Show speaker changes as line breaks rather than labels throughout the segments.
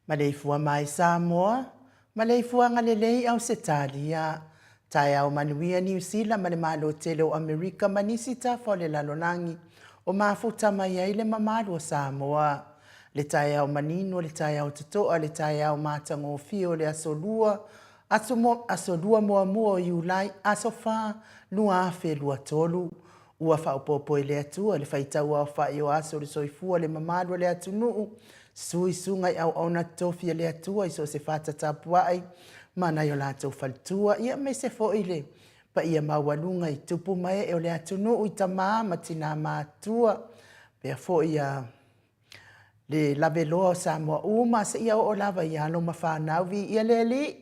Maleifua mai Samoa, maleifuaga lelei Ausetalia, taeao manuia Niu Sila ma le Malo tele o Amerika ma nisi tafa o le lalolagi o mafuta mai ai le mamalu o Samoa. Le taeao manino, le taeao totoa, le taeao matagofie o le Aso Lua, aso, aso Lua muamua o Iulai, aso 4, 2023. Ua faaopoopo e le Atua le faitauaofai o aso o le soifua le mamalu o le atunuu, sui susuga i auauna totofi a le Atua i so o se fata tapuai ma nai o latou faletua, ia aemaise foi le paia maualuga i tupu ma ee o le atunuu i tama ma tina matutua, pea foi a le laveloa o Samoa uma seia oo lava i alo ma fanau. Viia le Alii!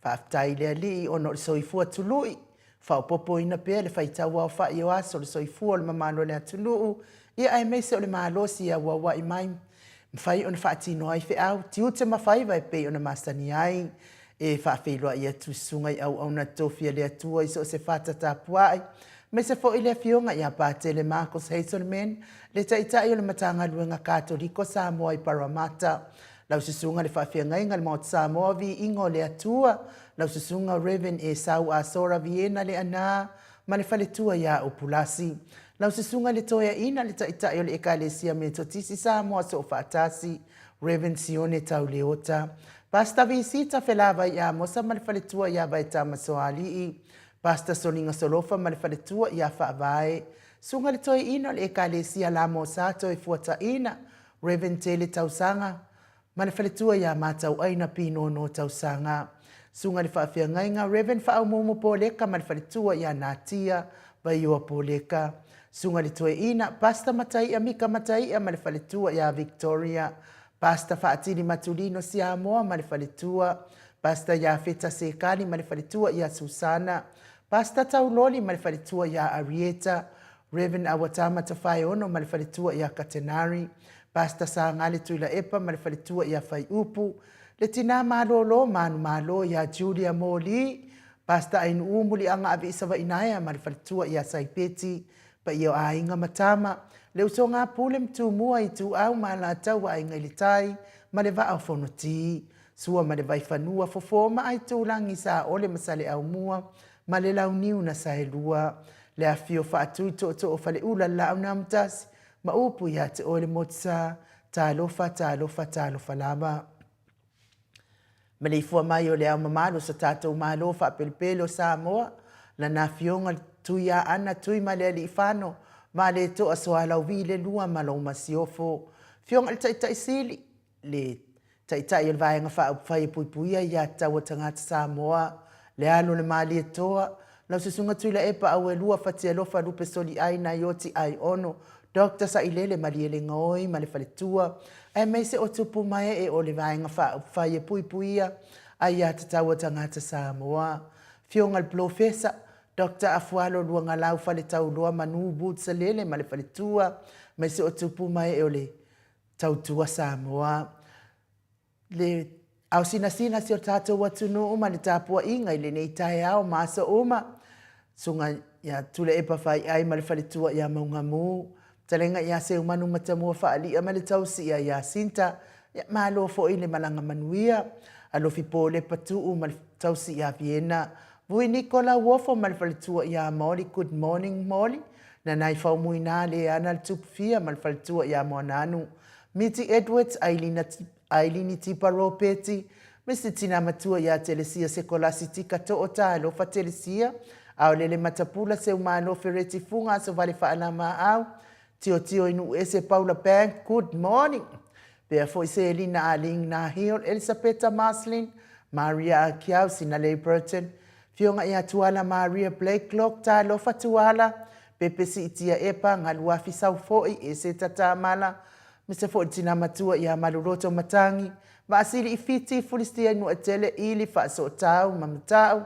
Faafetai i le Alii ona o le soifua tului, faaopoopoina pea le faitauaofai o aso o le soifua o le mamalu o le atunuu, ia aemaise o le malosi e auauai mai, mafai ona faatino ai feau, tiute ma faiva e pei ona masani ai. E faafeiloai atu i susuga i auauna totofi a le Atua i so o se fata tapuai. Aemaise foi le Afioga ia Patele Marcus Hazelman, le Taitai o le Matagaluega Katoliko Samoa i Parramatta. Lau Susuga le Faafeagaiga le Maota Samoa Viiga o le Atua, lau Susuga Rev. Esau Asora Viena Leaana ma le faletua ia Upulasi. Lau Susuga le Toeaina le Taitai o le Ekalesia Metotisi Samoa Soofaatasi, Rev. Sione Tauleota. Pastor Visita Felavai Amosa ma le faletua ia Vaetama Soalii. Pastor Soliga Solofa ma le faletua ia Faavae. Susuga le Toeaina o le Ekalesia Lamosa Toefuataina, Rev. Tele Tausaga ma le faletua ia Matauaina Pinono Tausaga. Susuga le Faafeagaiga Rev. Faaumuumu Poleka ma le faletua ia Natia Vaioa Poleka. Susuga le Toeaina Pastor Mataia Mika Mataia ma le faletua ia Victoria. Pastor Faatili Matulino Siamoa ma le faletua. Pastor Iafeta Sekani ma le faletua ia Susana. Pastor Tauloli ma le faletua ia Arieta. Rev. Awatama Tafaeono ma le faletua ia Katenari. Pastor Sagale Tuilaepa ma le faletua ia Faiupu. Le tina malolo manumalo ia Julia Moli. Pastor Ainuu Muliaga Aviisavainaea ma le faletua ia Saipeti. Paia o aiga ma tama, le usoga a Pule ma Tumua, Ituau ma Alataua, Aiga i le Tai ma le Vaa o Fonoti. Sua ma le Vaifanua, Fofo ma Aitulagi, Saole ma Saleaaumua ma le Launiu na Saelua. Le afifio faatui tootoo o Faleula le Laau na Amotasi ma upu ia te oe le Motusa. Talofa, talofa, talofa lava. Maleifua mai o le Ao Mamalu o so tatou Malo faapelepele o Samoa, lana Afioga le Tuiaana Tuimalealiifano Vaaletoa Sualauvi le Lua ma lou Masiofo. Afioga i le Taitai Sili, le Taitai o le Vaega Faaupufai e Puipuia Ia Tatau a Tagata Samoa, le Alo o le Malietoa, lau Susuga Tuilaepa Auelua Fatialofa Lupe Soliai Naioti Aiono, Doctor Sailele Malielegaoi ma le faletua, aemaise o tupu ma ee o le Vaega Faaupufai e Puipuia Aia Tatau a Tagata Samoa. Afioga i le Polofesa, Doctor Afualo Luagalau Faletauloa Manu Woods Salele ma le faletua, aemaise o tupu ma ee o le Tautua Samoa. Le ao sinasina si o tatou atunuu ma le tapuaiga i lenei taeao ma aso uma. Susuga ia Tuilaepa Faiai ma le faletua ia Maugamu, Fetalaiga ia Seumanu Matamua Faalia ma le tausi ia Iasinta, ia malo foi le malaga manuia. Alofi Polepa Tuu ma le tausi ia Viena, Vui Niko Lauofo ma le faletua ia Molly, good morning Molly. Nanai Faumuina Leana le Tupufia ma le faletua ia Moananu, Miti Edwards, Ailina, Ailini Tipa Ropeti, me se tina matua ia Telesia Sekolasi Tika Too Talofa Telesia, Aolele Matapula Seumalo Fereti Fuga Asovale Faalamaau, Tiotio i Nuuese Paula Bank, good morning. Pea foi Selina Aling Nahil, Elisapeta Marslin, Maria Akiau, Sinalei Burton, Fioga ia Tuala Maria Blakelock, Talofa Tuala, Pepe Siitia Epa, Galuafi Saufoi, Eseta Tamala, me se foi tina matua ia Maluloto Matangi, Vaasili i Fiti, Fulistia Nuatele, Ili Faasootau ma Matau,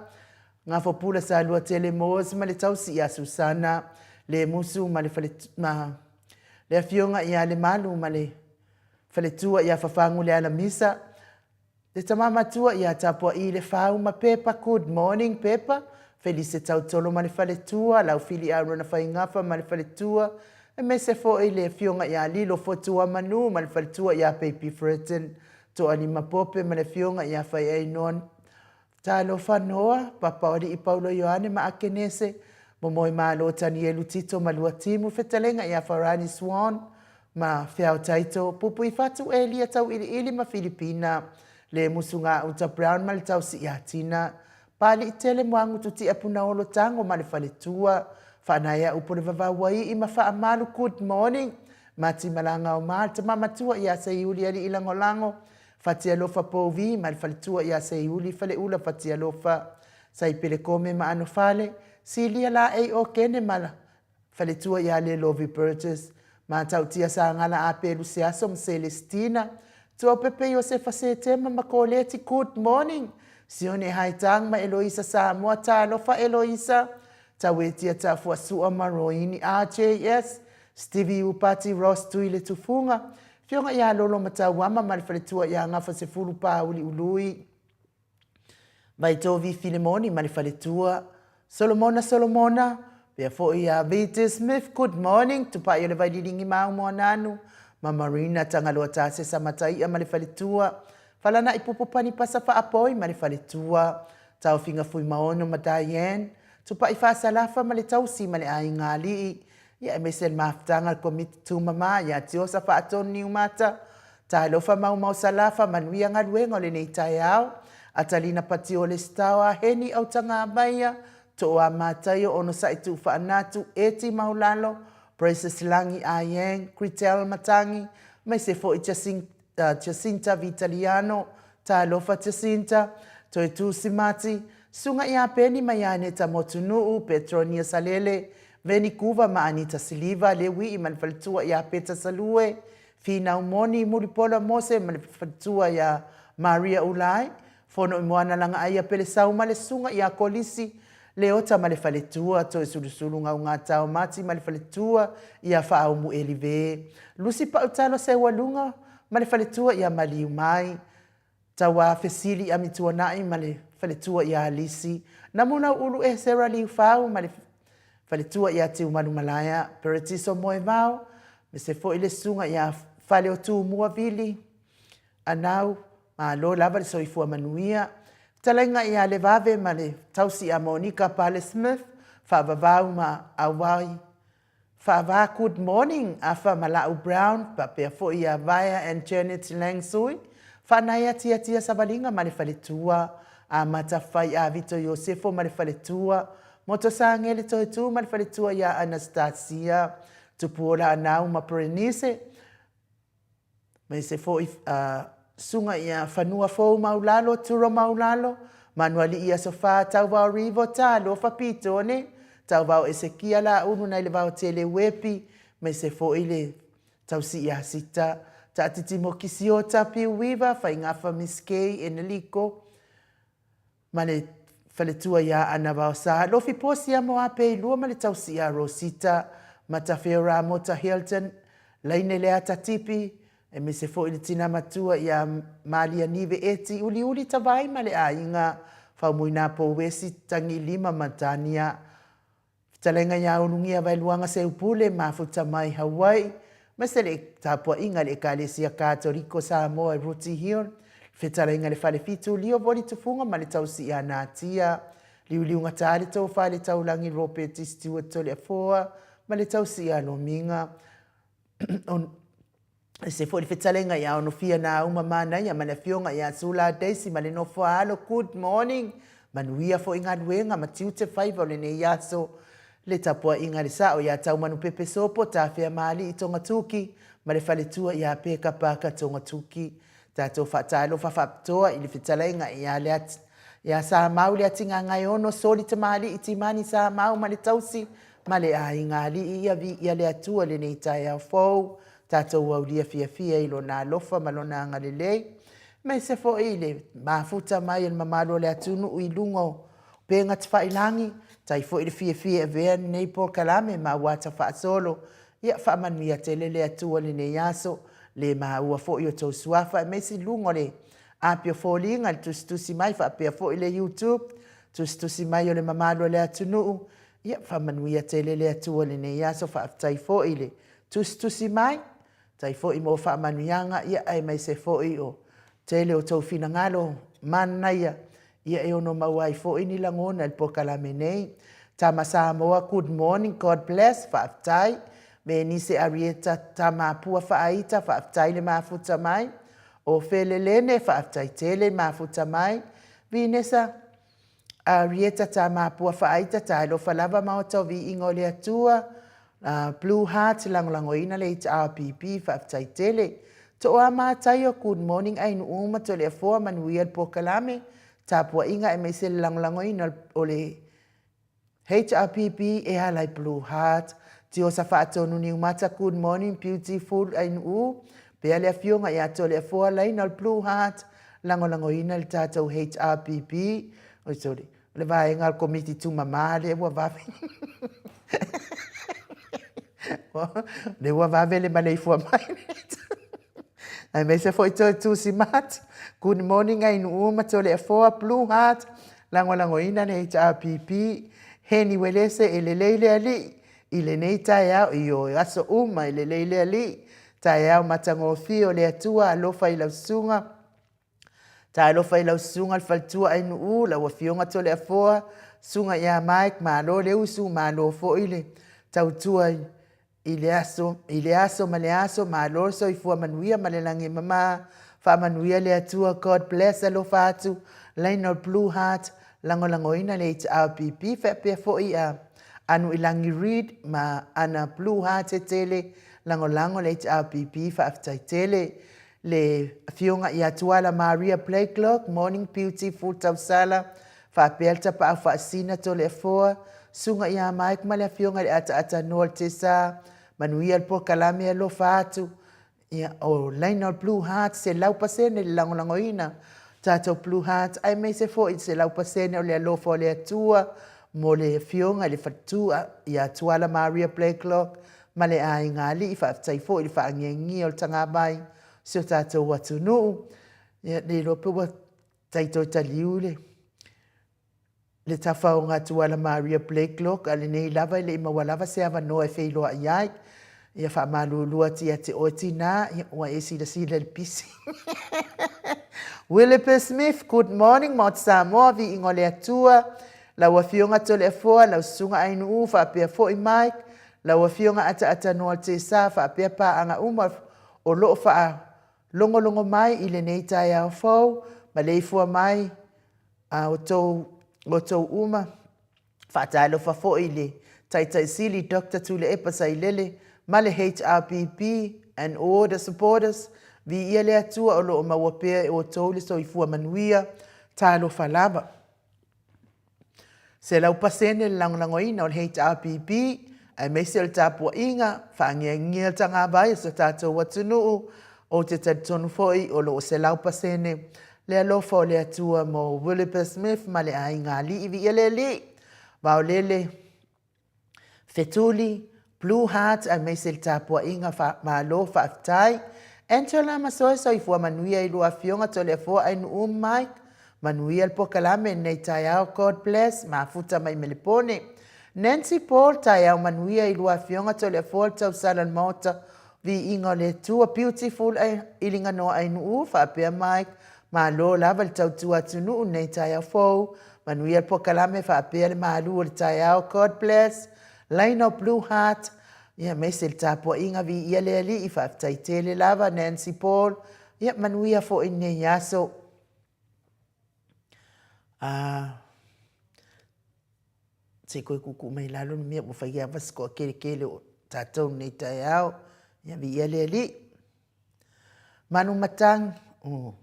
Gafopula Saluatele Moores ma le tausi ia Susana, le Musu ma le fale, ma le afioga ia Lemalu ma le faletua ia Fafagu le Alamisa, Le tama matua ia Tapua'i le Fau ma Pepa Good morning Pepa, Felise Tautolo ma le faletua, Laufili Arona Faigafa ma le faletua, aemaise foi le afioga ia Lilo Fotuamanu ma le faletua ia Baby Furton Toalima Pope ma le afioga ia Faiainoa Talofa Noa, Papaoalii Paulo Ioane ma Akenese, Momoe Malo Tanielu Tito ma Luatimu, Fetalaiga ia Farani Swan ma Feao Taito, Pupuifatu Elia Tauiliili ma Filipina, Le Musu Gauta Brown ma le Tausi ia Tina, Paliitele Moagutu Tia Punaolo Tago ma le Faletua, Faanaea Upu le Vavauaii ma Faamalu Good morning Mati Malagaoma le Tama Matua ia Seiuli Alii Lagolago, Fatialofa Pouvi ma le faletua ia Seiuli Faleula Fatialofa, Saipele Kome ma Anofale, Silia Laei Okene ma le faletua ia Lelovi Burgess, Matautia Sagala Apelu Seaso ma Celestina, Tuaupepe Iosefa Setema ma Koleti Good morning Sione Haitang ma Eloisa Samoa Talofa Eloisa, Tauetia Tafuasua ma Roini RJS, Stevie Upati Ross Tui Le Tufuga, Afioga ia Lolo Matauama ma le faletua ia Gafasefulu Pāuli Ului, Vaitovi Filemoni ma le faletua, Solomona Solomona, Pea foi ia Viti Smith, good morning, Tupai o le Vaililigi ma Aumoananu, ma Marina Tagaloa Tasesa Mataia ma le faletua, Falana'i Pupu Panipasa Faapoi ma le faletua, Taofiga Fuimaono ma Diane, Tupai Faasalafa ma le tausi ma le aiga alii, ia aemaise le mafutaga a le Komiti Tumama ia Tiosa Faatonu Niumata, Talofa Maumau Salafa, manuia galuega o lenei taeao, Atalina Patio Lesitao Aheni Autagavaia, Tooa Mataio Onosai Tuufaanatu, Eti Maulalo, Precious Lagi Ayeng, Critel Matagi, aemaise foi Jacinta Vitaliano, Talofa Jacinta, Toetu Simati, Susuga ia Peni ma ia Aneta Motunuu, Petronia Salele, Veni Kuva ma Anita Siliva, Leuii ma le faletua ia Peta Salue, Finau Moni, Mulipola Mose ma le faletua ia Maria Ulai, Fono i Moana Lagaaia Pelesau ma le Susuga ia Kolisi, Leota ma le faletua, Toesulusulu Gaugatao Mati ma le faletua ia Faaumu Elive, Lusi Pautalo Seualuga ma le faletua ia Maliu Mai, Tauā Fesili Amituanai ma le faletua ia Alisi, Namulau Ulu Esera Liufau ma le faletua ia Tiumalumalaea, Peretiso Moevao, me se foi le susuga ia Faleotumua Vili, Anau, malo lava le soifua manuia. Fetalaiga ia Levave ma le tausi ia Monica Pale Smith, faavavau ma auai Faava Good morning Afa ma Lau Brown faapea foi ia Vaea and Janet Langsui, Faanaea Tiatia Savaliga ma le faletua, Amata Fai Avito Iosefo ma le faletua, Motosagele Toetu ma le faletua ia Anastasia, Tupuola Anau ma Berenice, Aemaise foi susuga ia Fanua Fou Maulalo, Turo Maulalo, Manualii Aso Fa, Tauvao Rivo, Talofa Pitone, Tauvao Esekia Laulu nai le Vaotele Uepi, aemaise foi le Tausi ia Sita, Taatiti Mokisiota, Piuiva, Faigafa Miss Kay, Eneliko, ma le faletua ia Ana Vaosa, Lofi Posia Moape i lua ma le tausi ia Rosita, Matafeo Ramota Hilton, Laine Leata Tipi, aemaise foi le tina matua ia Malia Nive Eti, Uliuli Tavai ma le aiga Faumuina Pouesi Tagilima ma Tania Fetalaiga ia Ulugia Vaeluaga Seupule, mafuta mai Hawaii, aemaise le tapuaiga i le Ekalesia Katoliko Samoa i Rooty Hill, Fetalaiga i le Falefitu, Lio Voli Tufuga ma le Tausi ia Natia, Liuliugata le Tofa i le Taulagi Ropeti Stewart Toleafoa ma le Tausi ia Lomiga. Aemaise foi le fetalaiga ia Onofia Nauma Manaia ma le afioga ia Sula Daisy ma le nofo a alo. Good morning. Manuia foi galuega ma tiute faiva o lenei aso. Le tapuaiga i le sao ia Taumanupepe Sopo, Tafea Maalii Togatuki ma le faletua ia Peka Parker Togatuki. Tatou faatalofa faapitoa i le fetalaiga ia Leati, ia Samau Leatigagaeono, Soli Tamalii Timani Samau ma le tausi ma le aiga alii ia viia le Atua i lenei taeao fou. Tatou aulia fiafia i Lona alofa ma Lona agalelei, aemaise foi i le mafuta mai o le mamalu o le atunuu i luga o upega tafailagi, tai foi le fiafia e avea lenei polokalame ma auata faasolo. Ia faamanuia tele le Atua i lenei aso, le maua foi o tou suafa aemaise i luga o le api o foliga i le tusitusi mai faapea foi le YouTube, tusitusi mai o le mamalu o le atunuu. Ia faamanuia tele le Atua i lenei aso, faafetai foi i le tusitusi mai, faafetai foi mo faamanuiaga, ia aemaise foi o tele o tou finagalo manaia, ia e ono maua ai foi ni lagona i le polokalame nei. Tama Samoa, good morning, God bless, faafetai. Menise Arieta Tamapua Faaita, faafetai le mafuta mai. O Felelene, faafetai tele le mafuta mai. Vinesa Arieta Tamapua Faaita, talofa lava Maota o Viiga o le Atua. Blue Heart, lagolagoina le HRPP, faafetai tele. Tooa Mataio, good morning Ainuu ma Toleafoa, manuia le polokalame, tapuaiga aemaise le lagolagoina o le HRPP e ala i Blue Heart. Tiosa Faatonu Niumata, good morning beautiful Ainuu, pea le afioga ia Toleafoa Laina o le Blue Heart, lagolagoina le tatou HRPP. Oi sorry, o le vaega o le Komiti Tumama lea ua vave. Lea ua vave le maleifua mai. Aemaise foi toe Tusi Mati. Good morning Ainuu ma Toleafoa, Blue Heart, lagolagoina le HRPP. Heni Uelese, e lelei le Alii i lenei taeao, ioe, aso uma e lelei le Alii. Taeao matagofie o le Atua, alofa i lau susuga. Talofa i lau susuga le faletua Ainuu, lau afioga Toleafoa, susuga ia Mike, malo le usu, malo foi le tautua i le aso, i le aso ma le aso, malo le soifua manuia ma le lagi e mama, faamanuia le Atua, God bless, alofa atu, Lionel Blue Heart, lagolagoina le HRPP, faapea foi a Anuilagi Reid ma ana Blue Heart e tele, lagolago le HRPP, faafetai tele. Le Afioga ia Tuala Maria Blakelock, Morning Beautiful Tausala, faapea le Tapaau Faasina Toleafoa, Susuga ia Mike ma le Afioga i le Ataatanoa o le Tesa, manuia le polokalame alofa atu, ia, o laina o le Blue Heart, 100% le lagolagoina tatou Blue Heart, aemaise foi 100% o le alofa o le Atua mo le Afioga i le Faletua ia Tuala Maria Blakelock ma le aiga alii. Faafetai foi i le faangiangia o le tagavai o si o tatou atunuu. Ia, le iloa pe ua tai toe taliu le le tafaoga a Tuala Maria Blakelock, a lenei lava e le i maua lava se avanoa e feiloai ai. Ia faamalulu atu ia te oe tinā, ia, ua e silasila i le pisi. Willipa Smith, good morning, Maota Samoa, viiga o le Atua, lau Afioga Toleafoa, lau Susuga Ainuu, faapea foi Mike, Lau Afioga Ataatanoa Tesa faapea paaga uma o lo o faalogologo mai i lenei taeao fou, maleifua mai a outou, outou uma. Faatalofa foi i le Taitai Sili Doctor Tuilaepa Sailele ma le HRPP and all the supporters. Viia le Atua o lo o maua pea e outou le soifua manuia. Talofa lava. 100% le lagolagoina o le HRPP aemaise o le tapuaiga faangiagia le tagavai o so tatou atunuu. Ou te talitonu foi o lo o 100% le alofa o le Atua mo Willipa Smith ma le aiga alii. Viia le Alii! Vaolele Fetuli, Blue Heart aemaise le tapuaiga fa malo faafetai. Angela Masoe soifua manuia i lua afioga Toleafoa Ainuu Mike manuia le pokalame i lenei taeao God bless mafuta mai Melepone. Nancy Paul taeao manuia i lua afioga Toleafoa le tausala o le maota viiga o le Atua beautiful Iliganoa Ainuu faapea Mike Malo lava le tautua atunuu nei taeao fou. Manuia le pokalame faapea le malu o le taeao. God bless. Laina o Blue Heart. Ia, aemaise le tapuaiga viia le Alii. Faafetai tele lava Nancy Paul. Ia, manuia foi lenei aso. Ah, se i koe kuku mai lalo le mea ua fai lava se toakeletele o tatou nei taeao. Ia, viia le Alii. Manumatagi, oh.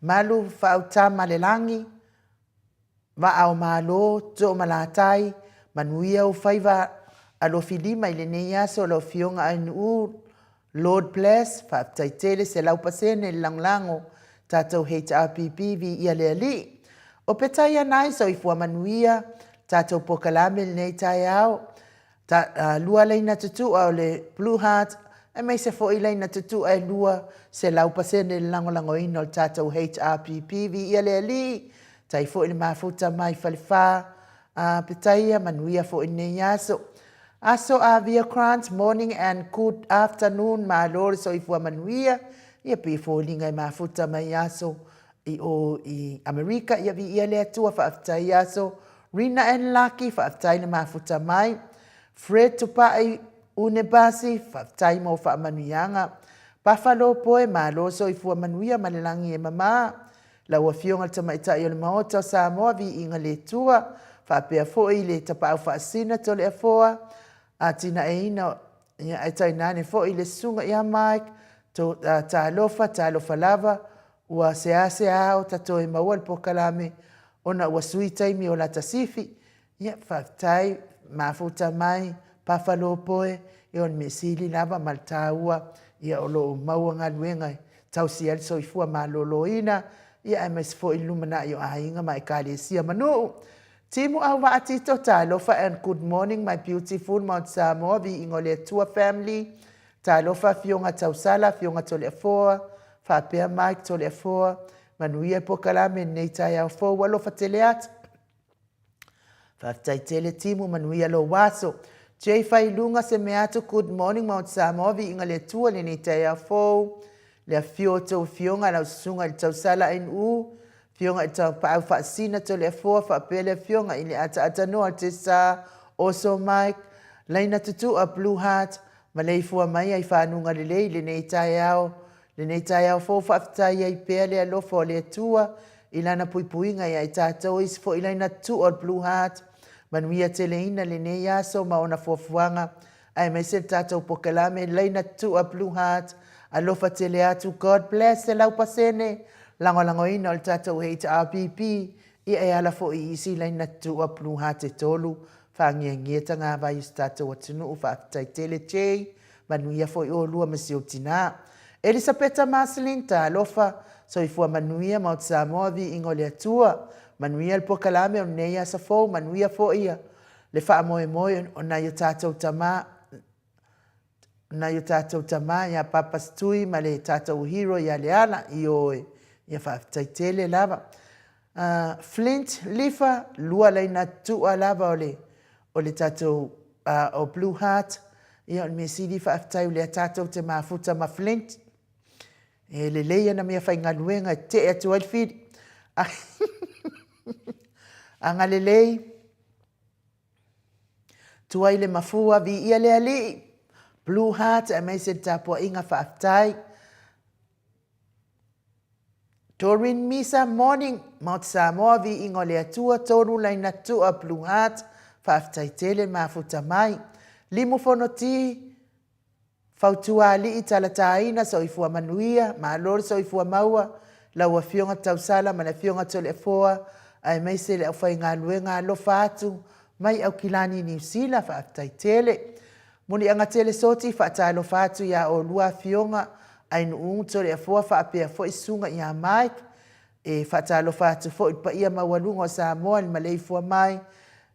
Malu faauta ma le lagi, vaa o Malo, Toomalatai, manuia ou faiva alofilima i lenei aso lau Afioga Ainuu, Lord bless, faafetai tele 100% le lagolago tatou HRPP viia le Alii. O Petaia Nai soifua manuia tatou pokalame lenei taeao ta, lua laina tutua o le Blue Heart aemaise foi laina tutua e lua 100% le lagolagoina o le tatou HRPP viia le Alii. Tai foi le mafuta mai Falefa a Petaia manuia foi lenei aso. Aso Avia Grant, morning and good afternoon, malo le soifua manuia, ia pei e foliga e mafuta mai aso i o i Amerika, ia viia le Atua, faafetai aso Rina and Lucky, faafetai le mafuta mai, Fred Tupai Unebasi, faafetai mo faamanuiaga, Buffalo Poe, malo soifua manuia ma le lagi e mama, Lau Afioga i le Tamaitai o le Maota o Samoa, viiga le Atua, faapea foi le Tapaau Faasina Toleafoa, atinaeina ia, ae tainane foi le Susuga ia Mike, to, talofa, talofa lava, ua seasea o ta toe maua le pokalame ona ua sui taimi o lata sifi. Ia, faafetai, mafuta mai, Buffalo Poe, ia o le mea sili lava ma le taua, ia o lo o maua galuega e tausia ai le soifua maloloina, ia aemaise foi le lumanai o aiga ma ekalesia ma nuu. Timu Auvaa Tito, talofa and good morning my beautiful Mount Samoa, viiga o le Atua family, talofa Afioga Tausala, Afioga Toleafoa, Faapea Mike Toleafoa, manuia le polokalame i lenei taeao fou, alofa tele atu. Faafetai tele Timu, manuia lou aso. Jay Failuga se mea atu, good morning Maota Samoa, viiga le Atua i lenei taeao fou. Le afio o tou afioga lau susuga i le Tausala NU, afioga i le Tapaau Faasina Toleafoa faapea le afioga i le Ataatanoa Tesa Oso Mike, Laina Tutua Blue Heart, maleifua mai ai fanuga lelei i lenei taeao. Lenei taeao fou faafetai ai pea le alofa o le Atua i lana puipuiga ia i tatou isi foi laina tutua o le Blue Heart. Manuia teleina lenei aso ma ona fuafuaga aemaise le tatou pokelame laina tutua Blue Heart. Alofa tele atu, God bless 100% lagolagoina o le tatou HRPP ia e ala foi i isi laina tutua Blue Heart e tolu. Faangiangia tagavai o se tatou atunuu. Faafetai tele Jay. Manuia foi oulua ma si ou tina. Elisapeta Marceline, talofa, soifua manuia Maota Samoa, viiga o le Atua. Manuia le polokalame o lenei aso fou, manuia foi le faamoemoe o nai o tatou tama, nai o tatou tama ia Papa Stui ma le tatou hero ia Leala. Ioe, ia faafetai tele lava. Flint Lifa, lua laina tuua lava o le o le tatou o Blue Heart. Ia o le mea sili faafetai o lea tatou te mafuta ma Flint. E lelei ana mea faigaluega e tetee atu ai le fili. Agalelei, tuai le mafua, viia le Alii. Blue Heart aemaise le tapuaiga faafetai. Doreen Misa, morning, Maota Samoa, viiga o le Atua, tolu laina tua, Blue Heart, faafetai tele mafuta mai. Limu Fonoti, Fautua Alii, Talataina, soifua manuia, malo le soifua maua, lau Afioga Tausala ma le Afioga Toleafoa, aemaise le aufaigaluega alofa atu mai Aukilani Niu Sila, faafetai tele. Muliaga tele soti faatalofa atu ia oulua afioga Ainuu Toleafoa faapea foi susuga ia Mike. E faatalofa atu foi i le paia maualuga o Samoa i le maleifua mai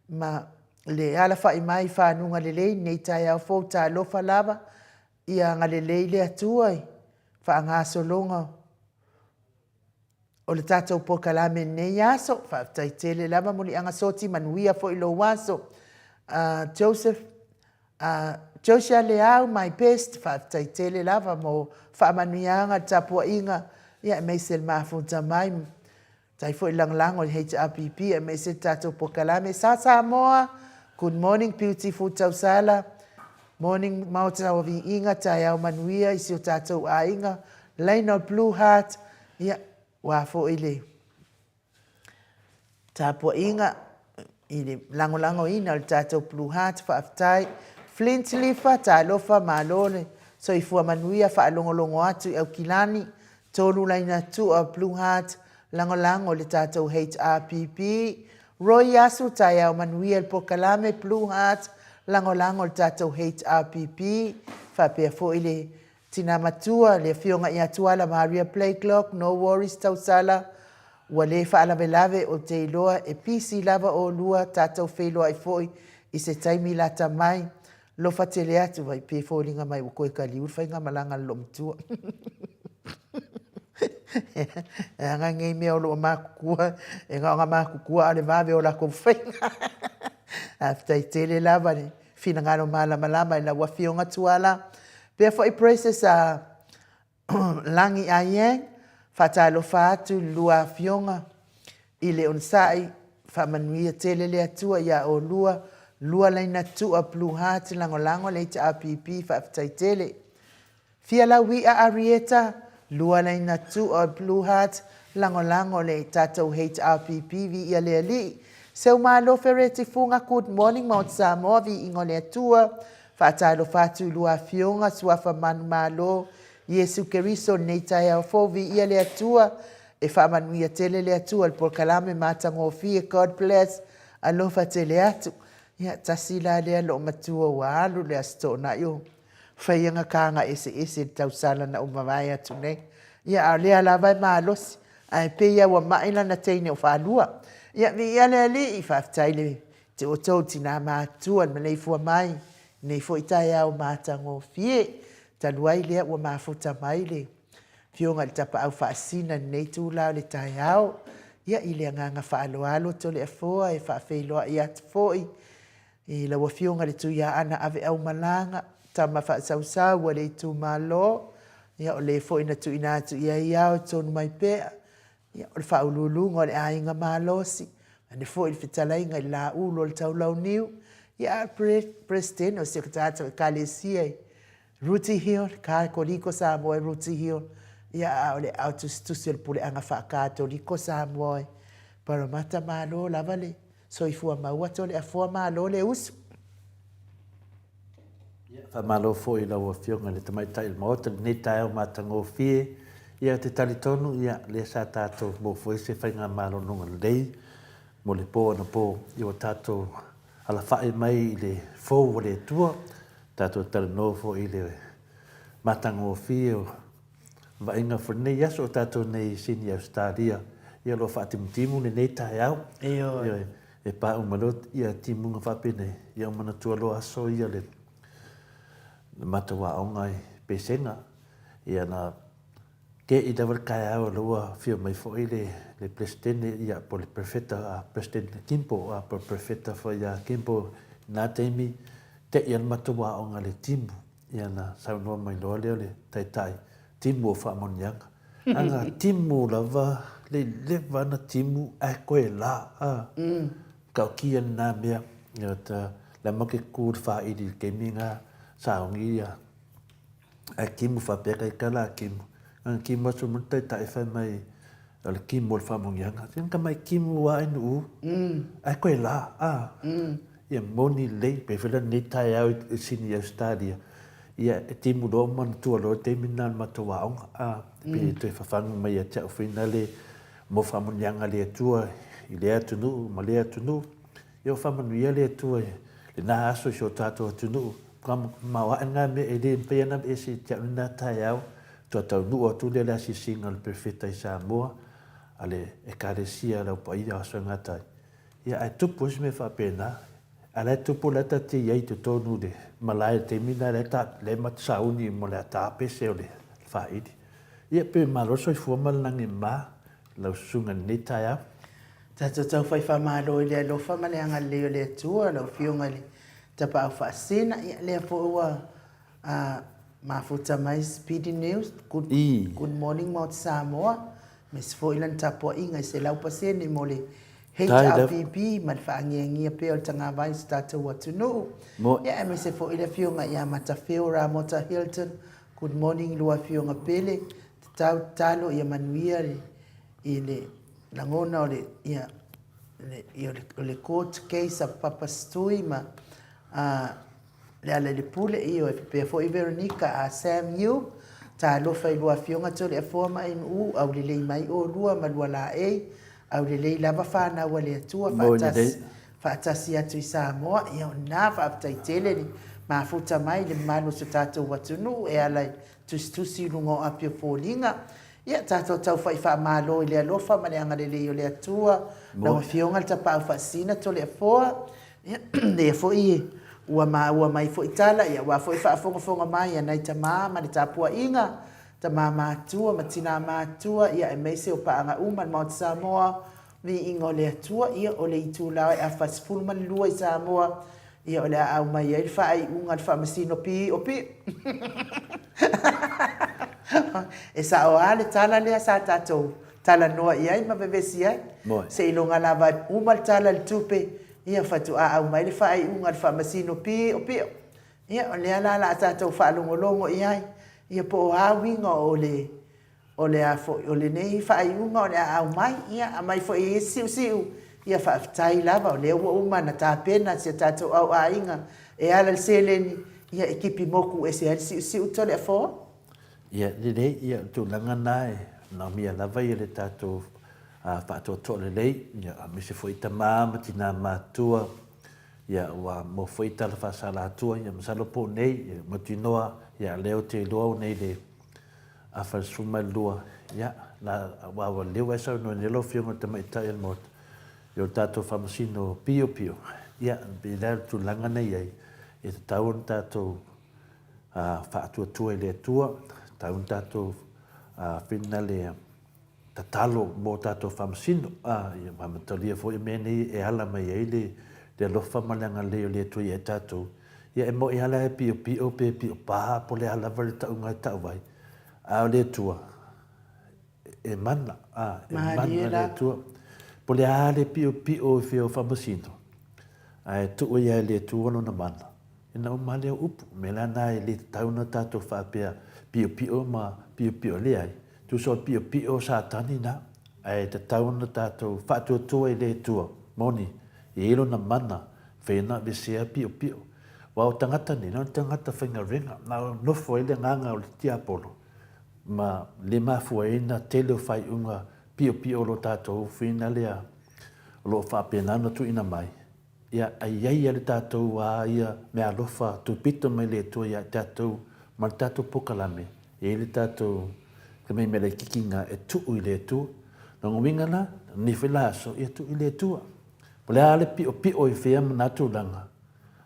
ma le alafai mai i fanuga lelei i lenei taeao fou. Talofa lava, ia agalelei le Atua i faagasologa o le tatou polokalame i lenei aso. Faafetai tele lava Muliaga Soti, manuia foi lou aso. Joseph, Josia Leau, my best, faafetai tele lava mo faamanuiaga, le tapuaiga, ia aemaise le mafuta mai. Faafetai foi lagolago i le HRPP aemaise le tatou polokalame. Sa Samoa, good morning beautiful Tausala. Morning Maota o Viiga, taeao manuia i si o tatou aiga. Laina o Blue Heart, ia, ua foi le tapuaiga i le lagolagoina o le tatou Blue Heart, faafetai. Flint Lifa, talofa, malo le soifua manuia, faalogologo atu i Aukilani, tolu laina tua Blue Heart, lagolago i le tatou HRPP. Roy Asu, taeao manuia i le polokalame Blue Heart, lagolago i le tatou HRPP. Faapea foi le tina matua, le afioga ia Tuala Maria Blakelock, no worries Tausala, ua le faalavelave, ou te iloa e pisi lava oulua, tatou feiloai foi i se taimi lata mai. Lofa tele atu, vai pei e foliga mai ua toe kaliu le faigamalaga a le loomatua. E aga nei mea o loo matutua, e na ona matutua a o le vave o latou faiga. Faafetai tele lava le finagalo malamalama i lau Afioga Tuala. Pea foi praises a Lagi Aye, faatalofa atu i le lua afioga i le onosai, faamanuia tele le Atua ia oulua, lua laina tua Blue Heart lagolago le HRPP, faafetai tele. Fia Laui'a Arieta, lua laina tua Blue Heart lagolago le tatou HRPP, viia le Alii. Seumalo Fereti Fuga, good morning Maota Samoa, viiga o le Atua. Faatalofa atu i lua afioga, Suafa Manumalo, Iesu Keriso, lenei taeao fou, viia le Atua, e faamanuia tele le Atua i le polokalame matagofie, God bless, alofa tele atu. Ia, tasi la lea loomatua ua alu le Aso Toonai o faiaga taga eseese i le tausala na ou mavae atu nei. Ia, a o lea lava e malosi, ae pei lava ua mai lana teine o falua. Ia, viia le Alii, faafetai le te outou tina matutua i le maleifua mai i lenei foi taeao matagofie. Talu ai lea ua mafuta mai le. Afioga i le Tapaau Faasina i lenei itula o le taeao. Ia, i le agaga faaaloalo Toleafoa e faafeiloai atu foi i lau Afioga i le Tuiaana Aveaumalaga, tama faasausau a le itumalo, ia o le foi na tuuina atu i ai ao tonu mai pea, ia o le faauluuluga o le aiga malosi, ane foi le fetalaiga i le Laulu o le Taulauniu, ia a Peresetene o si o tatou Ekalesia i Rooty Hill, Katoliko Samoa i Rooty Hill, ia a o le aao tusitusi o le Puleaga Faa-Katoliko Samoa i Parramatta, malo lava le soifua maua Toleafoa, malo le usu.
Ia, faamalo foi i lau Afioga i le Tamaitai o le Maota i lenei taeao matagofie. Ia, ou te talitonu, ia, lea sa tatou maua foi se faigamalo lelei mo le po anapo, ia ua tatou alafai mai i le fou o le Atua, tatou talanoa foi i le matagofie o vaaiga foi lenei aso o tatou nei i Sini Ausetalia, ia o lo o faatimutimu lenei taeao. Ioe. E pa uma loa ia timuga faapenei, ia ua manatua loa aso ia le matou aoga i Pesega, ia na te'i lava le taeao o la ua afio mai foi le le Peresetene ia po o le Perefeta a President Kimpo a po o le Perefeta foi ia Kimpo i na taimi, te'i lava le matou aoga i le timu. Ia na saunoa mai loa lea o le Taitai, timu o faamanuiaga. Ana timu lava, le leva ana timu ae koe la, a. Matautia lena mea, ia ta, la ma ke ku le whairi i le taimi nga saongi ia. Ae timu faapea kai tala a timu. Ana timu atu mo le Taitai fai mai, o le timu o le faamanuiaga. Tino ka mai timu a nuu, ae koe la, a. Ia moni lelei, pei foi la lenei taeao i Sini i Ausetalia, ia e timu loa ma manatua loa le taimi lena o le matou aoga, a, pei e toe fafagu mai ia te au foi lena mo faamanuiaga a le Atua i lea atunuu ma lea atunuu. Ia ua faamanuia le Atua i lena aso i si o tatou atunuu. Matua maoae lena mea e le mafai lava ona aveese ia te au lena taeao, faatoa taunuu atu lea i le asiasiga a le Perofeta i Samoa a le Ekalesia a le Au Paia o Aso e Gata ai. Ia, ae tupu ai se mea faapena. A o la e tupu, o la e ta te i ai i totonu i le malae i le taimi lena, la e ta, la e ma te sauni mo le ata pese o le faili. Ia, pe malo le soifua ma le lagi e mama lau susuga i lenei taeao.
Tatou taufai faamalo i le alofa ma le agalelei o le Atua, lau Afioga i le Tapaau Faasina, ia lea foi ua a mafuta mai Speedy News, good, good morning Maota Samoa, aemaise foi lana tapuaiga i 100% mo le HRPP ma le faagiagia pea o le tagavai o si tatou atunuu. Ia aemaise foi le afioga ia Matafeo Ramota Hilton, good morning i lua afioga pele, tatau tatalo ia manuia i le lagona o le, ia, le, ia, o le court case a Papa Stui ma a, Lealailepule, ioe, faapea foi Veronica a Sam Yu, talofa i lua afioga Toleafoa ma Aimuu, aulelei mai olua ma lua laei, aulelei lava fanau a le Atua, faatasi, faatasi atu i Samoa, ia o lena, faafetai tele le mafuta mai i le mamalu o si o tatou atunuu e ala i tusitusi i luga o api o foliga. Ia, tatou taufa'i faamalo i le alofa ma le agalelei o le Atua, lau Afioga i le Tapaau Faasisina Toleafoa, Ia, lea foi ua maua mai foi tala, ia aua foi faafogafoga mai a nai tama ma le tapuaiga, tama matua ma tina matua, ia aemaise o paaga uma a le Maota Samoa, viiga o le Atua, ia o le itula e afa 12 i Samoa, ia o le a aumai ai le faaiuga a le Faamasino Piio Pio. E sao lava le tala lea sa tatou talanoa i ai ma vevesi ai. Seiloga lava e uma le Tala i le Tupe, ia faatoa aumai le faaiuga a le Faamasino Piopio. Ia, o lea la o le a tatou faalogologo i ai, ia po o a uiga o le, o le a foi, o lenei faaiuga o le a aumai. Ia, aumai foi e i ai se siusiu, ia faafetai lava o lea ua uma ona tapena si a tatou au aiga e ala i le seleni, ia e tipi moku ese ai le siusiu Toleafoa.
Ia lelei, ia o le tulaga lena e manaomia lava ia le tatou faatoatoa lelei, ia aemaise foi tama ma tina matutua, ia ua maua foi tala faasalatua, ia masalo po o nei, ia mautinoa, ia lea ou te iloa o nei le afa le 12, ia la, aua ua leo ua e saunoa nei lau Afioga i le Tamaitai o le Maota, ia o le tatou Faamasino Piopio, ia pei la o le tulaga na i ai, e tatau ona tatou faatuatua i le Atua, tatau ona tatou Finale tatalo mo tatou faamasino, ia faamatalia foi mea nei e ala mai ai le alofa ma le agalelei o le Atua ia i tatou. Ia e moni lava la e piopio pe piopa po o le a lava le tauga e tau ai, a o le Atua, e mana, e mana le Atua. Po o le a le piopio i fea o faamasino, ae tuu ia e le Atua lona mana, Ina uma lea upu, o mea la na e le tatau ona tatou faapea piopio ma piopio leai. Tusa o le piopio o Satani na, ae tatau ona tatou faatuatua i le Atua, moni, e i ai lona mana, fai ona aveesea piopio. Aua o tagata nei, na o ni tagata faigaluega, na o nofo ai le agaga o le tiapolo, ma le mafua ai ona tele o faaiuga piopio o lo tatou feina lea o lo o faapena ona tuuina mai. Ia, a i ai le tatou a ia meaalofa tupito mai le Atua ia i tatou ma le tatou pokalame, e i ai le tatou tameamea laitiiti e tuu i le Atua. Lona uiga la, lenei foi la aso, ia tuu i le Atua. Po o le a le piopio i fea ma na tulaga,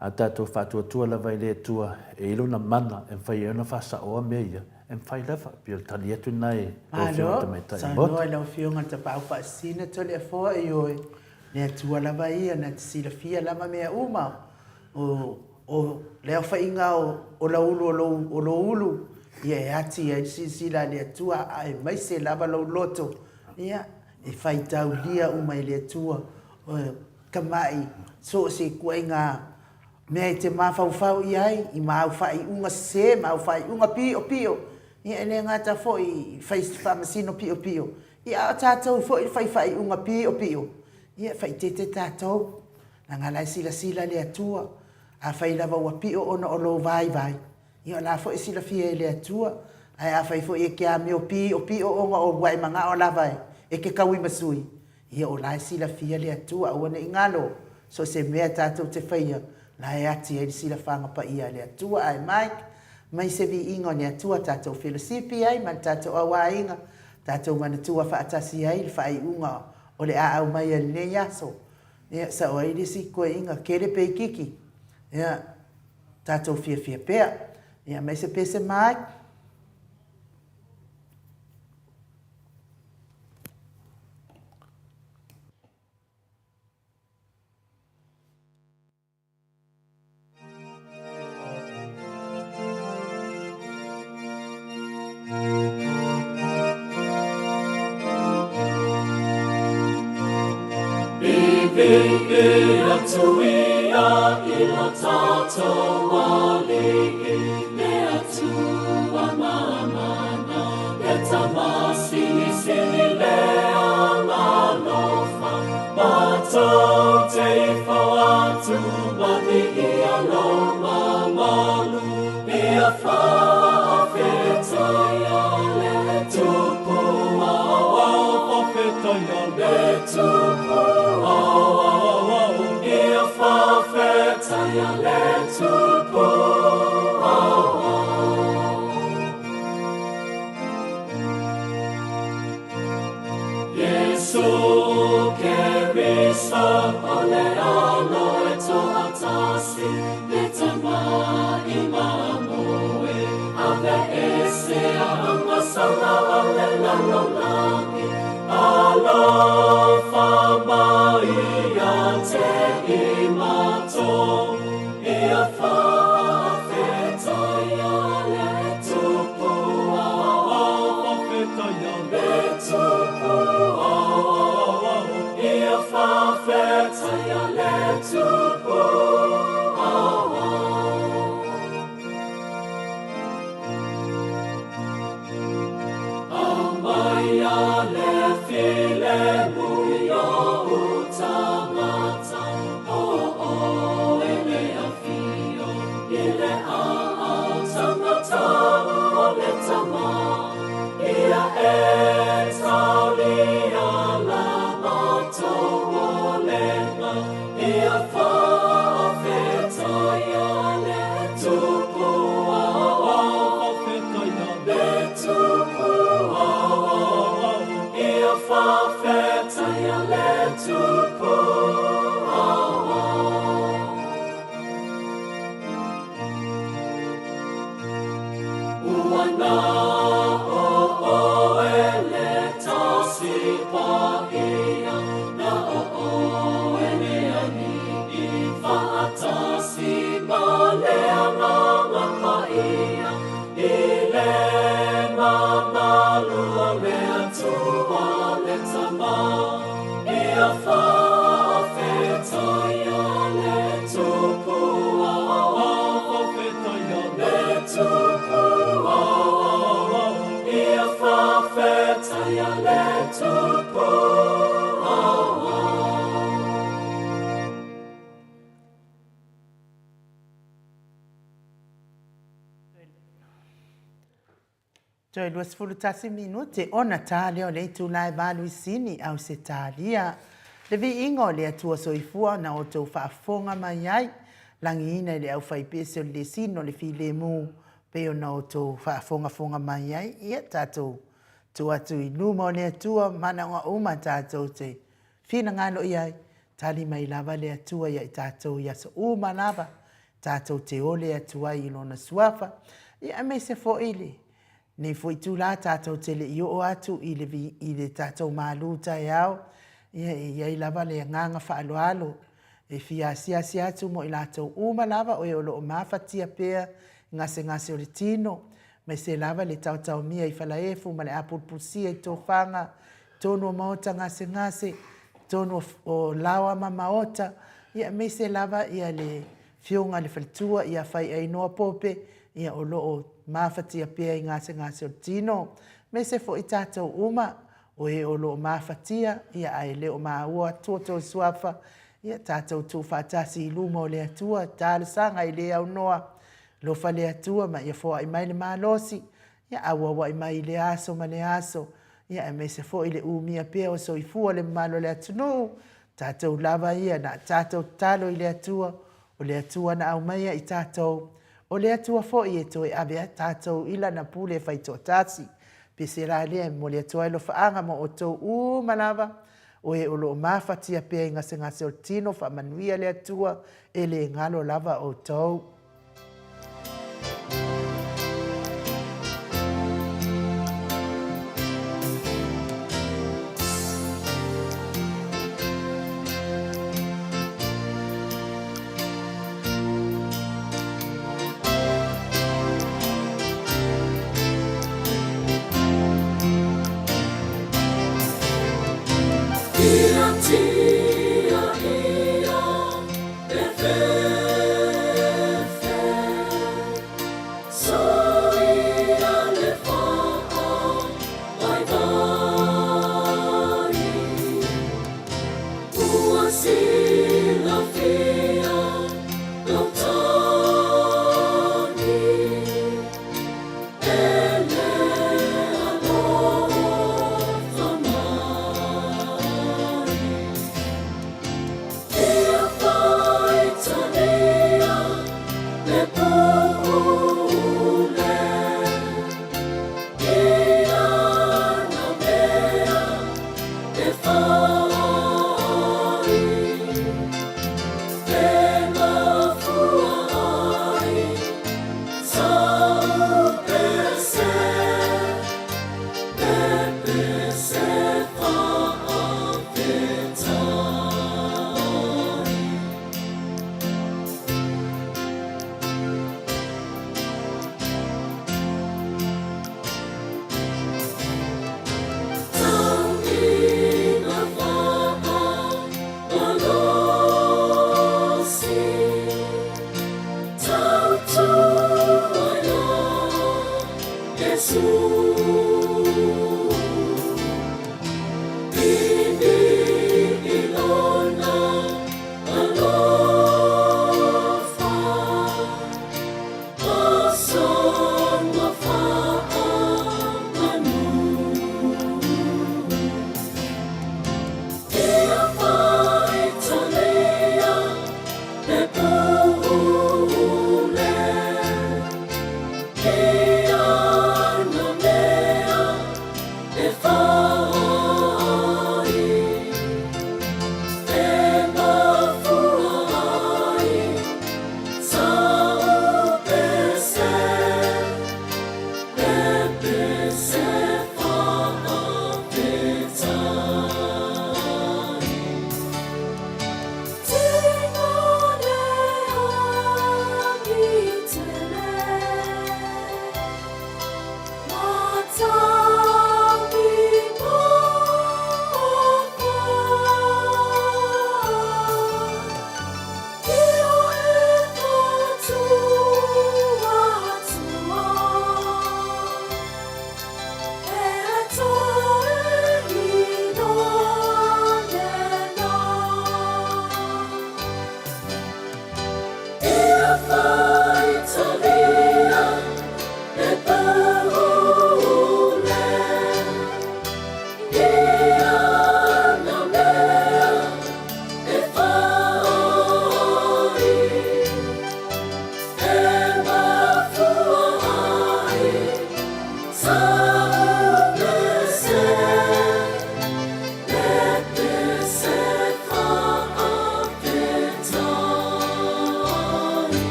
a tatou faatuatua lava i le Atua e i ai Lona mana e mafai ai ona faasaoa mea ia, e mafai lava. E pei o le tali atu lena i lau Afioga i le Tamaitai o le Maota.
Malo, saunoa i lau Afioga i le Tapaau Faasisina Toleafoa, ioe. Le Atua lava ia na te silafia lava mea uma, o, o le aofaiga o, o lau ulu o lou, o lou ulu, ia e ati ai le silasila a le Atua, aemaise lava lou loto, ia, e faitaulia uma e le Atua, o tamai, so o se ituaiga mea e te mafaufau i ai, i ma au faaiuga sese ma au faaiuga piopio, ia e le gata foi i fai faamasino piopio, Ia a o tatou foi e fai faaiuga piopio, ia e faaeteete tatou, leaga la e silasila le Atua. Afai lava ua pio ona o lou vaivai, ia o la foi e silafia e le Atua. Ae afai foi e te amio piopio ona ua e manao lava e te tauimasui, ia o la e silafia le Atua. Aua ne i galo, so o se mea tatou te faia, la e ati ai le silafaga paia a le Atua. Ae Mike, mai se viiga o le Atua tatou felosipi ai ma le tatou auaiga, Tatou manatua faatasi ai le faaiuga o le a aumaia i lenei aso. Ia, sao ai le isi toeaiga, tele pe itiiti, ia, tatou fiafia pea. Ia, aemaise pe se mai.
I atu ia i lo tātou alii, le Atua mamana, le Tama silisili le agalofa, Matou te ifo atu ma viia lou mamalu, ia faafetaia le Tupu aoao, faafetaia le Tupu aoao, ia faafetaia le Tupu aoao. Iesu Keriso o le alo e toatasi, le Tama i mamoe, aveese a agasala o le lalolagi, alofa mai ia te i matou, ia faafetaia le Tupu aoao, faafetaia le Tupu aoao, ia faafetaia le Tupu aoao. Aumaia le filemu i ou tagata, o oe le afio i le aao tagata o le Tama, ia e taulia la matou olega, ia faafetaia le Tupu aoao, faafetaia le Tupu aoao, ia faafetaia le Tupu aoao. Ua na o Faatasi paia na o oe le Alii, faatasi ma le Agaga Paia, i le mamalu o le Atua le Tama, ia faafetaia le Tupu Aoao, faafetaia le Tupu Aoao, ia faafetaia le Tupu Aoao.
Toe 21 minute ona ta lea o le itula e 8 i Sini, Ausetalia. Le viiga o le Atua Soifua na outou faafofoga mai ai, lagiina i le aufaipese o le lesina o le filemu, pei ona outou faafogafoga mai ai. Ia tatou tuu atu i luma o le Atua manaoga uma tatou te finagalo i ai, tali mai lava le Atua ia i tatou i aso uma lava, tatou te ole atu ai i Lona Suafa, ia aemaise foi le nei foi itula tatou te le i oo atu i le, i le tatou malu taeao, ia e i ai lava le agaga faaaloalo e fia asiasi atu mo i latou uma lava o e o lo o mafatia pea i gasegase o le tino, aemaise lava le taotaomia i Falaefu ma le apulupusia i tofaga, totonu o maota gasegase, totonu o laoa ma maota, ia aemaise lava ia le Afioga i le Faletua ia Faiainoa Pope, ia o lo o mafatia pea i gasegase o le tino, aemaise foi tatou uma o e o lo o mafatia, ia ae le o maua atu outou suafa, ia tatou tuufaatasi i luma o le Atua, talosaga e le aunoa, alofa le Atua ma ia foai mai le malosi, ia auauai mai i lea aso ma lea aso, ia aemaise foi le umia pea o soifua le mamalu o le atunuu, tatou lava ia na tatou tatalo i le Atua, o le Atua na aumaia i tatou, o le Atua foi e toe ave ai tatou i Lana pule faitoatasi. Pese la lea e momoli atu ai alofaaga mo outou uma lava, o e o lo o mafatia pea i gasegase o le tino, faamanuia le Atua, e le galo lava outou.
Ia tia ia e fefe, soia le faa vaivai. Ua silafia lau tagi, e le alofa mai.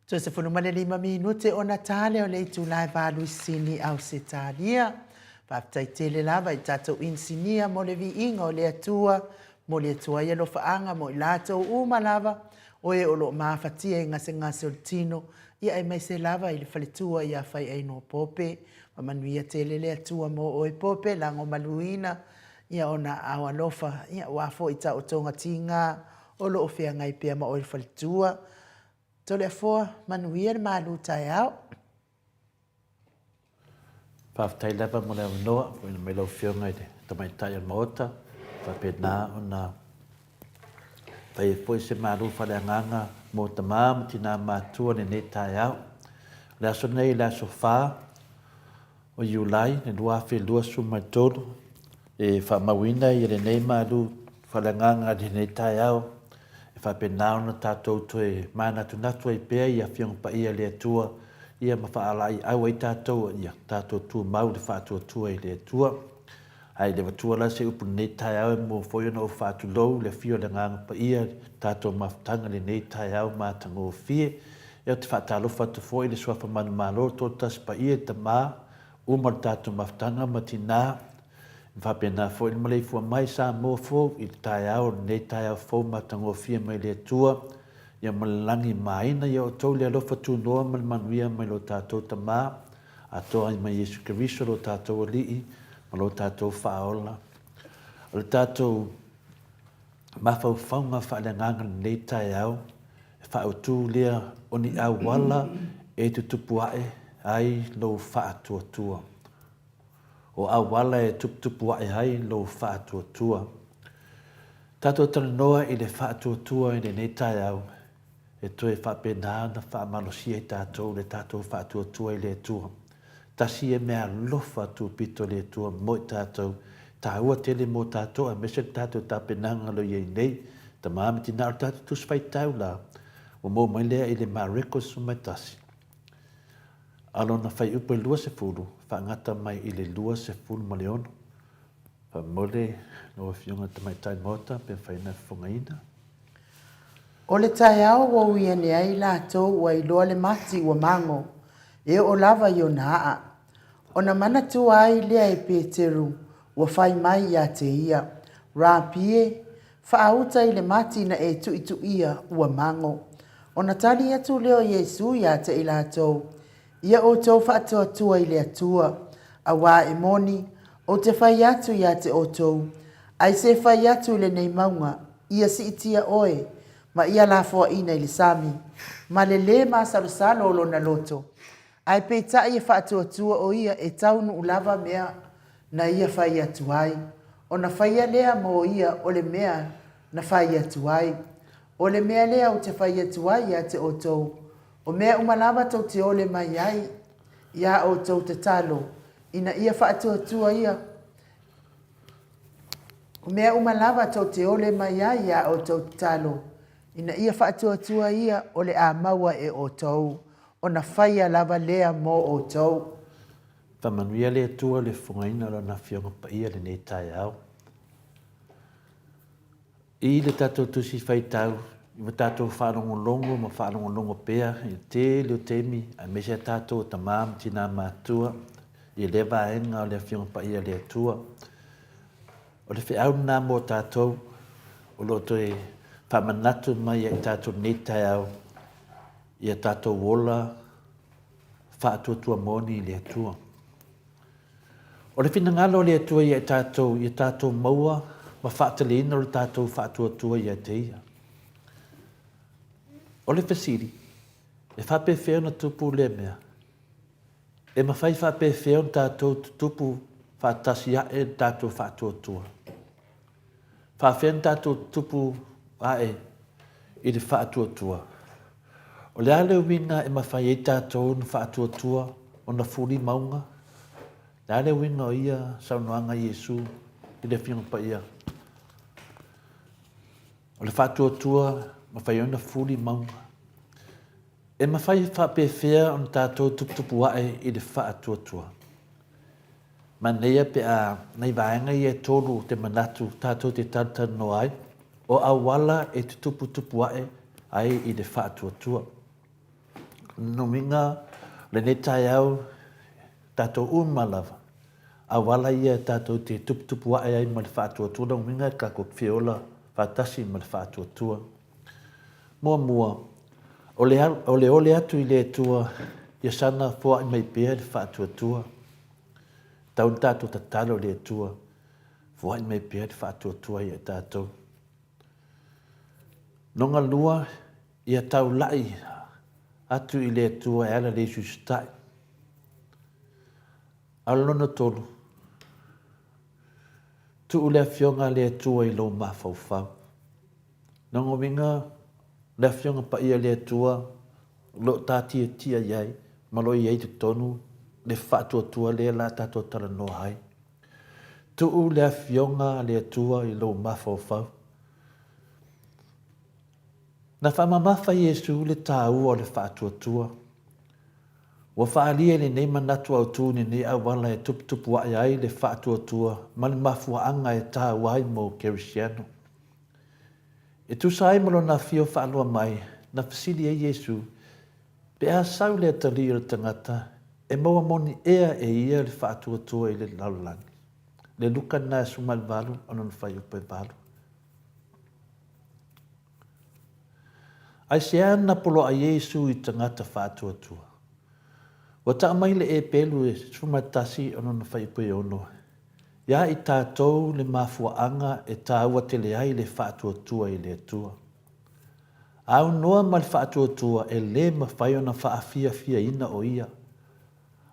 Toe 15 minute ona ta lea o le itula e valu i Sini, Ausetalia. Faafetai tele lava i tatou inisinia mo le viiga o le Atua, momoli atu ai alofaaga mo i latou uma lava o e o lo o mafatia i gasegase o le tino, ia aemaise lava i le faletua ia Faiainoa Pope. Faamanuia tele le Atua mo oe Pope, lagomaluina ia ona aao alofa, ia aua foi taotoga tiga o lo o feagai pea ma oe le faletua. Toleafoa, manuia le malu taeao.
Faafetai lava mo le avanoa foina mai lau Afioga i le Tamaitai o le Maota, faapena ona fai ai foi se malu faaleagaga mo tama ma tina matutua i lenei taeao. O le aso lenei, le aso 4 o Iulai le 2023, e faamauina ia lenei malu faaleagaga i lenei taeao, e faapena ona tatou toe manatunatu ai pea i Afioga Paia a le Atua, ia ma faalaeiau ai tatou ia tatou tumau i le faatuatua i le Atua. Ae le avatua la se upu i lenei taeao e mua foi ona ou faatulou i le afio o le Agaga Paia i le tatou mafutaga i lenei taeao matagofie. Ia ou te faatalofa atu foi i le Suafa Manumalo Toatasi Paia i Tama uma o le tatou mafutaga ma Tina, e faapena foi le maleifua mai Samoa fou i le taeao o lenei taeao fou matagofie mai le Atua, ia ma le lagi maina ia outou le alofa tunoa ma le manuia mai lo tatou Tama atoa ai mai Iesu Keriso lo tatou Alii ma lo tatou Faaola. O le tatou mafaufauga faaleagaga i lenei taeao, e faaautu lea o ni auala e tutupu ae ai lou faatuatua. O auala e tuputupu ae ai lou faatuatua. Tatou talanoa i le faatuatua i lenei taeao, e toe faapena ona faamalosia ai tatou le tatou faatuatua i le Atua. Tasi ia mea alofa tupito le Atua mo i tatou, taua tele mo tatou aemaise le tatou tapenaga o lo o i ai nei. Tama ma tina o le tatou Tusi Faitau la, ua maua mai lea i le Mareko 11, a lona fuaiupu e 20, faagata mai i le 26. Faamole lau Afioga i le Tamaitai Maota pe mafai ona fofogaina.
O le taeao ua ui ane ai latou ua iloa le mati ua mago, e oo lava i ona aa. Ona manatua ai lea e Peteru ua fai mai ia te ia, Rapi e, faauta i le mati na e tuituia ua mago. Ona tali atu lea o Iesu ia te i latou, Ia outou faatuatua i le Atua, auā e moni, ou te fai atu ia te outou, ai se fai atu i lenei mauga, ia siitia oe, ma ia lafoaina i le sami, ma le lē masalosalo o lona loto, ae peitai e faatuatua o ia e taunuu lava mea na ia fai atu ai, ona faia lea mo ia o le mea na fai atu ai. O le mea lea ou te fai atu ai ia te outou, O mea uma lava tou te ole mai ai iā outou tatalo, ina ia faatuatua ia O mea uma lava tou te ole mai ai iā outou tatalo, ina ia faatuatua ia o le a maua e outou, ona faia lava lea mo outou.
Faamanuia le Atua i le fofogaina o Lana Afioga Paia i lenei taeao. I le tatou Tusi Faitau, ua tatou faalogologo ma faalogologo pea i le tele o taimi, aemaise a tatou o tama ma tina matutua i lea vaega o le Afioga Paia a le Atua. O le feau lena mo tatou o lo o toe faamanatu mai ia i tatou i lenei taeao, ia tatou ola faatuatua moni i le Atua. O le finagalo o le Atua ia i tatou, ia tatou maua ma faateleina lo tatou faatuatua ia te Ia. O le fesili, e faapefea ona tupu lea mea? E mafai faapefea ona tatou tutupu faatasi ae le tatou faatuatua? Faafefea ona tatou tutupu ae i le faatuatua? O le a le uiga e mafai ai tatou ona faatuatua ona fuli mauga? Le a le uiga o ia saunoaga a Iesu i le Afioga Paia? O le faatuatua mafai ai ona fuli mauga. E mafai faapefea ona tatou tuputupu ae i le faatuatua? Manaia pe a nai vaega ia e tolu te manatu tatou te talatalanoa ai, o auala e tutuputupu ae ai i le faatuatua. Lona uiga, o lenei taeao, tatou uma lava, auala ia tatou te tuputupu ae ai ma le faatuatua, lona uiga tatou te fia ola faatasi ma le faatuatua. Muamua, o le, o le ole atu i le Atua ia saga foai mai pea le faatuatua. Tau na tatou tatalo i le Atua, foai mai pea le faatuatua ia i tatou. Lona lua, ia taulai atu i le Atua e ala i le Iesu Usitai. A o le lona tolu, tuu le Afioga a le Atua i lou mafaufau. Lona uiga, le Afioga Paia a le Atua o lo o taatiatia i ai ma o lo o i ai i totonu le faatuatua lea o le a tatou talanoa ai. Tuu le Afioga a le Atua i lou mafaufau. Na faamamafa Iesu le taua o le faatuatua. Ua faaalia i lenei manatu autu i lenei auala e tuputupu ae ai le faatuatua ma le mafuaaga e taua ai mo Kerisiano. E tusa ai ma lona afio faaloa mai, na fesili ai Iesu, Pe a sau le atalii o le tagata, e maua moni ea e ia le faatuatua i le lalolagi? Le Luka lena e 18 o lona fuaiupu e 8. Aisea na poloai ai Iesu i tagata faatuatua? Ua tau mai le Epelu e 11 o lona fuaiupu e 6, Iā i tatou le mafuaaga e taua tele ai le faatuatua i le Atua. Aunoa ma le faatuatua e lē mafai ona faafiafiaina o Ia,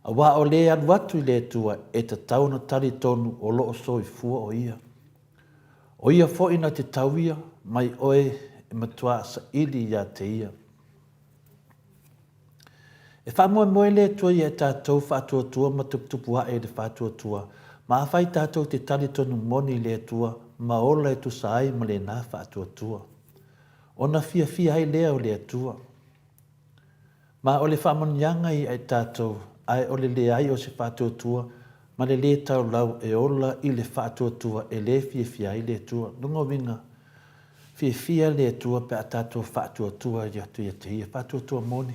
aua o lē alu atu i le Atua e tatau ona talitonu o lo o soifua o Ia. O Ia foi na te tauia mai oe e matua saili ia te Ia. E faamoemoe le Atua ia i tatou faatuatua ma tuputupu ae i le faatuatua, ma afai tatou te talitonu moni i le Atua ma ola e tusa ai ma lena faatuatua. Ona fiafia ai lea o le Atua. Ma o le faamanuiaga ia i tatou, ae o le leai o se faatuatua ma le lē taulau e ola i le faatuatua e lē fiafia ai le Atua. Lona uiga, fiafia le Atua pe a tatou faatuatua atu ia te Ia, faatuatua moni.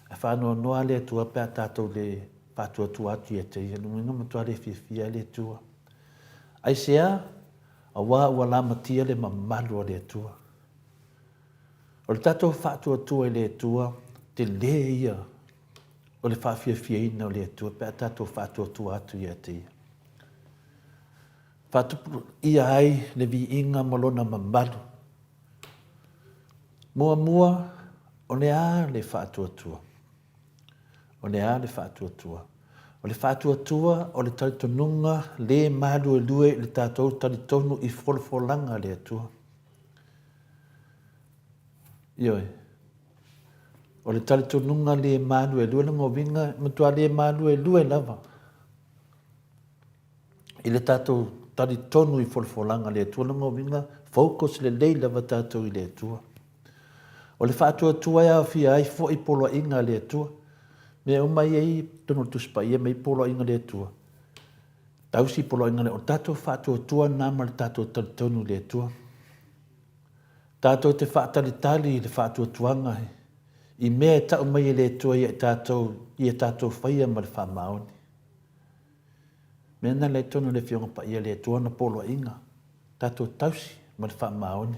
Ae faanoanoa le Atua pe a tatou le faatuatua atu ia te Ia. Lona uiga, matua le fiafia le Atua. Aisea? Aua ua lamatia le mamalu o le Atua. O le tatou faatuatua i le Atua, tele ia o le faafiafiaina o le Atua pe a tatou faatuatua atu ia te Ia. Faatupu ia ai le viiga ma lona mamalu. Muamua, o le a le faatuatua? O le a le faatuatua? O le faatuatua o le talitonuga le maluelue i le tatou talitonu i folafolaga a le Atua. Ioe. O le talitonuga le maluelue lona uiga, e matua le maluelue lava i le tatou talitonu i folafolaga a le Atua. Lona uiga, focus lelei lava tatou i le Atua. O le faatuatua e aofia ai foi poloaiga a le Atua. Mea uma ia i totonu o le Tusi Paia ma i poloaiga a le Atua. Tausi poloaiga a le, o le tatou faatuatua lena ma le tatou talitonu i le Atua. Tatou te faatalitali i le faatuatuaga i mea e tau mai e le Atua ia i tatou, ia tatou faia ma le faamaoni. Mea na lea i totonu o le Afioga Paia le Atua ona poloaiga, tatou tausi ma le faamaoni.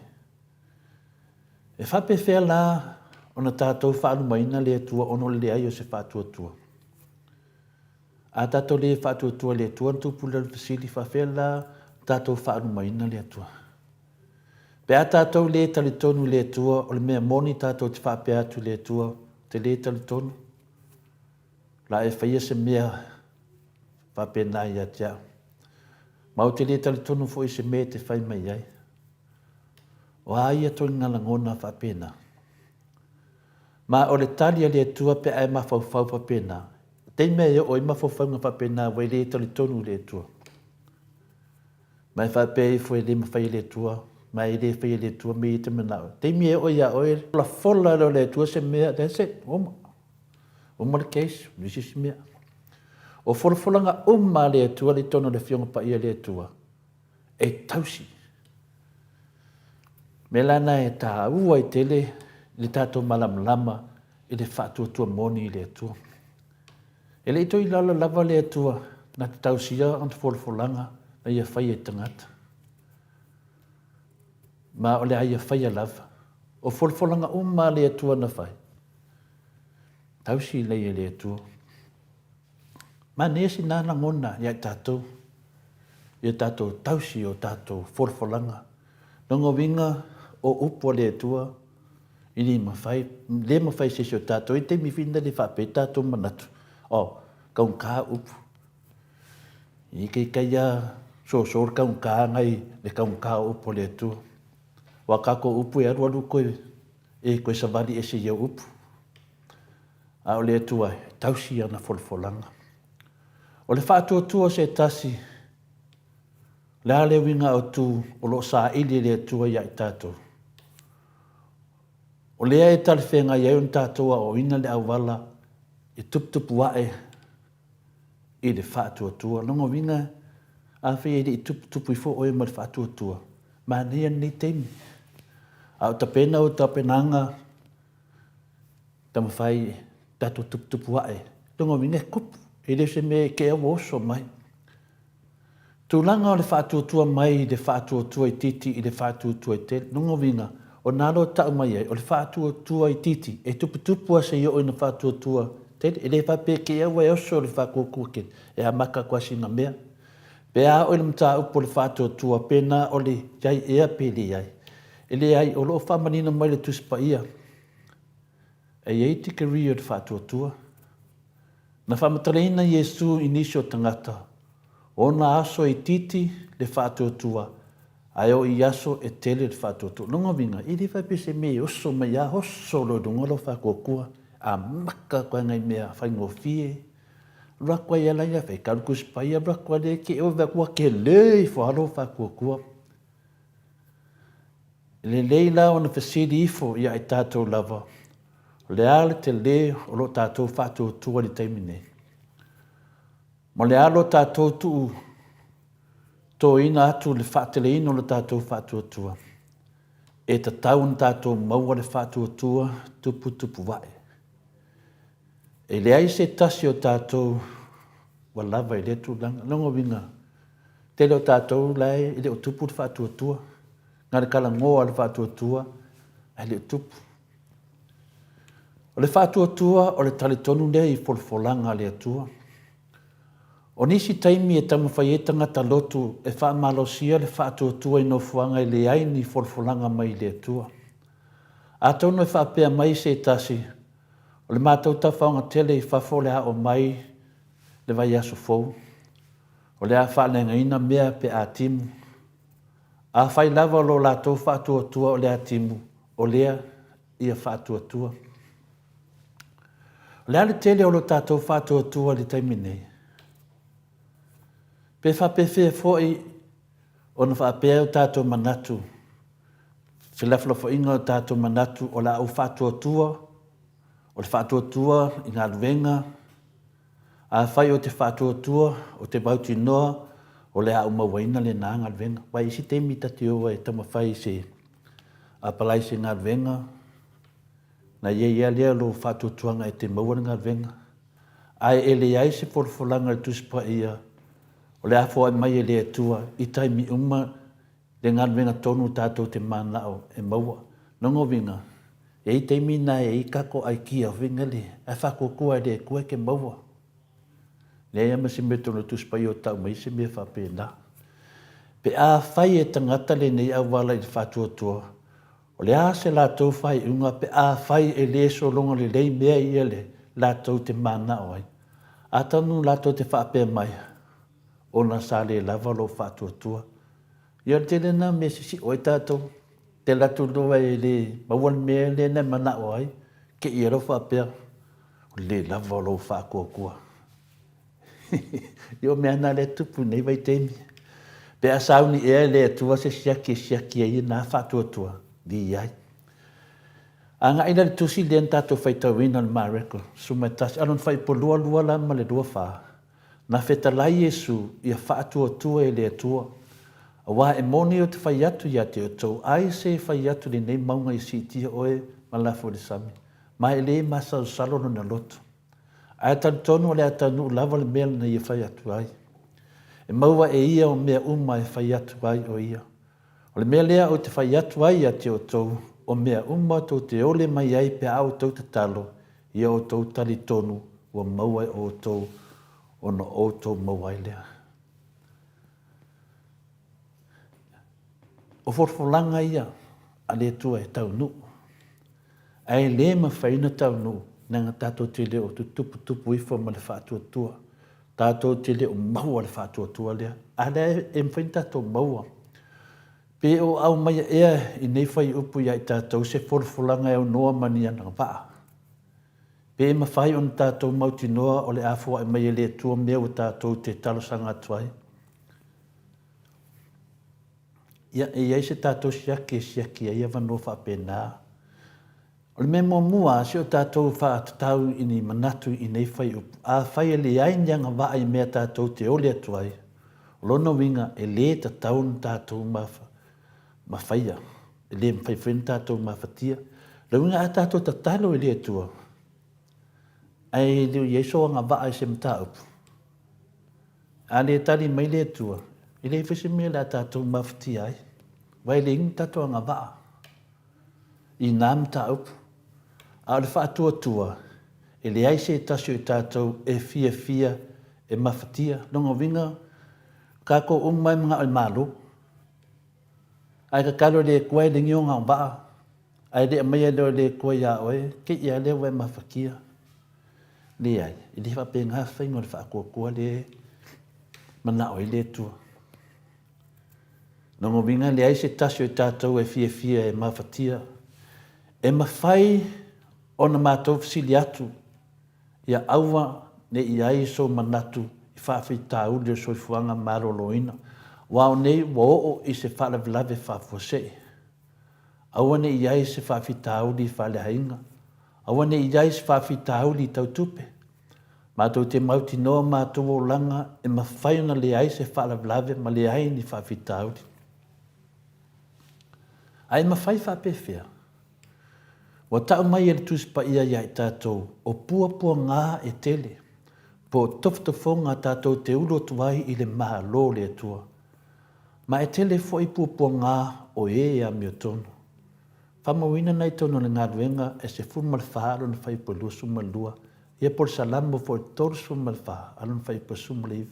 E faapefea la ona tatou faalumaina le Atua ona o le leai o se faatuatua? A tatou le faatuatua i le Atua ona tupu lea o le fesili, faafefea la tatou faalumaina le Atua? Pe a tatou le talitonu i le Atua, o le mea moni tatou te faapea atu i le Atua, ou te le talitonu, la e faia se mea faapena ia te au. Ma ou te le talitonu foi i se mea e te fai mai ai. O a ia toeaiga lagona faapena? Ma o le tali a le Atua pe a e mafaufau faapena, taimi e oo ai mafaufauga faapena ua e le talitonu i le Atua. Ma e faapea ifo e le mafai e le Atua, ma e le faia e le Atua mea ia e te manao. Taimi e oo ia oe, folafola lea o le Atua se mea, that's it, uma. Uma le case, leai se isi mea. O folafolaga uma a le Atua i totonu o le Afioga Paia a le Atua, e tausi. Mea la na e taua ai tele le tatou malamalama. i le faatuatua moni i le Atua. E le i toe ilala lava le Atua na te tausia ana folafolaga na ia faia i tagata. Ma o le a ia faia lava. O folafolaga uma a le Atua na fai, tausi lelei e le Atua. Manaia sina lagona ia i tatou, ia tatou tausi o tatou folafolaga. Lona uiga o upu a le Atua e le mafai, le mafai e se isi o tatou. E i ai taimi foi na le faapea ai tatou manatu, oh, kaugata upu. E kaikai lava soso le kaugata nai le kaugata o upu a le Atua. Aua a tatou upu e alu alu toe, e toe savali ese i au upu. A o le Atua e tausi ana folafolaga. O le faatuatua o se tasi, o le a le uiga autu o lo o saili e le Atua ia i tatou? O lea e talafeagai ai ona tatou aoaoina le auala e tuputupu ae i le faatuatua. Lona uiga, afai e le i tuputupu ifo oe ma le faatuatua, manaia lenei taimi. A o tapena ou tapenaga, taumafai tatou tuputupu ae. Lona uiga e tupu, e le o se mea e te ua oso mai. Tulaga o le faatuatua mai le faatuatua itiiti i le faatuatua tele. Lona uiga, o na loa tau mai ai, o le faatuatua itiiti e tuputupu lava seia oo ina faatuatua tele. E le faapea e te ua e oso i le faatuatua tele, e amata atu lava sina mea. Pe a oo i le mataupu o le faatuatua, pena o le i ai ea pe leai. E leai, o lo o faamanino mai le Tusi Paia, e i ai degree o le faatuatua. Na faamatalaina Iesu i nisi o tagata, o ona aso e itiiti le faatuatua, ae o i aso e tele le faatuatua. Lona uiga, e le faapea se mea e oso mai a, oso loa i luga lou faatuatua, amata atu ai nai mea faigofie, alu atu ai lava ia fai talu Tusi Paia, alu atu ai lea te i ua tele ifo lava lou faatuatua. E lelei la ona fesili ifo ia i tatou lava, o le a le tele o lo tatou faatuatua i le taimi nei? Ma o le a lo tatou tuu toina atu le faateleina o lo tatou faatuatua? E tatau ona tatou maua le faatuatua tuputupuae. E leai se tasi o tatou ua lava i lea tulaga. Lona uiga, tele o tatou la e le o tupu le faatuatua. Na o le talanoa le faatuatua ae le o tupu. O le faatuatua o le talitonu lea i folafolaga a le Atua. O nisi taimi e taumafai ai tagata lotu e faamalosia le faatuatua i nofoaga e leai ni folafolaga mai le Atua. Atonu e faapea mai se tasi, o le matou tafaoga tele i fafo o le a oo mai le vaiaso fou, o le a faaleagaina mea pe a timu. Afai lava o lo latou faatuatua o le a timu, o lea ia faatuatua. O le a le tele o lo tatou faatuatua i le taimi nei? Pe faapefea foi ona faapea o tatou manatu, felafolafoaiga o tatou manatu o le a ou faatuatua, o le faatuatua i galuega, Afai ou te faatuatua, ou te mautinoa o le a ou mauaina lena galuega. Aua e i ai isi taimi ta te o ai e taumafai i se apalai i se galuega, na i ai lava lea o lou faatuatuaga e te maua le galuega. Ae e leai se folafolaga i le Tusi Paia o le a foai mai e le Atua i taimi uma le galuega tonu tatou te mananao e maua. Lona uiga, e i ai taimi na e i ai tatou aikia foi na le, ae faatuatua e le Atua e te maua. Leai lava ma se mea tonu o le Tusi Paia o tau mai ai se mea faapena. Pe afai e tagata lenei auala i le faatuatua, o le a se latou faaiuga pe afai e le sologa lelei mea ia le latou te mananao ai? Atonu latou te faapea mai, ona sa le lava lou faatuatua. Ia o le tele lena o mea e sisio ai tatou. Te alu atu loa e le maua le mea lea na e manao ai, te i loa faapea, o le le lava o lou faatuatua. Ia o mea na lea e tupu i nei vaitaimi. Pe a sauni ea e le Atua se siaki e siaki ai na faatuatua, leai. Agai la i le tusi lea na tatou faitauina o le Mareko 11, a o lona faaipo 22 la ma le 24. Na fetalai Iesu ia faatuatua e le Atua, aua e moni ou te fai atu ia te outou, ai se fai atu lenei mauga ia siitia oe ma lafo i le sami. Ma e le masalosalo lona loto. Ae talitonu o le a taunuu lava le mea na ia fai atu ai. E maua e ia o mea uma e fai atu ai o ia. O le mea lea ou te fai atu ai ia te outou, o mea uma tou te ole mai ai pe a outou tatalo, ia outou talitonu ua maua e outou ona outou maua ai lea. O folafolaga ia a le Atua e taunuu, ae le mafai ona taunuu leaga tatou te le o tutuputupu ifo ma le faatuatua. Tatou te le o maua le faatuatua lea, a lea e mafai ona tatou maua. Pe o aumaia ea i nei fuaiupu ia i tatou se folafolaga e aunoa ma ni agavaa? Pe mafai ona tatou mautinoa o le a foai mai e le Atua mea ua tatou te talosaga atu ai? Ia, e i ai se tatou siaki e siaki ai avanoa faapena. O le mea muamua, se o tatou faatatau i ni manatu i nei fuaiupu, afai e leai ni agavaa i mea tatou te ole atu ai, o lona uiga e lē tatau ona tatou mafaia, e lē mafai foi ona tatou mafatia. O le uiga a tatou tatalo i le Atua, ae le o i ai sou agavaa i se mataupu, A le tali mai le Atua, e leai foi se mea o le a tatou mafatia ai, aua e leai ni tatou agavaa i na mataupu. A o le faatuatua, e leai se tasi o i tatou e fiafia e mafatia. Lona uiga, o tatou uma e manao i le Malo. Ae tatalo i le Atua e leai ni ona agavaa, ae le aumaia loa e le Atua ia oe, te i lava lea ua e mafatia. Leai, e le faapena le faiga o le faatuatua lea e manao ai le Atua. Lona uiga e leai se tasi o i tatou e fiafia e mafatia. E mafai ona matou fesili atu, ia aua ne i i ai sou manatu i faafitauli o le soifuaga maloloina, aua o nei ua oo i se faalavelave faafuasei. Aua ne i i ai se faafitauli faaleaiga. Aua ne i i ai se faafitauli tau tupe. Matou te mautinoa matou olaga e mafai ona leai se faalavelave ma leai ni faafitauli. A e mafai faapefea? Ua tau mai e le Tusi Paia ia i tatou, o puapuagā e tele, po o tofotofoga tatou te ulu atu ai i le Malo o le Atua. Ma e tele foi puapuagā o ē e amiotonu. Faamauina nai tonu o le galuega e 14 lona fuaiupu e 22, ia po o le Salamo foi 34 a lona fuaiupu e 19.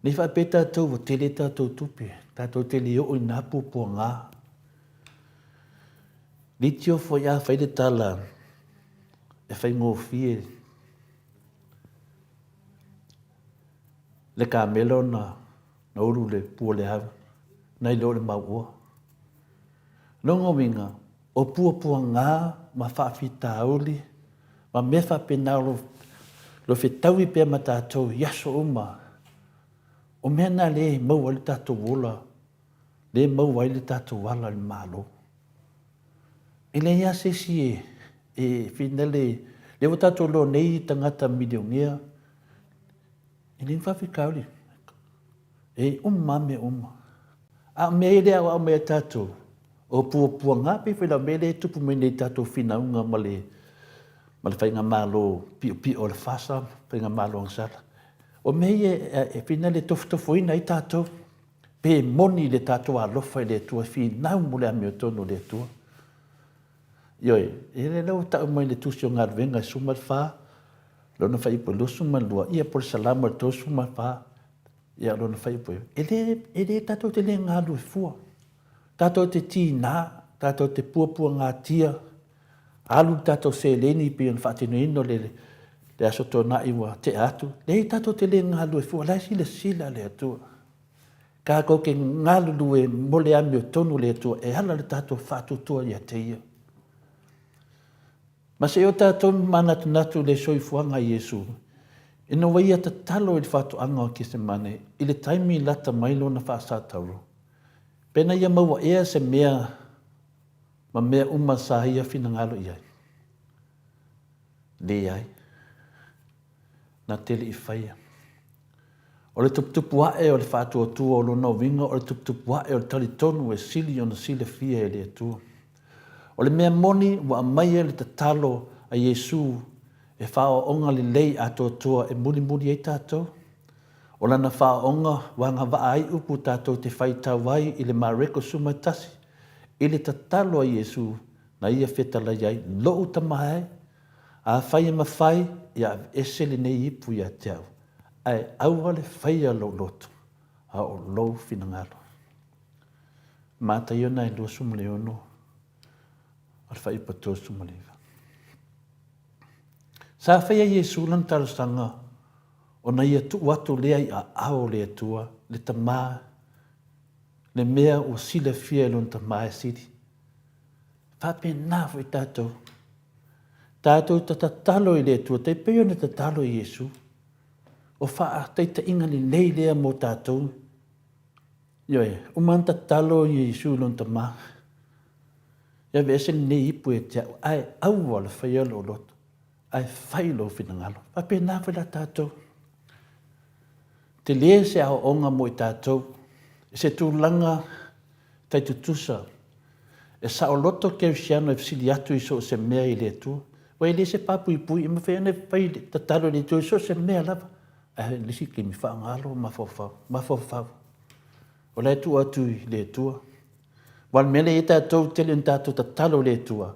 Nei faapea tatou ua tele tatou tupe, tatou te le oo i nā puapuagā. Leitio foi a fai le tala e faigofie le kamela ona na ulu le pua le au, nai lo le mauoa. Lona uiga, o puapuagā ma faafitauli ma mea faapena o lo fetaui pea ma tatou i aso uma, o mea na lea e maua ai le tatou ola, lea e maua ai le tatou ala i le Malo. E leai lava se isi e, e finale, lea ua tatou iloa nei tagata milionea, e leai ni faafitauli, e uma lava mea uma. A o mea ia lea e aoao mai ai tatou, o puapuaga pei foi la mea lea e tupu mai nei i tatou finauga ma le ma le faigamalo piopio o le FASA, faigamalo agasala. O mea ia e finale e tofotofoina ai tatou, pe moni le tatou alofa i le Atua e finau mo le amiotonu o le Atua. Ioe, e le ua tau mai le tusi o galuega e 14, lona fuaiupu e 22, ia po o le Salamo e 34, ia lona fuaiupu e, e le, e le tatou te le galulue fua. Tatou te tiga, tatou te puapuagatia, alu le tatou seleni pei ona faatinoina le, le Aso Toonai ua tea atu. Leai, tatou te le galulue fua, la e silasila le Atua. Tatou te galulue mo le amiotonu o le Atua e ala le tatou faatuatua ia te Ia. Ma se i o tatou manatunatu i le soifuaga a Iesu, ina ua Ia tatalo i le faatoaga o Kesemane i le taimi lata mai Lona faasatauro, pe na Ia maua ea se mea ma mea uma sa Ia finagalo i ai? Leai. Na te le i faia. O le tuputupu aʻe o le faatuatua o lona uiga o le tuputupu aʻe o le talitonu e sili ona silafia e le Atua. O le mea moni ua aumaia le tatalo a Iesu e faaoaoga lelei atoatoa e mulimuli ai tatou. O lana faaoaoga ua agavaa ai upu tatou te faitau ai i le Mareko 11, i le tatalo a Iesu na ia fetalai ai, Lou Tama e, afai e mafai, ia aveese lenei ipu ia te au, ae aua le faia lou loto, a o lou finagalo. Mataio na e 26, o le fuaiupu 39. Sa faia Iesu lana talosaga ona ia tuu atu lea i aao o le Atua, le Tama, le mea ua silafia e lona Tama e sili. Faapena foi tatou. Tatou te tatalo i le Atua, tai pei ona tatalo i Iesu. O faataitaiga lelei lea mo tatou. Ioe, uma ona tatalo i Iesu i lona Tama. Ia aveese lenei ipu ia te au, ae aua le faia lou loto, ae fai lou finagalo. Faapena foi la tatou. Tele se aoaoga mo i tatou, i se tulaga tai tutusa, e saoloto kerisiano e fesili atu i so o se mea i le Atua. Ua e le se papuipui, e mafai ona e fai tatalo i le Atua i so o se mea lava, ae le isi taimi faaaoga lou mafaufau, mafaufau. O la e tuu atu i le Atua. Aua o le mea lea e i ai tatou, tele ina tatou tatalo i le Atua,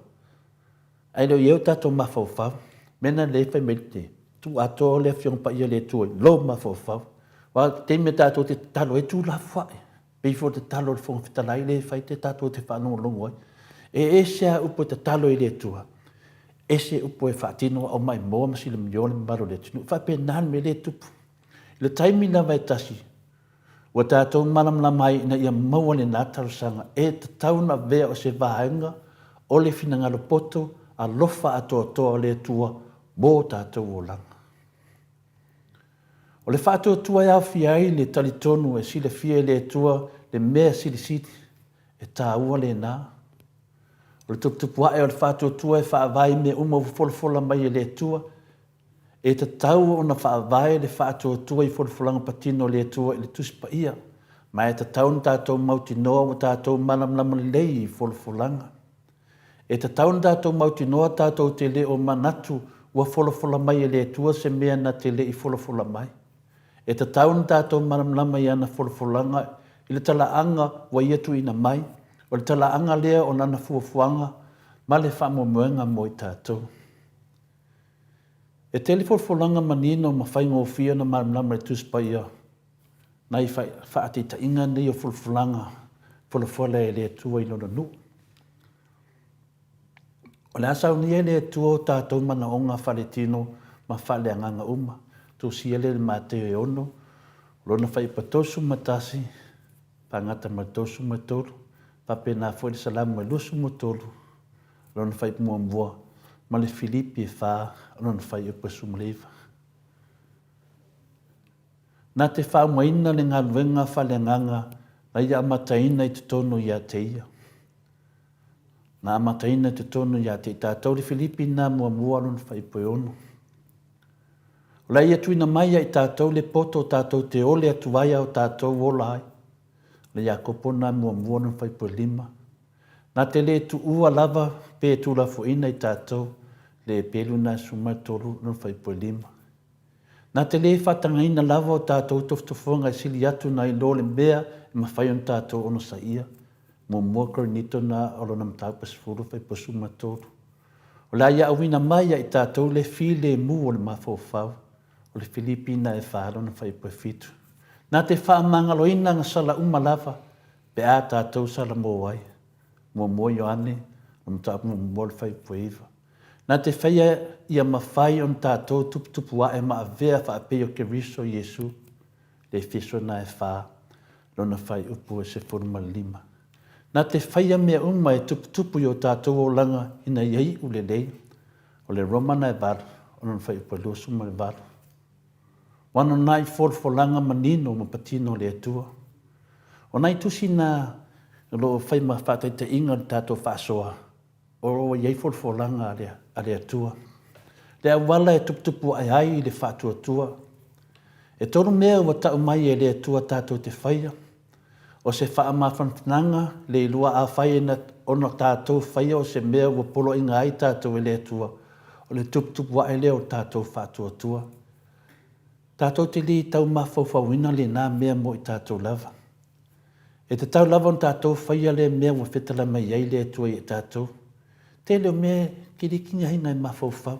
ae le o i ai o tatou mafaufau. O le mea lena lea e fai mai te tuu atoa le Afioga Paia a le Atua i lou mafaufau. Aua o le taimi tatou te tatalo ai, tuulafoai. Pei foi o le tatalo a le Fofoga Fetalai lea e fai te tatou te faalogologo ai. E ese lava upu e tatalo i le Atua, ese upu e faatino a o maimoa ma silamio le mamalu o le atunuu. E faapena le mea lea e tupu. I le taimi lava e tasi, Ua tatou malamalama ai ina ia maua lena talosaga e tatau ona avea o se vaega o le finagalo poto alofa atoatoa o le Atua mō tatou olaga. O le faatuatua e aofia ai le talitonu e silafia e le Atua le mea silisili, e taua lena. O le tuputupu ae o le faatuatua e faavae i mea uma ua folafola mai e le Atua, E tatau ona faavae le faatuatua i folafolaga patino a le Atua i le Tusi Paia, ma e tatau ona tatou mautinoa ua tatou malamalama lelei i folafolaga. E tatau ona tatou mautinoa tatou te le o manatu ua folafola mai e le Atua se mea na te le i folafola mai. E tatau ona tatou malamalama i ana folafolaga i le talaaga ua ia tuuina mai, o le talaaga lea o lana fuafuaga ma le faamoemoega mo i tatou. E tele folafolaga manino ma faigofie ona malamalama i le Tusi Paia nai faataitaiga nei o folafolaga folafola e le Atua i Lona nuu. O le a saunia e le Atua o tatou manaoga faaletino ma faaleagaga uma. Tusia lea i le Mateo e 6, lona fuaiupu 31, faagata ma le 33, faapena foi le Salamo e 23, lona fuaiupu muamua, ma le Filipi e 4, lona fuaiupu e 19. Na te faaumaina le galuega faaleagaga na ia amataina i totonu ia te ia. Na amataina i totonu ia te i tatou le Filipi na muamua lona fuaiupu e 6. O la ia tuuina mai ia i tatou le poto tatou te ole atu ai a o tatou ola ai. O le Iakopo na muamua lona fuaiupu e 5. Na te le tuua lava pe tuulafoaina i tatou le pelu na 13 lona fuaiupu e 5. Na te le faatagaina lava o tatou tofotofoga e sili atu nai lo le mea e mafai ona tatou onosaia, muamua Korinito na o lona mataupu e 10 fuaiupu 13. O le a ia auina mai ia i tatou le filemu o le mafaufau, o le Filipi na e 4 lona fuaiupu e 7. Na te faamagaloina gasala uma lava Pe a tatou salamo ai, muamua Ioane, o le mataupu muamua o le fuaiupu e 9. Na te faia ia mafai ona tatou tuputupu ae ma avea faapei o Keriso Iesu, le Efeso na e 4, lona fuaiupu e 15. Na te faia mea uma e tuputupu i o tatou olaga ina ia iu lelei, o le Roma na e 8, o lona fuaiupu e 28. Ua nonai folafolaga manino ma patino a le Atua. O nai tusi na o lo o fai ma faataitaiga o le tatou faasoa, o lo o i ai folafolaga a le Atua. Le auala e tuputupu ae ai le faatuatua. E tolu mea ua tau mai e le Atua tatou te faia, o se faamafanafanaga le ilua afai ona tatou faia o se mea ua poloaiga ai tatou e le Atua, o le tuputupu ae lea o le tatou faatuatua. Tatou te le tau mafaufauina lena mea mo i tatou lava. E tatau lava ona tatou faia lea mea ua fetalai mai ai le Atua ia i tatou. Tele o mea e te le tigaina e mafaufau.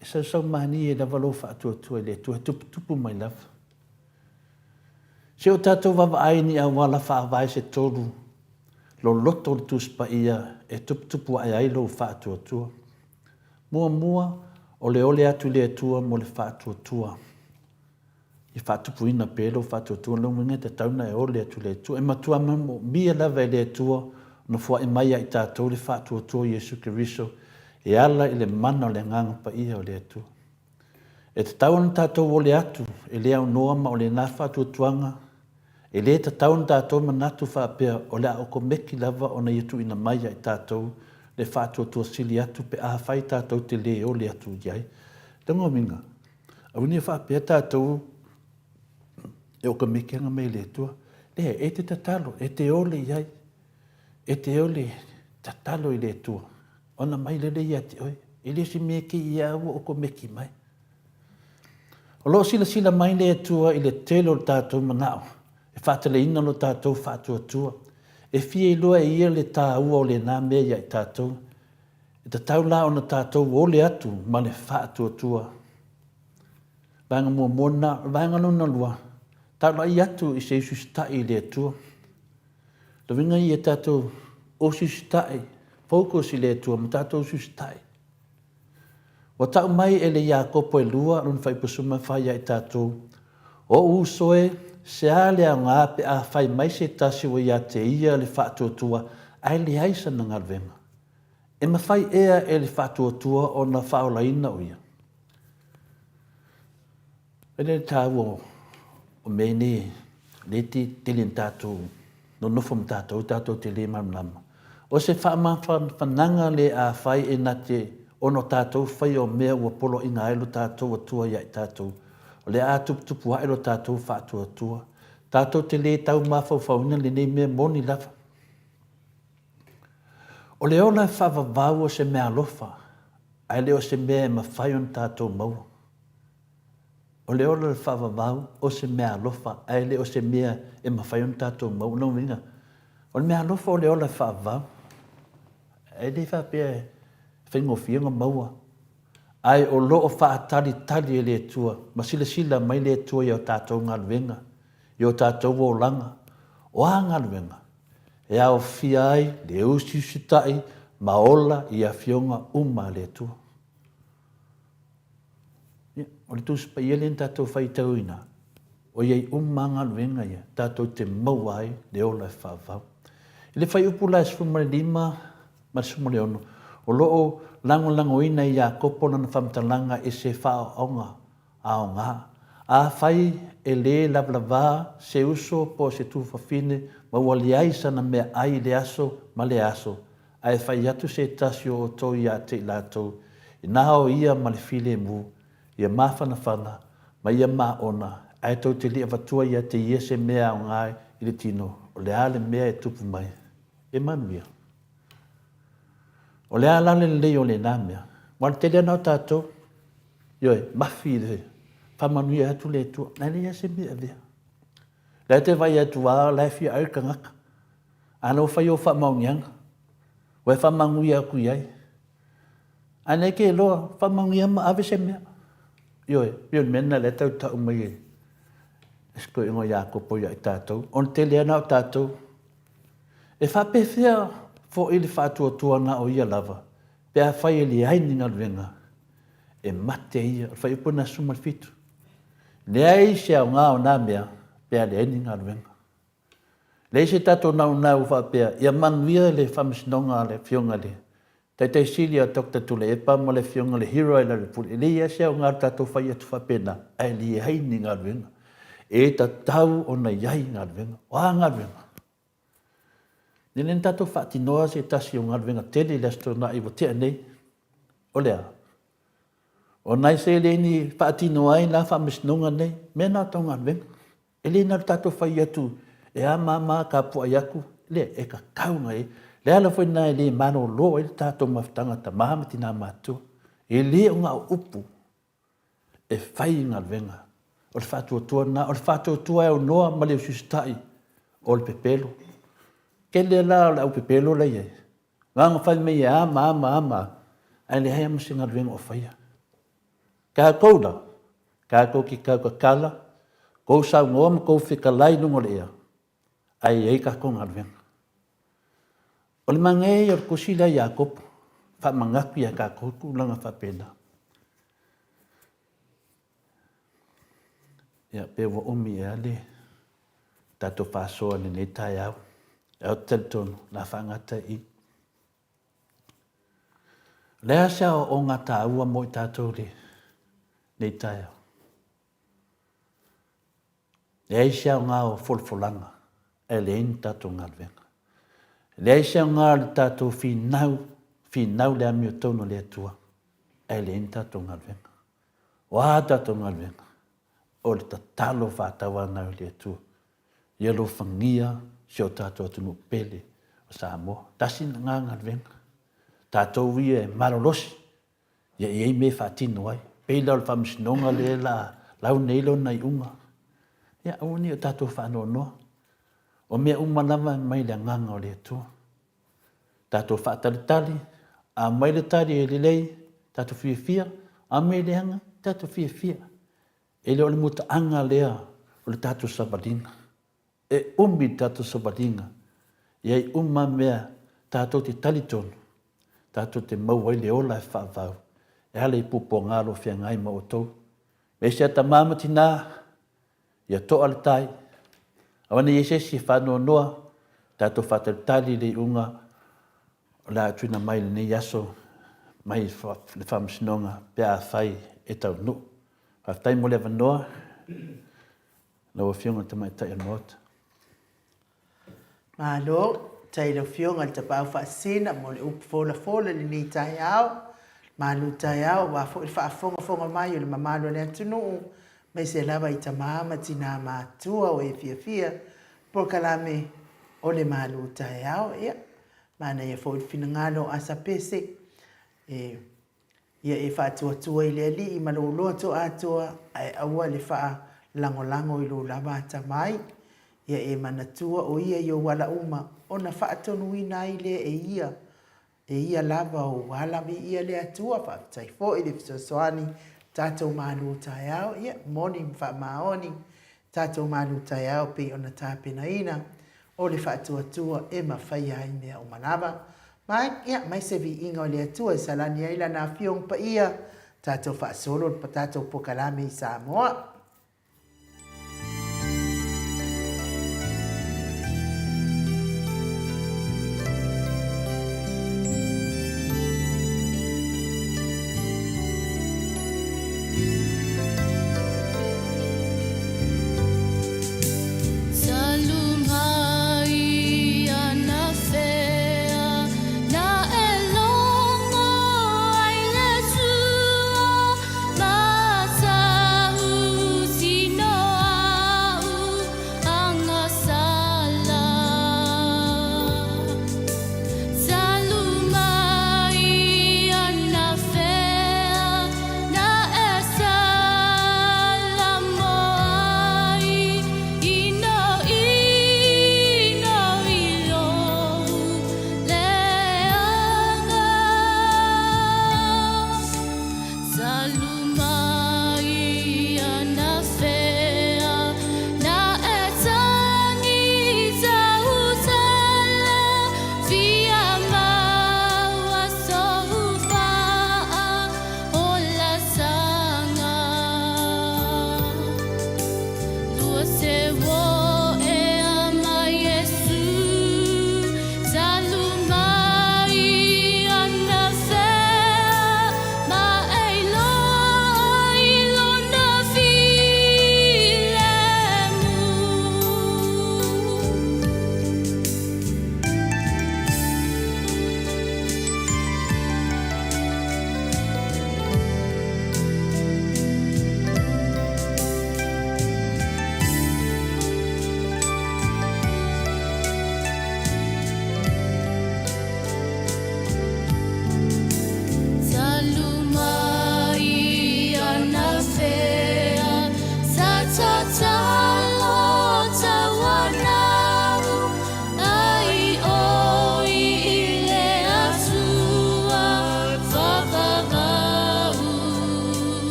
E sausau manie lava lou faatuatua i le Atua e tuputupu mai lava. Se o tatou vaavaai i ni auala faavae se tolu loloto o le Tusi Paia e tuputupu ae ai lou faatuatua. Muamua, o le ole atu i le Atua mo le faatuatua. Ia faatupuina pea lou faatuatua, lona uiga e tatau ona e ole atu i le Atua. E matua moomia lava e le Atua ona foai mai ia i tatou le faatuatua o Iesu Keriso e ala i le mana o le Agaga Paia o le Atua. E tatau ona tatou ole atu e le aunoa ma o lena faatuatuaga, e le tatau ona tatou manatu faapea o le a okomeki lava ona ia tuuina mai ia i tatou le faatuatua sili atu pe afai tatou te le ole atu i ai. Lona uiga, aua ne i faapea tatou e okomeki ana mai e le Atua. Leai, e te tatalo, e te ole i ai, e te ole tatalo i le Atua. Ona mai lele ia te oe. E le o se mea kei ia ua okomeki mai. O lo o silasila mai le Atua i le tele o le tatou manao e faateleina lo tatou faatuatua. E fia iloa e Ia le taua o lena mea ia i tatou. E tatau la ona tatou ole atu ma le faatuatua. Vaega muamua lena. O le vaega lona lua, taulai atu i se usiusitai i le Atua. Le uiga ia tatou usiusitai, focus i le Atua ma tatou usiusitai. Ua tau mai e le Iakopo e lua lona fuaiupu 14 ia i tatou, O ou uso e, se a le aoga pe a fai mai se tasi ua ia te ia le faatuatua ae leai sana galuega? E mafai ea e le faatuatua ona faaolaina o ia? E le taua o mea nei, lea e tele ina tatou nonofo ma tatou, tatou te le malamalama. O se faamafanafanaga le afai e na te ono tatou faia o mea ua poloaiga ai lo tatou Atua ia i tatou, o le a tuputupu ae lo tatou faatuatua. Tatou te le tau mafaufauina lenei mea moni lava. O le ola e faavavau o se meaalofa, ae le o se mea e mafai ona tatou maua. O le ola o le faavavau o se meaalofa, ae le o se mea e mafai ona tatou maua. O lona uiga, o le meaalofa o le ola e faavavau. E le faapea e faigofie ona maua, ae o lo o faatalitali e le Atua ma silasila mai le Atua i a tatou galuega, i o tatou olaga. O a galuega? E aofia ai le usiusitai ma ola i afioga uma a le Atua. Ia, o le Tusi Paia lea na tatou faitauina, o i ai uma lava galuega ia tatou te maua ai le ola e faavavau. I le fuaiupu la e 15 ma le 16, o lo o lagolagoina e Iakopo lana faamatalaga i se faaoaoga aoga. Afai e le lavalava se uso po o se tuafafine ma ua leai sana meaai i le aso ma le aso, ae fai atu se tasi o outou ia te i latou, inā o ia ma le filemu, ia mafanafana, ma ia maona, ae tou te le avatua ia te ia se mea aoga i le tino, o le a le mea e tupu mai? E manuia. O le a la le lelei o lena mea? Aua o le tele lava o tatou, ioe, mafi i le faamanuia atu le Atua, ae leai lava se mea e avea. La e te vaai atu lava, o la e fia ai le tagata. A na ua fai ou faamaoniaga, ua e faamanuia atu i ai. Ae na e te iloa, faamanuia ma ave se mea. Ioe, pei o le mea lena o lea e tau tau mai e si toeaina o Iakopo ia i tatou. O le tele lava lena o tatou. E faapefea foi le faatuatua na o ia lava, pe afai e leai ni galuega, e mate ia. O le fuaiupu lena 17. Leai se aoga o na mea pe a leai ni galuega. Leai se tatou naunau faapea ia manuia le faamasinoga a le Afioga i le Taitai Sili a Doctor Tuilaepa ma le Afioga i le Hero Lealailepule. E leai lava se aoga o le tatou fai atu faapena ae leai ni galuega. E tatau ona i ai galuega. O a galuega? Lea na tatou faatinoa se tasi o galuega tele i le Aso Toonai ua tea nei. O le a? O nai seleni faatino ai la faamasinoga nei, mea na o tau galuega. E le na o le tatou fai atu e a ma ma tapuai atu, le e tatau ona i ai. Le ala foi lena e le malolo ai le tatou mafutaga tama ma tina matutua. E le o na o upu e fai i galuega. O le faatuatua lena, o le faatuatua e aunoa ma le usiusitai o le pepelo. Tele la o le au pepelo la i ai. Na ona fai mai e a ma a ma a ma a, ae leai lava ma se galuega o faia. Tatou la, tatou te tautatala, tou saunoa ma tou fetalai i luga o le ea, ae i ai tatou galuega. O le manaia ia o le tusi lea a Iakopo, faamanatu ia tatou tulaga faapena. Ia, pe ua umi ea le tatou faasoa i lenei taeao. Ae ou te talitonu, o le a faagata i i. O le a se aoaoga taua mo i tatou i lenei taeao? Leai se aoga o folafolaga ae leai ni tatou galuega. Leai se aoga o le tatou finau, finau le amiotonu a le Atua ae leai ni tatou galuega. O a tatou galuega? O le tatalo faatauanau i le Atua. Ia alofagia si o tatou atunuu pele o Samoa. Tasi lena galuega. Tatou ia e malolosi, ia i ai mea e faatino ai. Pei la o le faamasinoga lea o le a lau nei lona iuga. Ia aua ne i o tatou faanoanoa. O mea uma lava e mai le agaga o le Atua. Tatou faatalitali, a aumai le tali e lelei, tatou fiafia, a aumai e leaga, tatou fiafia. E le o le mutaaga lea o le tatou savaliga. E umi le tatou savaliga, e i ai uma mea tatou te talitonu, tatou te maua ai le ola e faavavau e ala i puapuaga o lo o feagai ma outou. Aemaise a tama ma tina, ia toa le tai, aua ne i i ai se isi e faanoanoa, tatou faatalitali i le iuga o le a tuuina mai i lenei aso mai le Faamasinoga pe afai e taunuu. Faafetai mo le avanoa lau Afioga i le Tamaitai o le Maota.
Malo, faafetai i lau Afioga i le Tapaau Faasisina mo le upu folafola i lenei taeao. Malu taeao aua foi le faafogafoga mai o le mamalu o le atunuu, aemaise lava i tama ma tina matutua o e fiafia polokalame o le malu taeao. Ia, manaia foi le finagalo o Asa Pese e Ia e faatuatua i le Alii ma lou loto atoa, ae aua le faalagolago i lou lava atamai. Ia e manatua o Ia i ou ala uma, ona faatonuina ai lea e Ia, e Ia lava ou ala. Viia le Atua, faafetai foi le fesoasoani, tatou malu taeao, ia moni ma faamaoni tatou malu taeao pei ona tapenaina. O le faatuatua e mafaia ai mea uma lava. Ma, ia, mai se viiga o le Atua e salani ai Lana Afioga Paia, tatou faasolo le tatou pokalame i Samoa.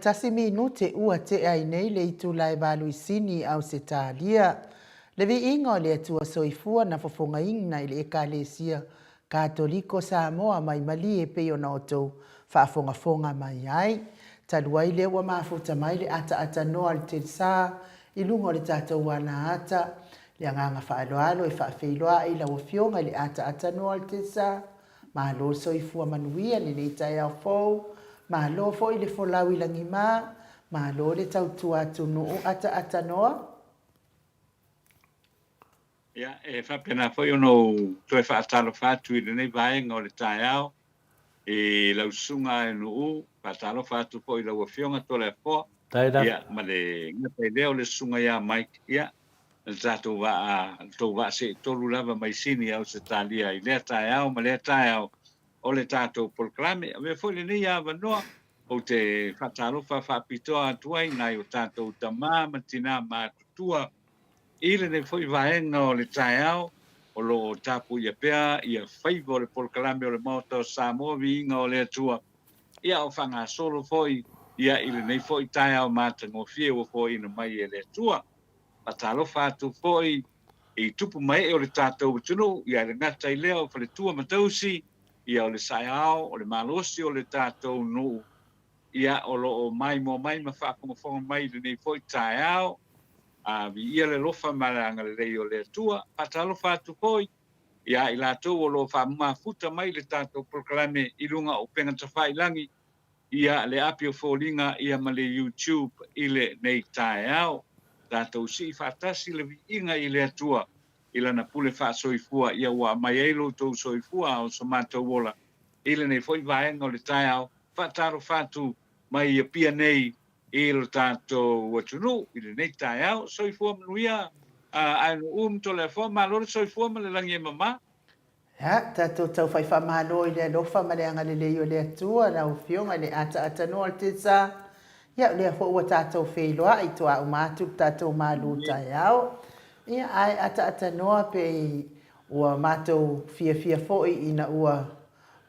21 minute ua tea ai nei le itula e valu i Sini, Ausetalia. Le viiga o le Atua Soifua na fofogaina i le Ekalesia Katoliko Samoa mai malie e pei ona outou faafogafoga mai ai. Talu ai lea ua mafuta mai le ataatanoa a le Telsa i luga o le tatou alaata, le agaga faaaloalo e faafeiloai i lau Afioga i le ataatanoa a le Telsa, Malo le soifua manuia lenei taeao fou, malo foi le folau i lagima, malo le tautua atunuu ataatanoa.
Ia, e faapena foi ona ou toe faatalofa atu i lenei vaega o le taeao i lau susuga Aenu'u, faatalofa atu foi i lau Afioga Toleafoa, ia, ma le gata i lea o le susuga ia Mike, ia, le tatou vaa, le tou vaa seetolu lava mai Sini, Ausetalia i lea taeao ma lea taeao o le tatou polokalame. Avea foi lenei avanoa ou te faatalofa faapitoa atu ai i nai o tatou tama ma tinā matutua I lenei foi vaega o le taeao, o lo o tapuia pea ia faiva o le polokalame o le Maota o Samoa Viiga o le Atua, ia o faagasolo foi ia i lenei foi taeao matagofie ua foaiina mai e le Atua. Faatalofa atu foi i tupu ma ee o le tatou atunuu, ia e le gata i lea o faletua ma tausi, ia o le saeao, o le malosi o le tatou nuu, Ia, o lo o maimoa mai ma faafogafoga mai i lenei foi taeao. A viia le alofa ma le agalelei o le Atua. Faatalofa atu foi ia i latou o lo o faamafuta mai le tatou polokalame i luga o upega tafailagi, ia le api o foliga ia ma le YouTube i lenei taeao. Tatou sii faatasi le viiga i le Atua i Lana pule faasoifua ia ua aumai ai lo outou soifua a o so matou ola i lenei foi vaega o le taeao. Faatalofa atu mai Apia nei i lo tatou atunuu i lenei taeao. Soifua manuia Aenu'u ma Toleafoa, malo le soifua ma le lagi e mama.
Ia, tatou tau fai faamalo i le alofa ma le agalelei o le Atua, lau Afioga i le ataatanoa o le Tesa. Ia, o lea foi ua tatou feiloai, toa uma atu le tatou malu taeao. Ia, ae ataatanoa pe ua matou fiafia foi ina ua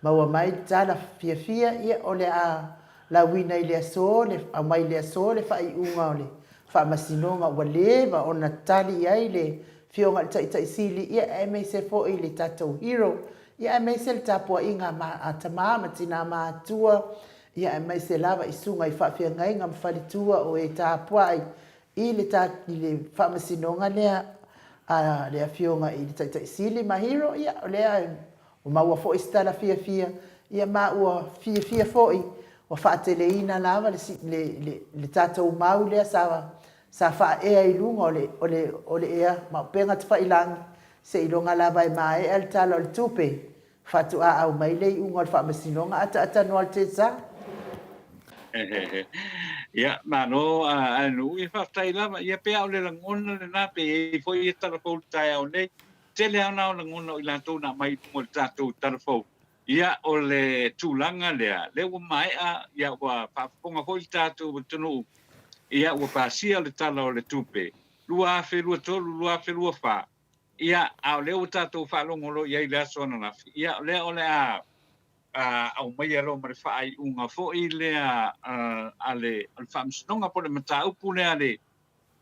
Maua mai le tala fiafia, ia, o le a lauina i le aso, le aumai i le aso le faaiuga o le Faamasinoga ua leva ona tali i ai le Afioga i le Taitai Sili, ia, aemaise foi le tatou hero, ia, aemaise le tapuaiga a tama ma tina matutua, ia, aemaise lava i susuga i faafeagaiga ma faletua o e tapuai i le i le Faamasinoga lea a le Afioga i le Taitai Sili ma Hero, ia, o lea Ua maua foi se tala fiafia, ia ma ua fiafia foi, ua faateleina lava le, le, le, le tatou mau lea sa, sa faaea i luga o le, o le, o le ea ma upega tafailagi, seiloga lava e maea le Tala o le Tupe, faatoa aumai le iuga o le Faamasinoga ataatanoa le Tesa.
Ia, malo a Nuu, ia faafetai lava. Ia pe a o le lagona lena, pe i ai foi ia tala fou i le taeao nei, Tele lava na o lagona o i latou na aumai i luga o le tatou tala fou. Ia, o le tulaga lea, lea ua maea, ia ua faafofoga foi le tatou atunuu, ia ua pasia le Tala o le Tupe 2023, 2024, ia, a o lea ua tatou faalogo loa i ai i le aso ananafi, ia o lea o le a aumaia loa ma le faaiuga foi lea a le Faamasinoga po o le mataupu lea a le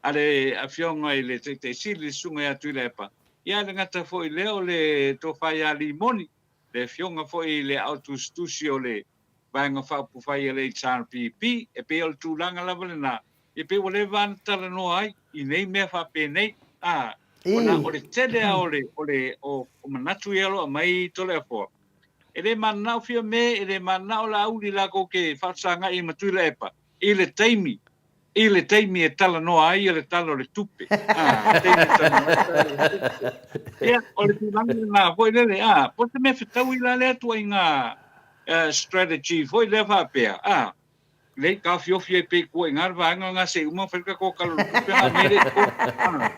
a le Afioga i le Taitai Sili, le Susuga ia Tuilaepa, ia ae le gata foi i lea o le Tofa ia Limoni. le Afioga foi i le Aao Tusitusi o le Vaega Faaupufai a le HRPP, e pei o le tulaga lava lena, e pei ua leva ona talanoa ai i nei mea faapenei, a, ona o le tele lava o le, o le, o, o manatu ia o lo o aumai Toleafoa, e le mananao Fiame, e le mananao Laauli latou te faafesagai ma Tuilaepa i le taimi i le taimi e talanoa ai le Tala o le Tupe. A, taimi e talanoa ai le Tala o le Tupe. Ia, o le tulaga lena foi lele, a, po o se mea fetaui la lea ituaiga strategy foi lea faapea, a, lei taofiofi ai pea i tua i ina le vaega lena se i uma ona fai le tatou Tala o le Tupe ona aumai lea i totonu. A,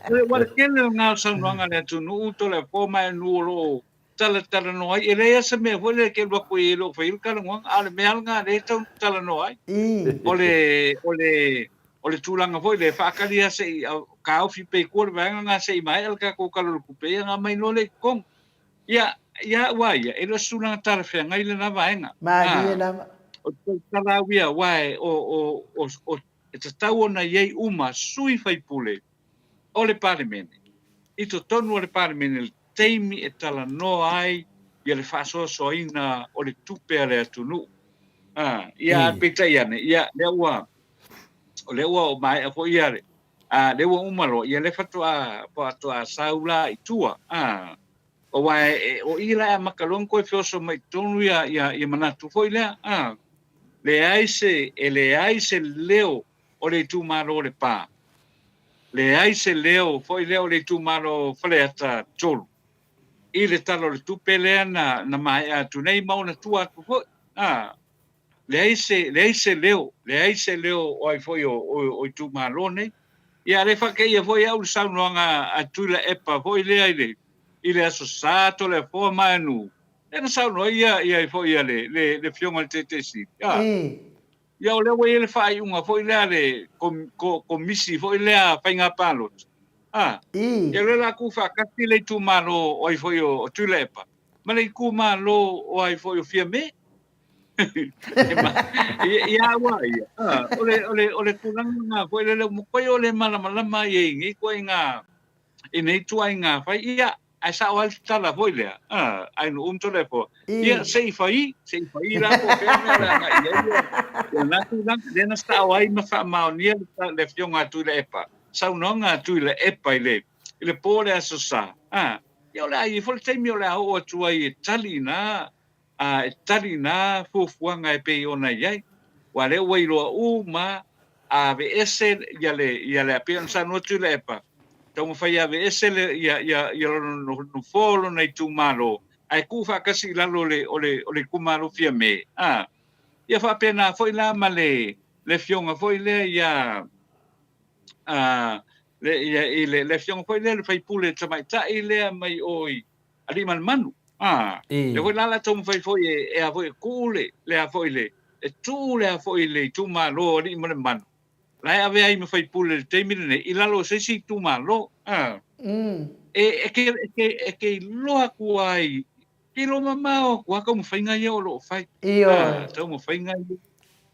aua o le tele lena o saunoaga a le atunuu, Toleafoa ma Aenuu o lo o talatalanoa ai. E leai lava se mea foi lea e te alu atu ai e le o faia le talanoaga, a o le mea lava lena o lea e tatau ona talanoa ai. O le, o le, o le tulaga foi lea, faatali lava se i taofi pea i tua le vaega lena se i maea le tatou Tala o le Tupe, ia ona aumai loa lea i totonu. Ia, ia au lava ia, e le o se tulaga talafeagai lena vaega.
Malie lava.
O le tautala au ia, aua e, o, o, o, o, e tatau ona i ai uma sui faipule o le Palemene, i totonu o le Palemene i le taimi e talanoa ai ia le faasoasoaina o le tupe a le atunuu. A, ia, a peitai ane, ia, lea ua, o lea ua maea foi ia le, a, lea ua uma loa, ia lea faatoa, faatoa sau la i tua. A, aua e, o i la e amata loa ona toe feoso mai i totonu ia, ia, ia manatu foi lea. A, leai se, e leai se leo o le itumalo o Lepa. Leai se leo foi lea o le itumalo o Faleata 3 i le Tala o le Tupe lea na, na maea atu nei ma ona tua atu foi. A, leai se, leai se leo, leai se leo o ai foi o, o, o itumalo nei. Ia, le faateia foi au le saunoaga a Tuilaepa foi lea i le, i le Aso Sa, Toleafoa ma Aenuu, lea na saunoa ai ia, ia foi ia le, le, le Afioga i le Taitaiseili. A. Ia o lea ua i ai le faaiuga foi lea a le Komisi foi lea Faiga Palota, a, ia o lea o le a tuufaatasi le itumalo o ai foi o Tuilaepa ma le itumalo o ai foi o Fiame. Ia au lava ia, a, o le, o le, o le tulaga lena foi lele, ua matuai o le malamalama ia i nei ituaiga, i nei ituaiga fai. Ia, Ae sao ai le tala foi lea, a, ai no um tole po. Ia, se i fai, se i fai la po fea mea o le a agai i ai ia, ia lena tulaga. Lea na sao ai ma faamaonia le, le afioga a Tuilaepa, saunoaga a Tuilaepa i le, i le po o le Aso Sa, a, ia o le a i ai foi le taimi o le a oo atu ai e tali ina, a, e tali ina fuafuaga e pei ona i ai. Aua lea ua iloa uma a aveese ia le, ia le, pei ona saunoa Tuilaepa, taumafai e aveese le, ia, ia, ia lona nofoa o lona itumalo, ae tuu faatasi i lalo o le, o le, o le itumalo Fiame, a, ia faapena foi la ma le, le afioga foi lea ia, a, le, ia, i le, le afioga foi lea le faipule tamaitai lea mai o i Aliimalemanu, a, lea foi la o le a taumafai foi e, e a foi e tuu le, le a foi le, e tuu le a foi le itumalo o Aliimalemanu, la e ave ai ma faipule i le taimi lenei i lalo o se isi itumalo, a. E, e ke, e ke, e ke iloa atu ai, ke iloa mamao atu lava taumafaiga ia o lo o fai. A, taumafaiga ia,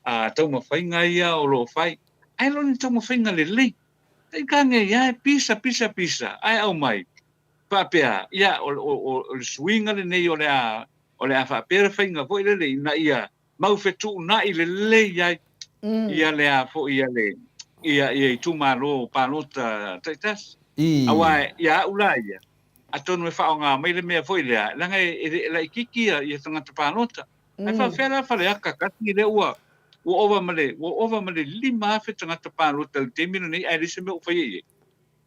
a, taumafaiga ia o lo o fai. Ae le o ni taumafaiga lelei. Taikange ia e pisa, pisa, pisa, ae aumai. Faapea, ia, o, o, o, o le suiga lenei o le a, o le a faapea le faiga foi lele ina ia maufetuunai lelei ai ia le a foi ia le, ia, ia itumalo palota taitasi. Aua ia au la ia, atonu e faaaoga mai le mea foi lea, leaga e, e, e laitiiti ia, ia tagata palota. Ae faapefea la Faleata tasi lea ua, ua ova ma le, ua ova ma le 5,000 tagata palota i le taimi lenei ae leai se mea o faia i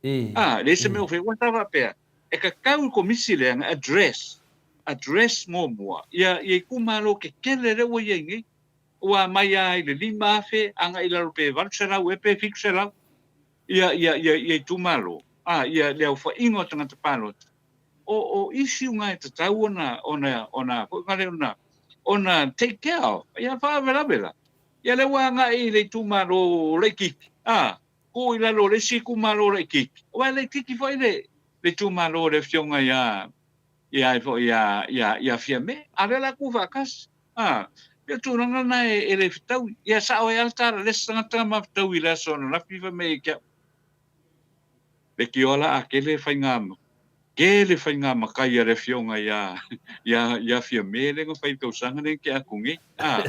ai. Ā, leai se mea o faia. Ua ta faapea, e tatau i le komisi lea na address, address muamua ia, ia itumalo tetele lea ua i ai nei. Ua aumai lava i le 5,000 agai i lalo pe 800 ea pe 700 ia, ia, ia, ia itumalo, ā, ia le aofaiga o tagata palota. O, o issue na e tatau ona, ona, ona, foi na lea ona, ona take care of, ia faalavelave la. Ia lea ua agai i le itumalo laitiiti, ā, Kū i lalo o le isi itumalo laitiiti, aua e laitiiti foi le itumalo o le afioga ia, ia ai foi ia, ia, ia Fiame, a o lea la kū faatasi. A, pei o le tulaga lena e, e le fetaui. Ia sao ai lava le tala, le isi tagata na mafetaui i le aso ananafi fai mai ia te au, Leitioa la a tele faiga Tele faiga makai a le afioga ia ia ia Fiame lea na fai i le tausaga lea na tea atu nei. A.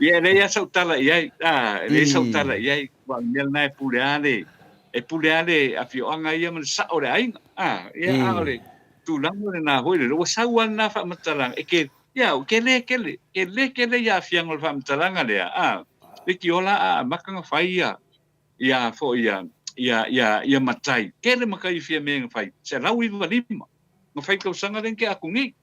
Ia e leai lava sau tala i ai. A, e leai sau tala i ai. Aua o le mea lena e pule lava le e pule lava le afioaga ia ma le sao o le aiga. A, ia a o le tulaga lena foi lele, ua sau lava lena faamatalaga e ke ia tele tele, tele tele ia aafiaga o le faamatalaga lea, a, leitioa la a amata ona fai ia ia foi ia ia ia ia matai tele matai fia mea na fai 195 na fai tausaga lea na tea atu nei.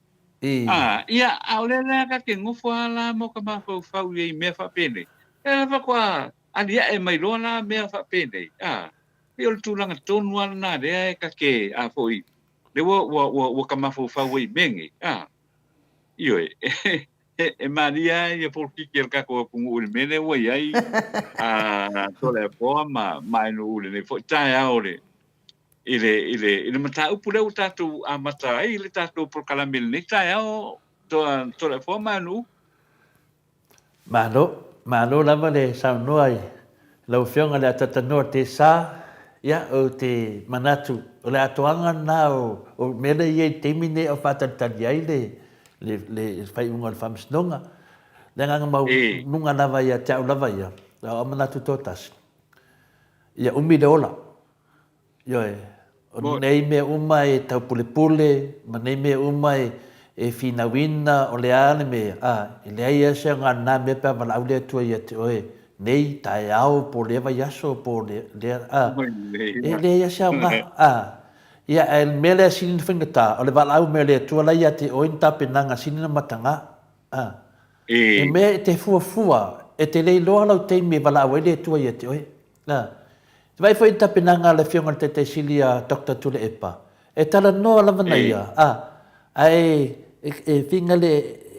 A ia a o lea la ta te nofo a la mo ka mafaufau i mea faapenei e faatoa aliae mai loa la mea faapenei a pei o le tulaga tonu lava lena lea e ta te a foi lea ua ua ua ua ta mafaufau ai i mea nei a ioe E malie lava ia polokiki a le tatou atunuu i le mea lea ua i ai a Toleafoa ma Maenuu i lenei foi taeao i le, i le, i le, i le mataupu lea ua tatou amata ai le tatou polokalame i lenei taeao, Toleafoa ma Maenuu.
Malo, malo lava le saunoa i lau Afioga i le Atatanoa Tesa. Ia, ou te manatu, o le atoaga lena o, o mea lea e i ai i le taimi lenei o faatalitali ai le, le, le faaiuga o le Faamasinoga. Le agaga maualuga lava ia te au lava ia, a o manatu toatasi, ia umi le ola. Ioe, o nei mea uma e taupulepule, ma nei mea uma e, e finauina, o le a le mea, a, e leai lava se aoga lena mea pe a valaau le Atua ia te oe, nei, taeao, po o lea vaiaso, po o lea, a, e leai lava se aoga, a. Ia, ae le mea lea sili ona faigata, o le valaau mai o le Atua la ia te oe ni tapenaga sili ona mataga. A. E mea e te fuafua, e te le iloa lau taimi e valaau ai le Atua ia te oe. A. Te vaai foi i le tapenaga a le Afioga i le Taitai Sili a Doctor Tuilaepa, e talanoa lava na ia, a, ae e, e finga le,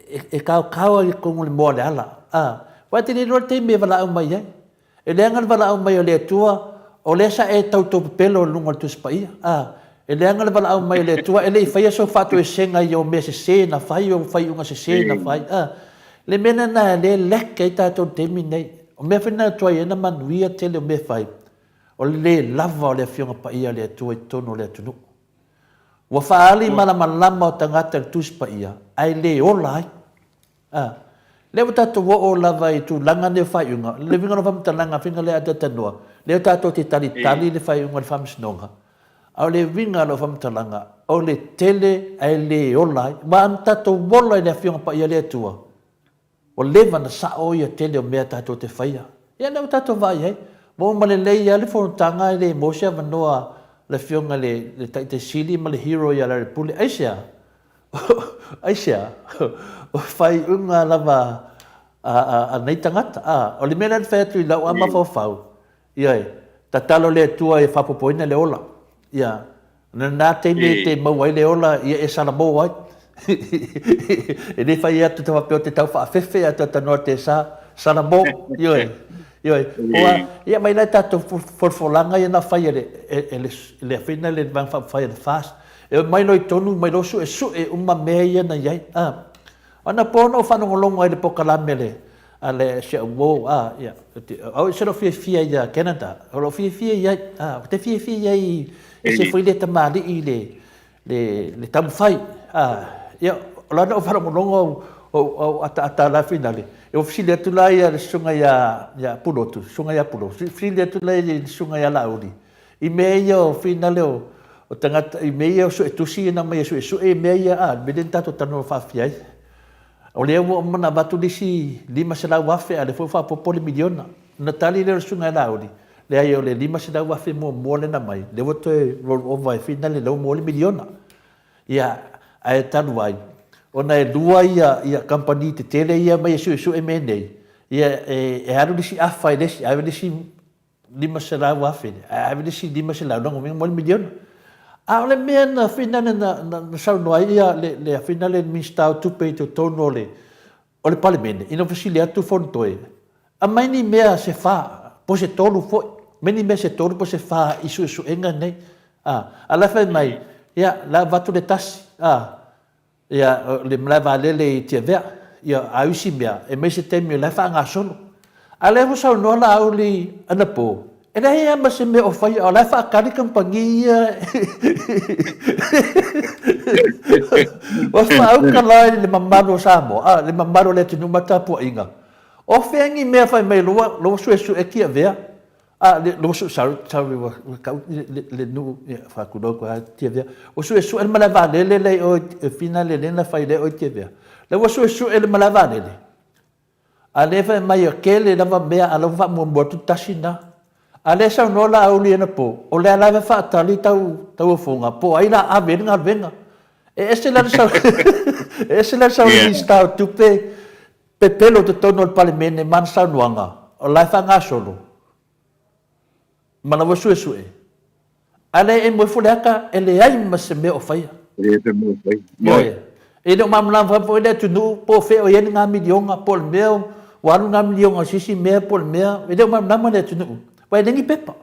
e, e kaokao ai totonu o le moa o le ala. A. Aua e te le iloa le taimi e valaau mai ai. E leaga le valaau mai o le Atua, o lea sa e tauto pepelo i luga o le Tusi Paia. A, e leaga le valaau mai o le Atua, e le i faia sou faatoesega i ou mea sese na fai, ou faaiuga sese na fai. A, le mea lena lea e lack ai tatou i le taimi lenei. O mea foi na tuai ai na manuia tele o mea e fai, o le le lava o le Afioga Paia a le Atua i totonu o le atunuu. Ua faaali malamalama o tagata i le Tusi Paia, ae le ola ai. A, lea ua tatou oo lava i tulaga nei o faaiuga, le uiga o lau faamatalaga, faiga lea ataatanoa, lea tatou te talitali le faaiuga o le Faamasinoga, a o le uiga o lau faamatalaga, o le tele ae le ola ai. Aua ana tatou ola i le Afioga Paia a le Atua, ua leva ona sao ia tele o mea tatou te faia. Ia lea ua tatou vaai ai, ua uma lelei lava le fonotaga e le maua se avanoa le Afioga i le Taitai Sili ma le Hero ia Lealailepule. Aisea? Aisea? O faaiuga lava a nei tagata. A, o le mea lea na fai atu i lau lava mafaufau, ioe, tatalo le Atua ia faaopoopoina le ola. Ia, o lena taimi e te maua ai le ola, ia e salamo ai. E le fai atu te faapea o te tau faafefe ae talanoa te sa, salamo, ioe. Ioe, ua, ia mai la tatou folafolaga ia na fai e le, e le, le afina le Vaega Faaupufai a le FAST. E omai loa i totonu, omai loa suesue uma mea ia na i ai. A, o anapo na ou faalogologo ai i le polokalame a le, a le, si au uo, a, ia, au ese lou fiafia ia Canada, o lou fiafia i ai, a, ou te fiafia i ai e se foi le tamalii i le, le, le taumafai, a, ia, o la na ou faalogologo au, au, au ataata la finale, e fesili atu la ia le susuga ia, ia Pulotu, susuga ia Pulotu, fesili atu la ia le susuga ia Laauli, I mea ia o finale o, o tagata, i mea ia o suetusi ia na aumai e suesue i mea ia, a, le mea lea na tatou talanoa faafia ai. O lea ua uma ona avatu le isi 500,000 a o lea foi ua faaopoopo le miliona. Ona tali lea o le Susuga ia Laauli, leai o le 500,000 muamua lea na aumai, lea ua toe roll over e finale lea ua maua le miliona. Ia, ae talu ai, ona e lua ia, ia kamupani tetele ia e aumai e suesue mea nei, ia e, e alu le isi afa i le isi, ave le isi 500,000, ae ave le isi 500, lona uiga mo le miliona. A o le mea na finale na, na, na saunoa ai ia le, le finale le Minisita o Tupe i totonu o le, o le Palemene, ina ua fesili atu Fonotoe, aumai ni mea se fa, po se tolu foi, aumai ni mea se tolu po se fa i suesuega nei. A, a la fai mai, ia, la avatu le tasi, a, Ia, o le malae vaalele i Tiavea, ia, a o isi mea, e aumai se taimi o la e faagasolo. A o lea ua saunoa Laauli anapo, E leai lava ma se mea o faia, a o la e faatali kamupani ia. Ua faauka la i le mamalu o Samoa, a, le mamalu o le atunuu ma le tapuaiga. O fea ni mea fai mai loa, loa suesue Tiavea, a, le, loa su, sorry, sorry, ua, ua tau le, le, le nuu, ia, faatulou atu lava Tiavea. Ua suesue le malae vaalele la i o i Finale lea na fai lea i o i Tiavea. La ua suesue le malae vaalele. A lea fai mai e tele lava mea a la ua faamuamua atu tasi na. A lea saunoa Laauli anapo, o lea lava e faatali tau tauofoga po o ai la ave ai le galuega. E ese la le sau e ese la le sau Minisita o Tupe pepelo i totonu o le Palemene ma ana saunoaga, o la e faagasolo. Manawa suesue. A le e moe fo le ata, e leai ma se mea o faia.
E leai se mea o faia.
Ioe. E le o malamalama foi le atunuu po o fea o i ai le na miliona, po o le mea ua alu na miliona i se isi mea, po o le mea, e le o malamalama le atunuu. Aua e leai ni pepa.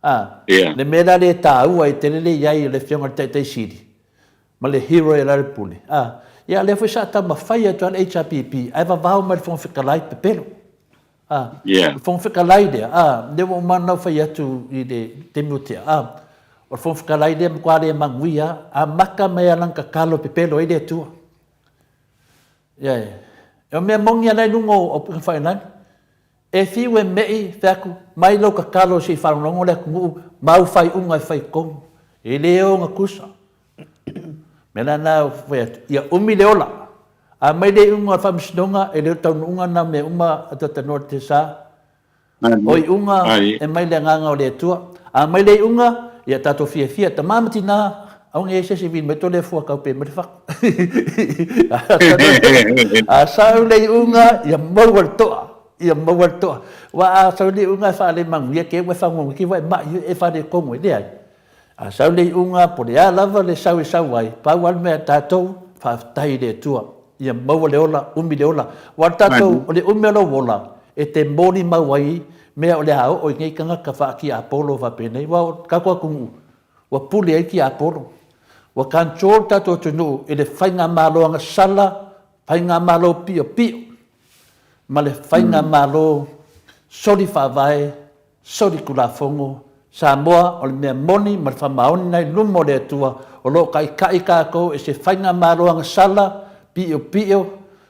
A,
yeah.
Le mea la lea e taua ai tele le i ai o le Afioga i le Taitai Sili ma le hero e Lealailepule. A, ia lea foi sa taumafai atu lava le HRPP ae vavao mai le Fofoga Fetalai pepelo. A,
yeah.
O le Fofoga Fetalai lea, a, lea ua uma ona ou fai atu i le taimi ua tea, a, o le Fofoga Fetalai lea e matua le manuia, amata mai lava lana tatalo e pepelo ai le Atua. Ia, e o mea moni lava la i luga o Upega Whailani. E fiu e me'i, fai atu, mai lou tatalo se i faalogologo le atunuu ma au faaiuga e fai i totonu. E le ogatusa. Mea la na fai atu, ia umi le ola. A mai le iuga o le faamasinoga, e le o le taunuuga na o mea uma a Tatanoa le Tesa. O iuga e mai le agaga o le Atua. A mai le iuga, ia tatou fiafia, tama ma tina, aua ne i i ai se isi e vili mai to lea fua taupe mai le fatu. A sau le iuga, ia maua le toa. Ia maua le toa. Aua a sau le iuga e faalemanuia ke ua e fagogo ki ua e mai e faaletonu e leai. A sau le iuga, po o le a lava le sau e sau ai, pau lava le mea a tatou, faafetai i le Atua, ia maua le ola, umi le ola. Aua o le tatou, o le umi o lou ola, e te molimau ai mea o le a oo i nei tagata faatiapolo faapenei. Aua o le tatou atunuu, ua pule ai tiapolo. Ua control le tatou atunuu i le faigamalo agasala, faigamalo piopio, ma le faigamalo soli faavae Solitulafono, Samoa o le mea moni ma le faamaoni na i luma o le Atua, o lo o taitai tatou e se faigamalo agasala, piopio,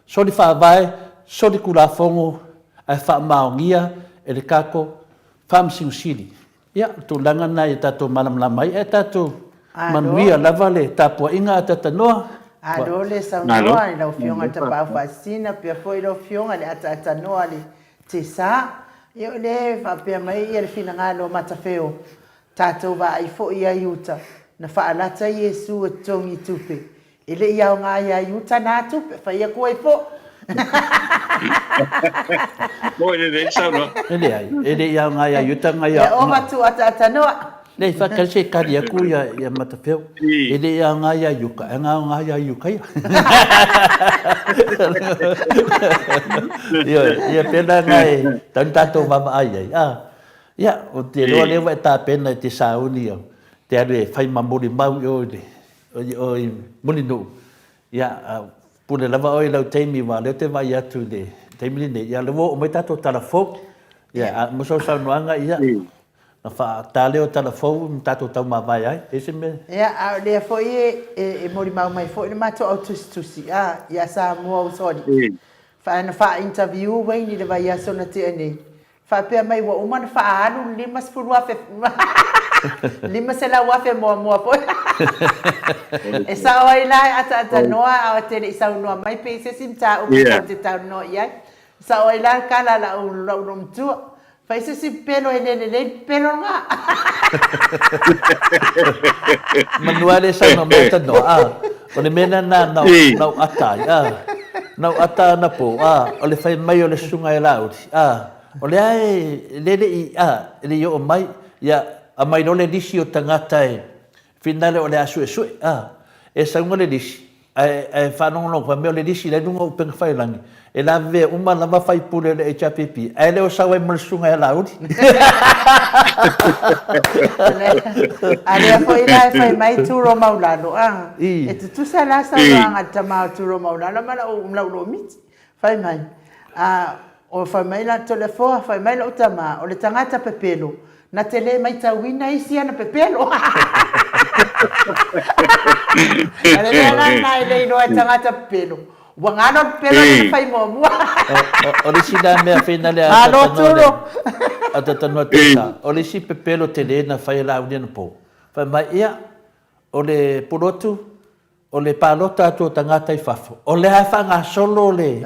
soli faavae, solitulafono ae faamaonia e le tatou Faamasino Sili. Ia, o le tulaga lena ia tatou malamalama ai ae tatou manuia lava le tapuaiga a Tatanoa.
Malo le saunoa i lau Afioga i le Tapaau Faasisina, pea foi lau Afioga i le ataatanoa le Tesa, ia o lea e faapea mai ia le finagalo o Matafeo, tatou vaai foi ia Iuta, na faalata Iesu e totogi tupe, e le i aoga ia Iuta na tupe, fai atu ai foi.
Moi lelei saunoa.
E leai, e le i aoga ia Iuta na ia.
Ia ova tu ataatanoa.
Nei, whakari se kari aku ia, ia Matawheo. E le i aoga ia Iuka, e nga aoga ia Iuka ia. Ioe, ia pēnā ngā e tau ni tātou vavaai ai. Ah, ia, o te roa lea ua e tāpena i te sauni au, te alu e whai ma moli mau i o i le, o i Mulinuu. Ia, pule lava oe i lau taimi, wā leo te vai atu i le taimi lenei. Ia, le ua oo mai tātou tala fou. Ia, a mo sau saunoaga, ia, Na whaataleo tala fou ma tatou tau mavae ai, e se mea.
Ia, a o lea foi e molimau mai foi le matou au tusitusi, a, ia Samoa Usoli. Fa, na faa-interview Wayne i le vaiaso na tea nei, faapea mai ua uma ona faaalu le 50 afe, 500 afe muamua foi. E sao ai la e ataatanoa a o te le i saunoa mai pe i se isi mataupu tou te talanoa i ai. E sao ai la le kala a lau, lau loomatua. Fai se isi pepelo e le lelei le pepelo lena.
Manu a le saunoa mai tanoa, a, o le mea lena na ou ata ai, a, na ou ata anapo, a, o le fai mai o le susuga e Laauli, a, o lea e le le i, a, e le i oo mai, ia, aumai loa le lisi o tagata e finale o le a suesue, a, e sauga le lisi, Ae, ae faalogologo fai mai o le lisi la i luga o upega failangi, e lavevea uma lava faipule o le HRPP, ae le o sau ai ma le susuga ia Laauli.
A lea foi la e fai mai Turo Maulalo, a, e tutusa la saunoaga a le tama o Turo Maulalo ma lau, lau lomiti. Fai mai, a, O fai mai la Toleafoa, fai mai lou tama, o le tagata pepelo, na te le maitauina isi ana pepelo. O le mea la lena e le iloa e tagata pepelo, ua galo le pepelo lea na fai muamua.
O le isi la mea fena lea a
Malo Turo!
A tatanoa Tesa, o le isi pepelo tele na fai e Laauli anapo, fai mai, ia, o le pulotu, O le palota atu o tagata i fafo, o lea e faagasolo le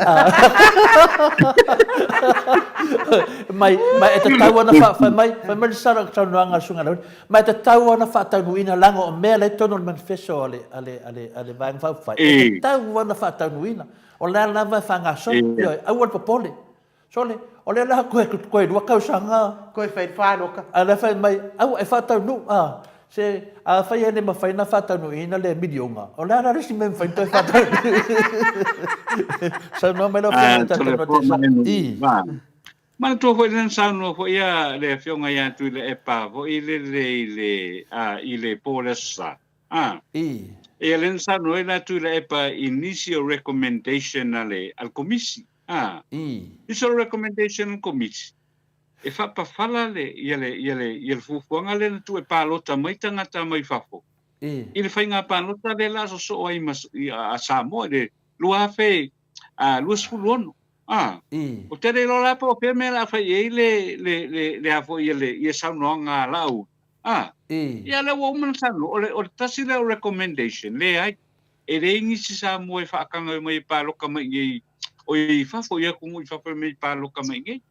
mai, ma e tatau ona fa, fai mai, fai mai le saunoaga a le Susuga Laauli, ma e tatau ona faataunuuina leaga o mea la i totonu o le manifesto a le, a le, a le, a le Vaega Faaupufai, e tatau ona faataunuuina. O lea lava e faagasolo, ioe, aua le popole. Sole, o lea la koe koe lua tausaga.
Koe fai faloka.
A lea fai mai, aua e faataunuu, a, se, afai e le mafai ona faataunuuina le miliona, o le a la le isi mea e mafai ona toe faataunuu? Saunoa mai lau Afioga i le Tataua Tesa. I.
Manatua foi lea na saunoa foi ia le Afioga ia Tuilaepa foi lele i le, a, i le po o le Aso Sa. A.
I.
Ia lea na saunoa ai la Tuilaepa i nisi o recommendation a le, a le Komisi. A.
I.
Nisi o recommendation a le Komisi, e faapafala le, ia le, ia le, ia le fuafuaga lea na tuu e palota mai tagata mai fafo
I.
i le faiga palota lea la sosoo ai ma, a Samoa i le 2026. A.
I.
Ou te le iloa la po o fea mea o le a fai i ai le, le, le, le a foi le, ia saunoaga a Laauli. A.
I.
Ia lea ua uma ona saunoa, o le, o le tasi lea o recommendation, leai, e leai nisi Samoa e faatagau mai e paloka mai i inei, o i fafo, i atunuu i fafo e omai e paloka mai i inei.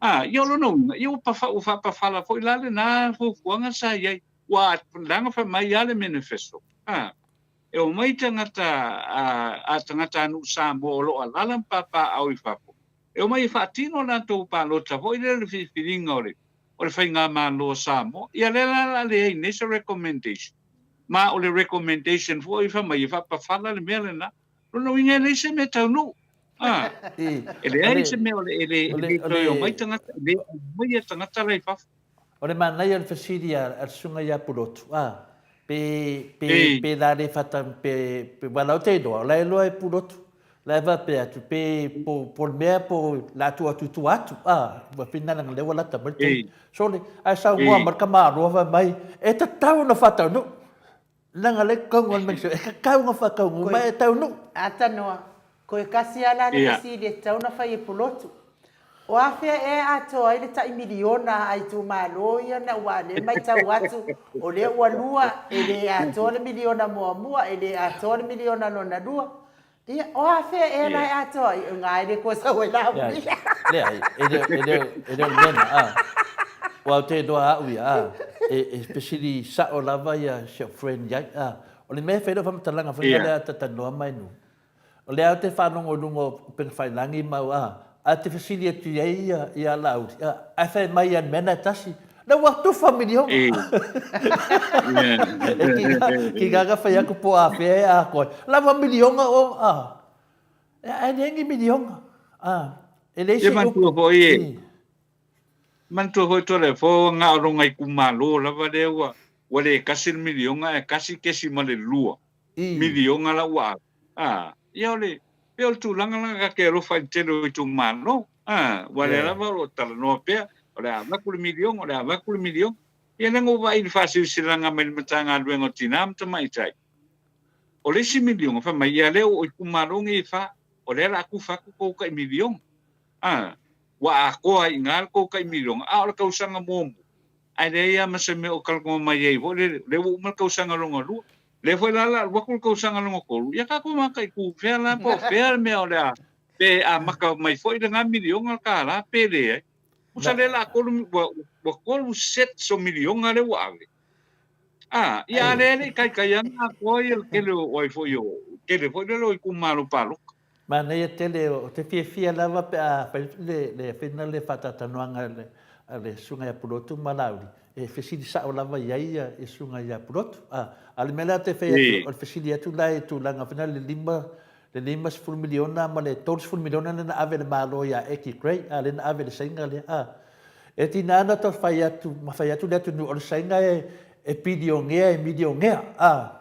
A, ia o lona uiga, ia ua pafa, ua faapafala foi la lena fuafuaga sa i ai. Ua leaga fai mai lava le manifesto, a, e omai tagata, a, a tagatanuu Samoa o lo o alaala ma papaaao i fafo, e omai e faatino a latou palota foi lea i le filifiliga o le, o le Faigamalo a Samoa. Ia lea la o le a leai nei se recommendation. Ma o le recommendation foi fai mai e faapafala le mea lena. Lona uiga e leai se mea taunuu. A, e leai se mea o le, e le, e le toe omai tagata, e le aumaia tagata la i fafo.
O le manaia o le fesili a le susuga ia Pulotu, a, pe, pe, pe la le fata, pe, pe, aua o la ou te iloa, o la e iloa e Pulotu, la e faapea atu, pe, po, po o le mea po la tuu atu i tua atu, a, ua fina leaga o lea ua lata mai le taimi. Sole, ae saunoa mai le tamaloa fai mai, e tatau ona faataunuu. Leaga lea tonu o le mea e tatau ona faataunuu ma e taunuu.
Ata noa, koe kasi a la le fesili e tatau ona fai e Pulotu. O afea ea atoa ai le tai miliona a itumalo ia na ua lea maitau atu o lea ua lua e le atoa le miliona muamua e le atoa le miliona lona lua. Ia, o afea ea la e atoa ai? O nga e le koe sau ai la
ui. Leai, e le, e le, e le o le mea na, a. Ua ou te iloa au ia, a, e, e fesili sao lava ia si au friend iai, a. O le mea e fai lau faamatalaga foi lea a tatanoa mai nu. O lea ou te faalogo i luga o upega failagi ma au, a, ae te fesili atu i ai ia, ia Laauli, a, ae fai mai ia le mea na e tasi, la ua tufa miliona. E ki, ki gaga fai atu po a fea e atoa ai. La ua miliona o, a, ae leai ni miliona, a, e leai
se upu. Foi e, manatua foi Toleafoa ua na o lona itumalo lava lea ua, ua le tasi le miliona ae 1.2 miliona la ua ave. A, ia o le, pei o le tulaga lena ta te alofa ai i le tele o itumalo. A, aua o lea lava o lo o talanoa pea, o le a avatu le miliona, o le a avatu le miliona. Ia lea na ou vaai i le faasilasilaga mai le Matagaluega o Tina ma Tamaitai, o le isi miliona, fai mai, ia lea o itumalo nei e fa, o lea o le a tufa atu tou tai miliona. A, ua atoa ai i ina le tou tai miliona, a o le tausaga muamua, ae leai lava ma se mea o talanoa mai ai foi lele, o lea ua uma le tausaga lona lua. Lea foi la o le a alu atu le tausaga lona tolu, ia tatou mataitu fea la po o fea le mea o le a, pe amata mai foi lena miliona tala pe leai. Tusa lea la tolu, ua, ua tolu sets o miliona lea ua ave. A, ia a lea e le i taitai lava ona atoa ia le tele o ai foi o, tele foi lele o itumalo palota.
Manaia tele, ou te fiafia lava pe a fai le, le fina le faatalatalanoaga a le, a le Susuga ia Pulotu ma Laauli, e fesili sao lava i ai ia, ia Susuga ia Pulotu. A, a o le mea lea ou te fai atu, o le fesili atu la i tulaga foi lea le lima, le $50 miliona ma le $30 miliona lea na ave e le Malo ia Eddie Gray, a, lea na ave e le Saina lea, a. E tiga ona toe fai atu ma fai atu le atunuu o le Saina e, e pilionea, e milionea, a.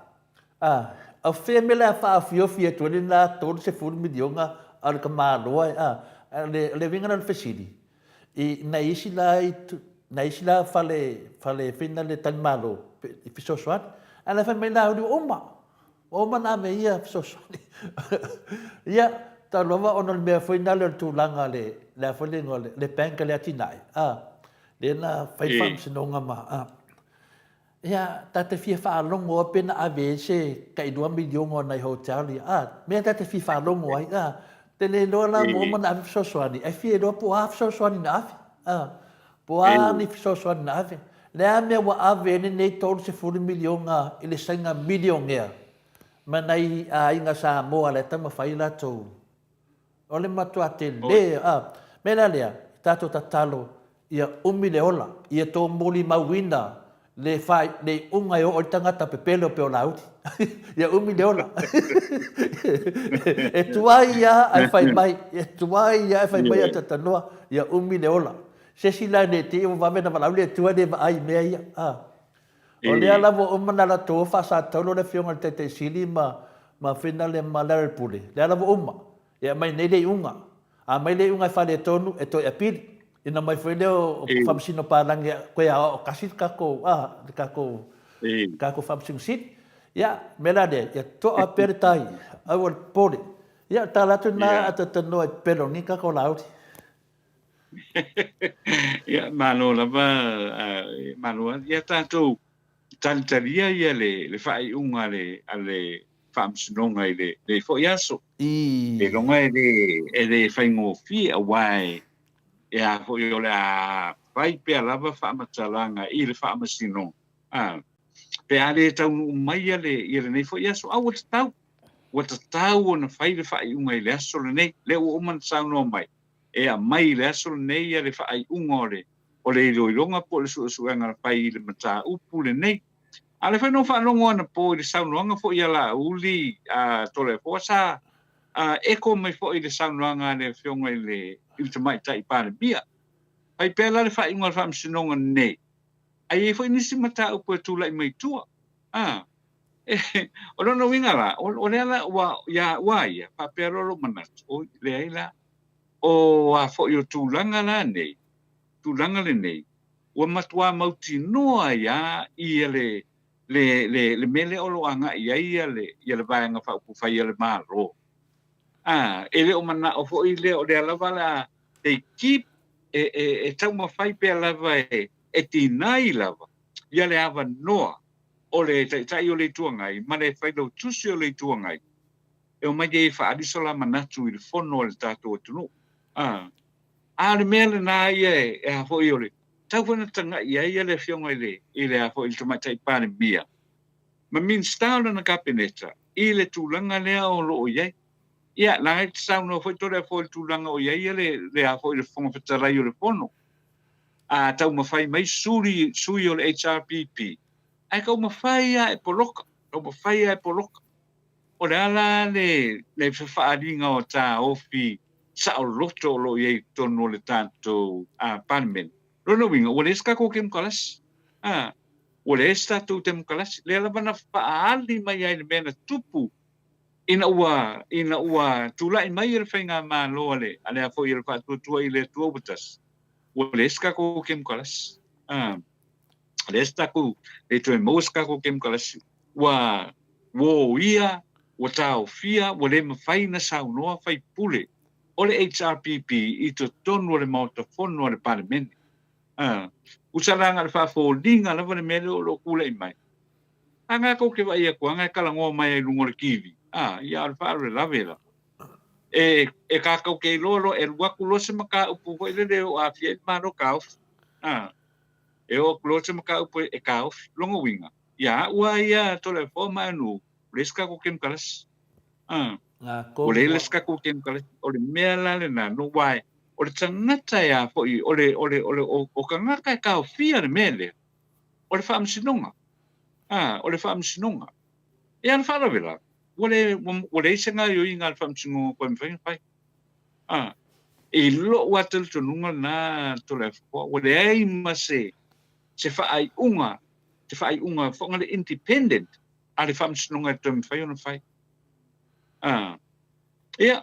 A, o fea mea le a faaofiofi atu ai lena $30 miliona a le tamaloa e, a. Ae o le, o le uiga la o le fesili, i nai isi la itu, nai isi la fale, fale foi na le talimalo i fesoasoani, ae la e fai mai Laauli ua uma, ua uma ona ave ia fesoasoani. Ia, talu lava ona o le mea foi nale o le tulaga le, le a foi le igoa, le bank a le atinae, a, lea na fai le faamasinoga ma, a. Ia, ta te fia faalogo lava pe na ave ai se tailua miliona o nai hotel ia. A, mea ta te fia faalogo ai, a. Te le iloa la ua uma ona ave fesoasoani, ae fia iloa po o a fesoasoani na ave. A, po o a ni fesoasoani na ave. Le a mea ua ave ai lenei 30 miliona i le saina milionea ma nai aiga Samoa la e taumafai latou O le matua tele, a. Mea la lea, tatou tatalo ia umi le ola, ia tou molimauina le fa, le iuga e oo ai le tagata pepelo pei o Laauli. Ia umi le ola. E tuai lava ae fai mai, e tuai lava ae fai mai a talanoa, ia umi le ola. Se isi la ne i te i ua vave ona valaau le Atua e le vaai i mea ia. A. O lea lava ua uma ona latou o faasataulo le afioga i le Taitai Sili ma ma Finale ma Lealailepule, lea lava ua uma. E aumai nei le iuga. A aumai le iuga e faaletonu, e toe apili. Ina omai foi lea o Faamasino Palagi e toe aoao tasi le tatou, a, le tatou, le tatou Faamasino Sili. Ia, o le mea la lea, ia toa pea le tai, aua le popole. Ia, o le tala atu lena a talanoa i pepelo nei tatou Laauli.
Ia, malo lava, malo lava. Ia tatou talitalia ia le faaiuga a le, a le Faamasinoga i lenei foi aso. Ailoga e le, e le faigofie aua e, e a foi o le a fai pea lava faamatalaga i le Faamasinoga, a, pe a le taunuu mai ia le, ia lenei foi aso, a ua tatau, ua tatau ona fai le faaiuga i le aso lenei, lea ua uma ona saunoa mai. e aumai i le aso lenei le faaiuga o le o le iloiloga po o le suesuega na fai i le mataupu lenei. A o lea foi na ou faalogo anapo i le saunoaga foi a Laauli a Toleafoa sa echo mai foi i le saunoaga a le Afioga i le i le Tamaitai Palemia. Fai pea la le faaiuga a le Faamasinoga nei, ae i ai foi nisi mataupu e tulai mai tua. A, o lona uiga la, o lea la ua ia au lava ia, faapea loa lou manatu, oi, leai la, O a foi o tulaga la nei, tulaga lenei, ua matuā mautinoa ai a ia le, le, le, le mea lea o lo o agai i ai ia le, ia le Vaega Faaupufai a le Malo. A, e le o manao foi lea, o lea lava o le a, they keep, e, e, e taumafai pea lava e, e deny lava ia le avanoa o le Taitai o le Itu Agai ma le Failautusi o le Itu Agai e omai ai e faaali so la manatu i le fono a le tatou atunuu. A, a o le mea lena ia e, e a foi o le, tau foi na tagai ai le afioga i le, i le a foi i le Tamaitai Palemia ma Minisita o lana Kapeneta i le tulaga lea o lo o i ai. Ia, leaga e te saunoa foi Toleafoa i le tulaga o i ai le, le a foi le Fofoga Fetalai o le Fono. A taumafai mai suli, sui o le HRPP, ae taumafai lava e poloka, taumafai lava e poloka. O le a la le le fefaaliga o taofi saoloto o lo o i ai i totonu o le tatou Palemene? Lona uiga, ua leai se tatou temokalasi. A, ua leai se tatou temokalasi. Lea lava na faaali mai ai le mea na tupu ina ua, ina ua tulai mai le faigamalo a le, a le a foi a le Faatuatua i le Atua ua Tasi, ua leai se tatou temokalasi. A, leai se tatou, le toe maua se tatou temokalasi. Ua uoia, ua taofia, ua le mafai ona saunoa faipule o le HRPP i totonu o le Maota Fono a le Palemene. A, usa la na o le faafoliga lava le mea lea o lo o tulai mai. A na tou te vaai atu lava na e talanoa mai ai i luga o le TV, a, ia a o le faalavelave la. E, e tatou te iloa loa, e alu atu loa se mataupu foi lele e oo aafia ai le Malo taofi. A, e oo atu loa se mataupu e taofi. Lona uiga, Ia au lava ia Toleafoa ma Anu, ua leai se tatou kemukalasi. A, ua leai se tatou kemukalasi. O le mea la lena, no why? O le tagata e a foi, o le, o le, o le, o, o tagata e taofia le mea lea, o le faamasinoga. A, o le faamasinoga. Ia, o le faalavelave, ua le, ua leai se gaoioiga a le faamasinoga toe mafai ona fai. A, i lou lava talitonuga lena Toleafoa, ua leai ma se, se faaiuga se faaiuga foga le independent a le faamasinoga e toe mafai ona fai. Ah. Ia.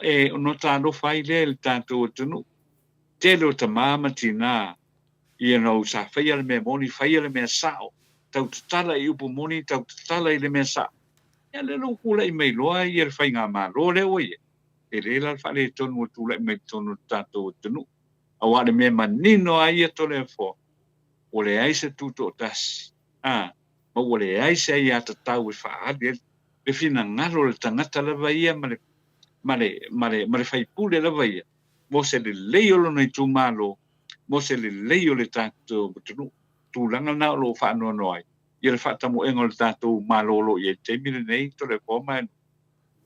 E ona talofa ai lea i le tatou atunuu. Tele o tama ma tina you know sa faia le mea moni, faia le mea sao, tau tatala i upu moni, tau tatala i le mea sao. Ia lea la ua tulai mai loa ia le faigamalo lea ua i ai, tele la le faaletonu ua tulai mai i totonu o le tatou atunuu. Aua o le mea manino lava ia Toleafoa, ua leai se tutoatasi, a, ma ua leai se aiatatau e faaali ai le finagalo o le tagata lava ia ma le, ma le, ma le, ma le faipule lava ia, mo se lelei o lona itumalo, mo se lelei o le tatou atunuu. Tulaga lena o lo o faanoanoa ai ia le faatamoega o le tatou Malo o lo o i ai i le taimi lenei, Toleafoa ma.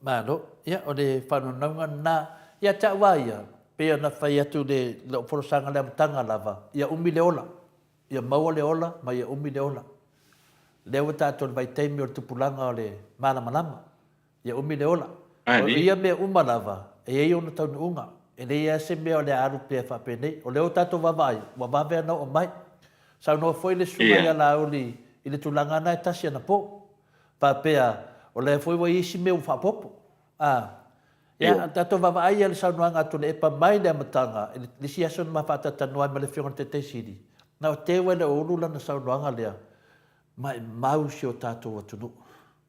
Malo. Ia, o le faanoanoaga lena. Ia te au lava ia, pei ona fai atu i lau folasaga i le amataga lava, ia umi le ola. Ia maua le ola ma ia umi le ola. Lea ua tatou i le vaitaimi o le tupulaga o le malamalama. Ia umi le ola. O ia mea uma lava, e i ai ona taunuuga. E leai lava se mea o le a alu pea faapenei. O lea ua tatou vaavaai, ua vave ona oo mai. Saunoa foi le susuga ia Laauli i le tulaga lena e tasi ana po. Faapea, o lea foi ua i ai isi mea ua faaopoopo. A. Ia, tatou vaavaai ia i le saunoaga a Tuilaepa mai le amataga, i le isi aso na ma faatalatalanoa ai ma le Afioga i le Taitai Sili, na o teu ai le ulu lana saunoaga lea, Maimau si o tatou atunuu,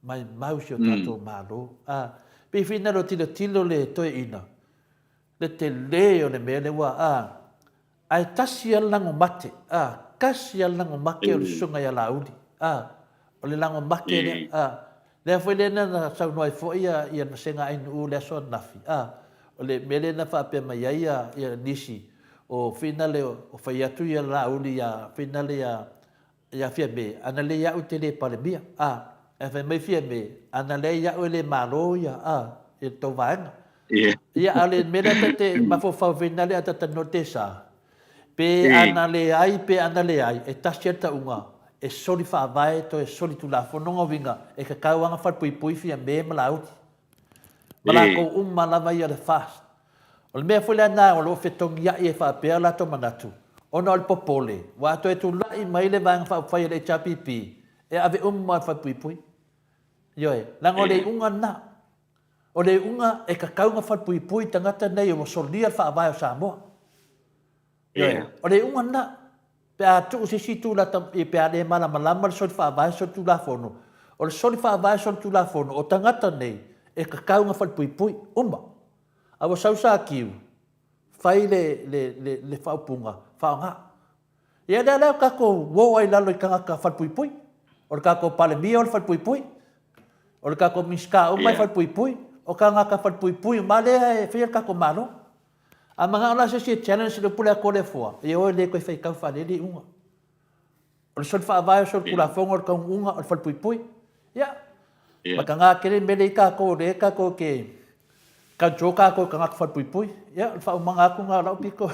maimau si o tatou Malo. A, pei foi na tilotilo le toeaina, le tele o le mea lea ua, a, ae tasi lava le lago mate, a, tasi lava le lago make o le susuga ia Laauli, a, o le lago make lea, a, lea foi lea na saunoa ai foi ia le vasega ainuu i le aso ananafi, a, o le mea lea na faapea mai ai ia nisi o finale o fai atu ia Laauli ia finale ia Ia Fiame, ana le iaʻu e te le Palemia, a. Ae fai mai Fiame, ana leai iaʻu e le Malo ia, a, ia le tou vaega. Ia, a o le mea lea ta te mafaufau foi na le a ta talanoa te sa, pe ana leai pe ana leai, e tasi a le tauga, e soli faavae toe soli tulafono lona uiga e kakau aga falepuipui Fiame ma Laauli. Ma latou uma lava ia o le FAST. O le mea foi lea na o lo o fetogiai ai faapea o latou manatu, ona o le popole, ua toe tulai mai le Vaega Faaupufai a le HRPP e ave uma le falepuipui. Ioe, leaga o le iuga lena. O le iuga e tatau ona falepuipui tagata nei ua solia le Faavae o Samoa. Ioe, o le iuga lena. Pe a tuu se isi itu lata, pe a le malamalama le soli faavae soli tulafono, o le soli faavae soli tulafono, o tagata nei e tatau ona falepuipui, uma. A ua sau satiu, fai le, le, le, le faaupuga, faaaoga. Ia lea la tatou uo ai i lalo i tagata falepuipui. O le tatou Palemia o le falepuipui, o le tatou Minisita uma e falepuipui, o tagata falepuipui uma lea e faia le tatou Malo. A manao la se isi e challenge le upu lea a Toleafoa, ia oe le toe faitau faalele iuga. O le soli faavae, o le soli tulafono, o le taunuuga, o le falepuipui. Ia, mataga tele le mea lea i tatou, o lea tatou te control tatou i tagata falepuipui. Ia, o le faaumaga atu lena o lau pito.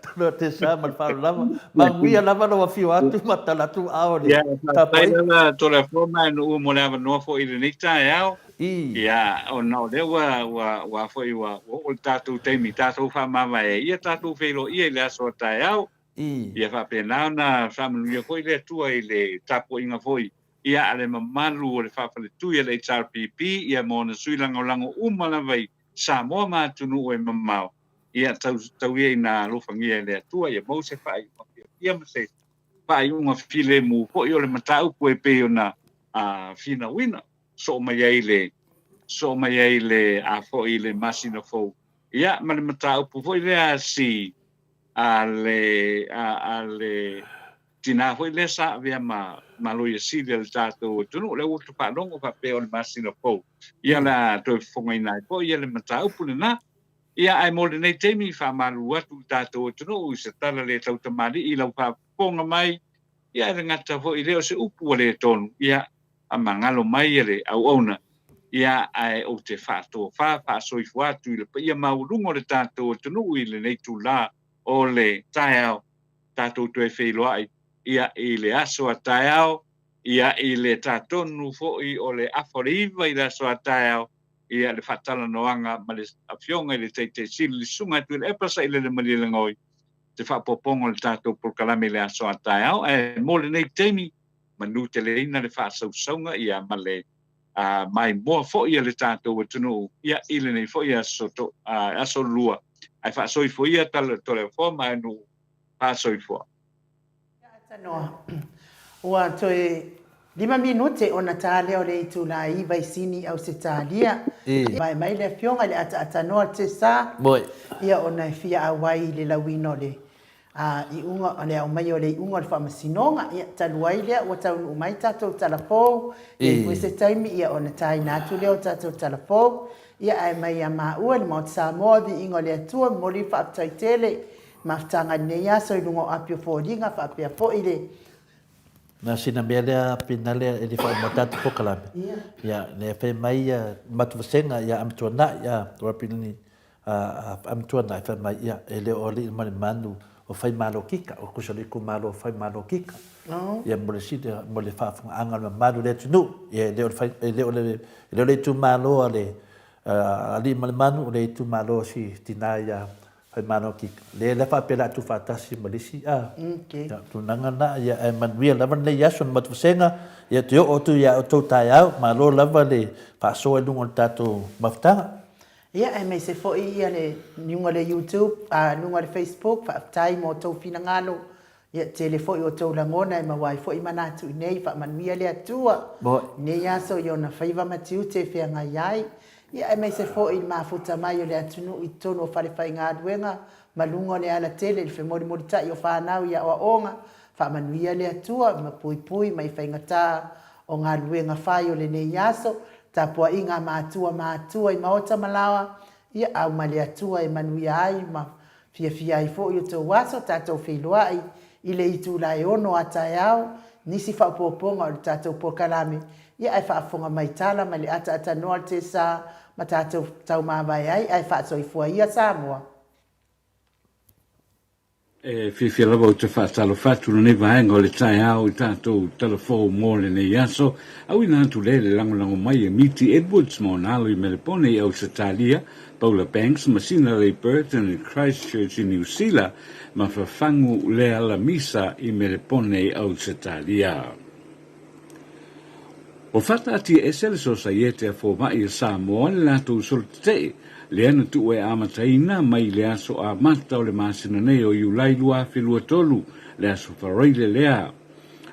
Taloa ma le faaaloalo lava. Manuia lava lou afio atu ma tala atu aao o le
tapuaiga. Ia, faafetai lava Toleafoa ma Nuu mo le avanoa foi i lenei taeao. Ia, ona o lea ua, ua, ua foi ua oo le tatou taimi tatou faamavae ai, ia tatou feiloaia i le aso a taeao. Ia faapena ona faamanuia foi le Atua i le tapuaiga foi ia a le mamalu o le faafaletui a le HRPP ia ma ona sui lagolago uma lava i Samoa ma atunuu e mamao. Ia tau, tau ia ina alofagia e le Atua ia maua se faaiuga fiafia ma se faaiuga filemu foi o le mataupu e pei ona finauina. Soo mai ai le soo mai ai le a foi le masina fou ia ma le mataupu foi lea si a le a, a le tinā foi lea sa avea ma ma loia sili a le tatou atunuu lea ua ou faalogo faapea o le masina fou ia o le a toe fofogaina ai foi ia le mataupu lena. Ia ae mo lenei taimi faamalulu atu i le tatou atunuu i se tala le tautamalii i lau faafofoga mai ia e le gata foi lea o se upu ua le tonu ia faamagalo mai e le auauna, ia, ae ou te faatofa faasoifua atu i le paia maualuga o le tatou atunuu i lenei itula o le taeao, tatou toe feiloai, ia, i le aso a taeao, ia, i le ta tonu foi o le afa o le iva i le aso a taeao, ia, le faatalanoaga ma le Afioga i le Taitai Sili, le Susuga ia Tuilaepa Sailele Malielegaoi, se faaopoopoga o le tatou polokalame i le aso a taeao. Ae mo lenei taimi, manuteleina le faasausauga ia ma le Maimoa foi a le tatou atunuu ia i lenei foi aso to, aso lua ae faasoifua ia Toleafoa ma nuu faasoifua.
Tanoa. Ua toe lima minute ona ta lea o le itula e iva i Sini, Ausetalia. Vae mai le Afioga i le Ataatanoa o le Tesa, ia ona e fia auai i le lauina o le iuga, o le aumaia o le iuga o le Faamasinoga. Ia, talu ai lea ua taunuu mai tatou tala fou, e i ai foi se taimi ia ona taina atu lea o tatou tala fou. Ia, ae mai ia maua i le Maota Samoa, viiga o le Atua, momoli le faafetai tele i mafutaga i lenei aso i luga o api o foliga faapea foi le
Na sina mea lea Pinale e le faauma tatou polokalame. Ia, lea fai mai ia matou vasega ia Amituanai ia Rapilini Amituanai fai mai ia e le o alii ma le manu o Faimalokika, o tusa o le itumalo o Faimalokika. Ia mo le sili mo le faafofogaaga a le mamalu o le atunuu. Ia e le o le e le o le e le o le itumalo a le alii ma le manu, o le itumalo o si tina ia Faimalokika. Lea la faapea o le a tuufaatasi ma le isi a. Ia, tulaga na, ia ae manuia lava lenei aso le matou vasega, ia toe oo atu ia outou taeao, malo lava le faasoa i luga o le tatou mafutaga.
Ia aemaise foi ia le luga o le YouTube, a luga o le Facebook, faafetai mo outou finagalo, ia tele foi outou lagona e maua ai foi manatu i nei, faamanuia le Atua i nei aso i ona faiva ma tiute e feagai ai, ia aemaise foi i le mafuta mai o le atunuu i totonu o falefaigaluega ma luga o le alatele i le femolimolitai o fanau i aoaoga, faamanuia le Atua ma puipui mai faigata o galuega fai o lenei aso, tapuaiga a matua matua i maota ma laoa, ia au ma le Atua e manuia ai ma fiafia ai foi outou aso, tatou feiloai i le itula e ono a taeao, nisi faaopoopoga o le tatou polokalame, ia ae faafofoga mai tala ma le ataatanoa o le tesa ma tatou taumavae ai ae faasoifua ia Samoa.
E fiafia lava ou te faatalofa atu i lenei vaega o le taeao i tatou talafou mo lenei aso. Auina atu lea i le lagolago mai e Miti Edwards ma ona alo i Melepone i Ausetalia, Paula Banks ma Sina Leigh Burton i Christchurch i Niu Sila, ma Fafagu Leala Misa i Melepone i Ausetalia. Ua faataatiaese le Sosaiete a Fomai a Samoa le latou solotetee lea na tuu e amataina mai le aso amata o le masina nei o Iulai 2023, le aso Faraile lea.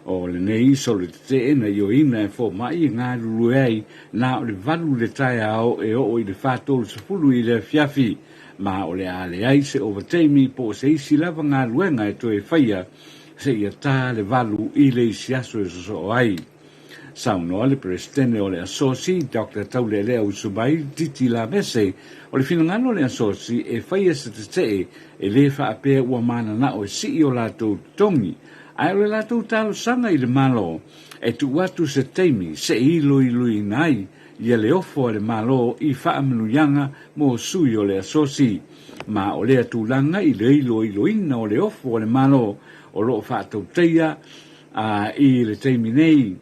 O lenei solotetee na ioeina e fomai e galulue ai na o le valu i le taeao e oo i le 4:30 i le afiafi, ma o le a leai se ovataimi po o se isi lava galuega e toe faia seia ta le valu i le isi aso e sosoo ai. Saunoa le Peresetene o le Asosi, Doctor Taulealea Usubai Titi Lavese, o le finagalo o le Asosi e faia se tetee e le faapea ua mananao e sii o latou totogi, ae o le latou talosaga i le Malo e tuu atu se taimi se i iloiloina ai ia le ofo a le Malo i faamanuiaga mo sui o le Asosi. Ma o lea tulaga i le iloiloina o le ofo a le Malo o lo o faatautaia a i le taimi nei,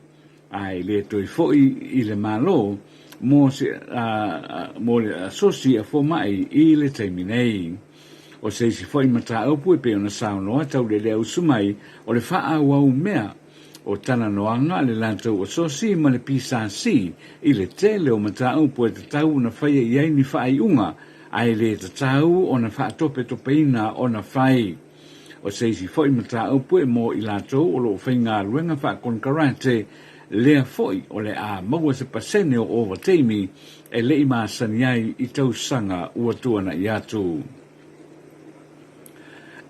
a e le toe foi i le Malo mo se a mo le asosi a fomai i le taimi nei. O se isi foi mataupu e pei ona saunoa Tauleleausu mai, o le faaauau mea o talanoaga a le latou asosi ma le PSC i le tele o mataupu e tatau ona faia i ai ni faaiuga, ae le tatau ona faatopetopeina ona fai. O se isi foi mataupu e mo i latou o lo o faigaluega faakonekarate, lea foi o le a maua se pasene o ovateimi e le i masani ai i tausaga ua tuanai atu.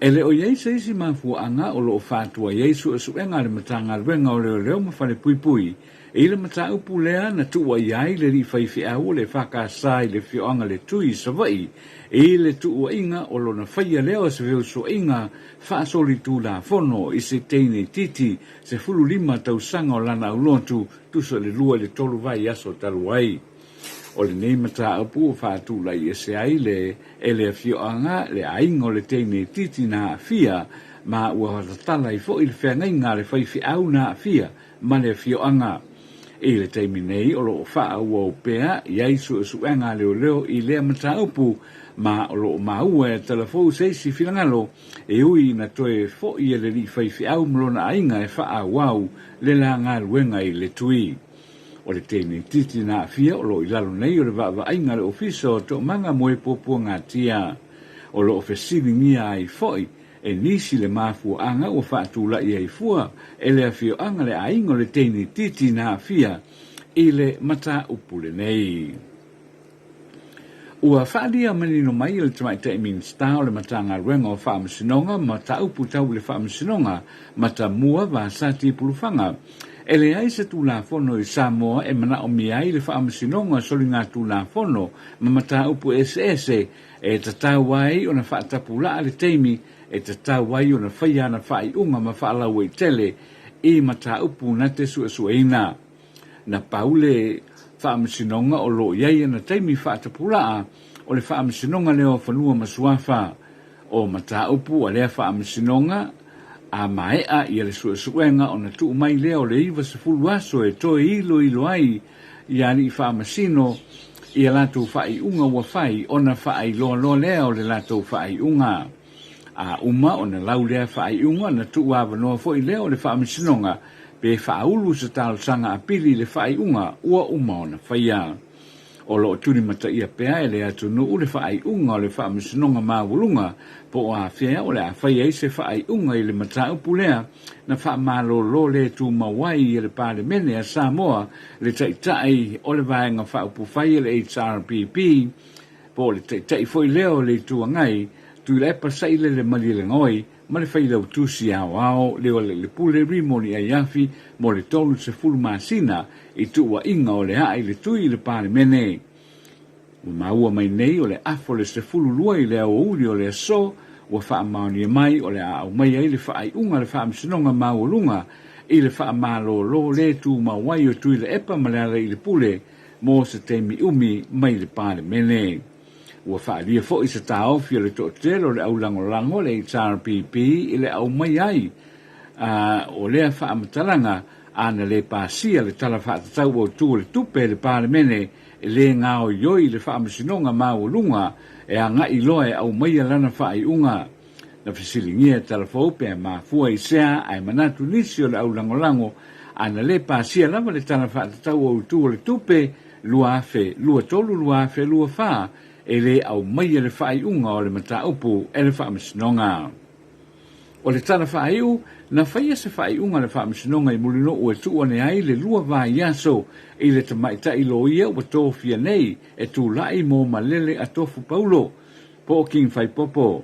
E le o i ai se isi mafuaaga o lo o faatuai ai suesuega a le Matagaluega o Leoleo ma Falepuipui i le mataupu lea na tuuaia ai le alii faifeau o le EFKS i le afioaga Letui i Savaii i le tuuaiga o lona faia lea o se feusuaiga faasolitulafono i se teine itiiti 15 tausaga o lana aulotu tusa i le lua i le tolu vaiaso talu ai. O lenei mataupu ua faatulai ese ai le e le afioaga le aiga o le teine itiiti na aafia ma ua tatala ai foi le feagaiga a le faifeau na aafia ma le afioaga. I le taimi nei o lo o faaauau pea i ai suesuega a leoleo i lea mataupu ma o lo o maua e talafou se isi finagalo e ui ina toe foi e le alii faifeau ma lona aiga e faaauau le la galuega i le tui. O le teinititi na aafia o lo o i lalo nei o le vaavaaiga a le Ofisa o Toomaga mo e Puapuagatia. O lo o fesiligia ai foi e nisi le mafuaaga ua faatulai ai fua e le afioaga le aiga o le teinititi na aafia i le mataupu lenei. Ua faaalia manino mai e le Tamaitai Minisita o le Matagaluega o Faamasinoga ma Mataupu Tau i le Faamasinoga, Matamua Vasati Pulufaga, e leai se Tulafono i Samoa e manaomia ai le Faamasinoga o Soligatulafono ma Mataupu Eseese e tatau ai ona faatapulaa le taimi e tatau ai ona faia ana faaiuga ma faalauaitele i mataupu na te suesueina. Na pau le Faamasinoga o lo o i ai ana taimi faatapulaa o le Faamasinoga lea o Fanua ma Suafa. O mataupu a lea Faamasinoga, a maea ia le suesuega ona tuu mai lea o le 90 aso e toe iloilo ai i alii faamasino i a latou faaiuga ua fai ona faailoa loa lea o le latou faaiuga. A uma ona lau lea faaiuga ona tuu avanoa foi lea o le Faamasinoga pe faaulu se talosaga apili i le faaiuga ua uma ona faia. O lo o tulimataia pea e le atunuu le faaiuga o le Faamasinoga Maualuga po o afea o le a fai ai se faaiuga i le mataupu lea na faamalolo le tumau ai e le Palemene a Samoa le Taitai o le Vaega Faaupufai a le HRPP po o le Taitai foi lea o le Itu Agai, Tuilaepa Sailele Malielegaoi ma le Failautusi Aoao Leoalelepule Rimoni Aiafi mo le 30 masina i tuuaiga o le aa i le tui i le Palemene. Ua maua mai nei o le afa o le 12 i le aoauli o le aso ua faamaonia mai o le a aumai ai le faaiuga a le Faamasinoga Maualuga i le faamalolo le tumau ai o Tuilaepa ma Lealailepule mo se taimi umi mai le Palemene. Ua faaalia foi se taofi o le toatele o le aulagolago a le HRPP i le aumai ai o lea faamatalaga a na le pasia le Tala Faatatau Autu o le Tupe e le Palemene e le gaoioi le Faamasinoga Maualuga e agai loa e aumaia lana faaiuga. Na fesiligia e Talafou pe mafua i sea ae manatu nisi o le aulagolago a na le pasia lava le Tala Faatatau Autu o le Tupe 2023/2024 e le aumaia le faaiuga o le mataupu e le Faamasinoga. O le tala faaiu, na faia se faaiuga a le Faamasinoga i Mulinuu e tuu ane ai le lua vaiaso i le tamaitai loia ua tofia nei e tulai mo Malele Atofu Paulo, po o King Faipopo.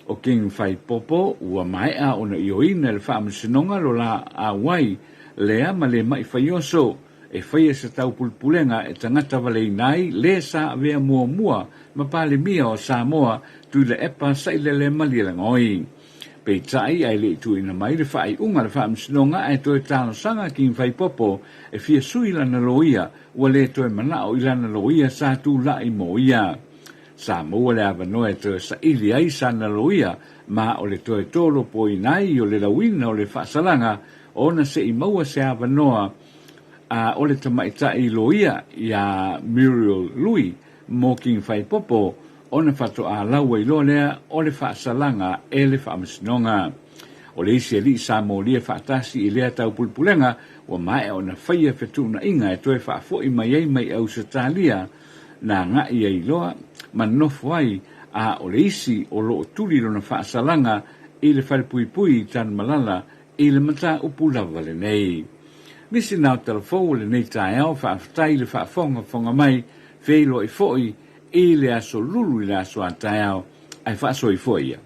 O King Faipopo ua maea ona ioeina e le Faamasinoga lo la auai lea ma le mai faioso e faia se taupulepulega e tagata valeina ai le sa avea muamua ma Palemia o Samoa Tuilaepa Sailele Malielegaoi. Peitai, ae le i tuuina mai le faaiuga a le Faamasinoga ae toe talosaga King Faipopo e fia sui lana loia ua le toe manao i lana loia sa tulai mo ia. Sa maua le avanoa e toe saili ai sana loia ma o le toe tolopoina ai o le lauina o le faasalaga ona se i maua se avanoa a o le tamaitai loia iā Muriel Lui mo King Faipopo ona faatoa lau ai loa lea o le faasalaga e le Faamasinoga. O le isi alii sa molia faatasi i lea taupulepulega ua maea ona faia fetuunaiga e toe faafoi mai ai mai Ausetalia na agai ai loa ma nofo ai a o le isi o lo o tuli lona faasalaga i le falepuipui i Tanumalala i le mataupu lava lenei. Nisi na o talafou o lenei taeao faafetai i le faafogafoga mai, feiloai foi i le aso lulu i le aso a taeao ae faasoifua ia.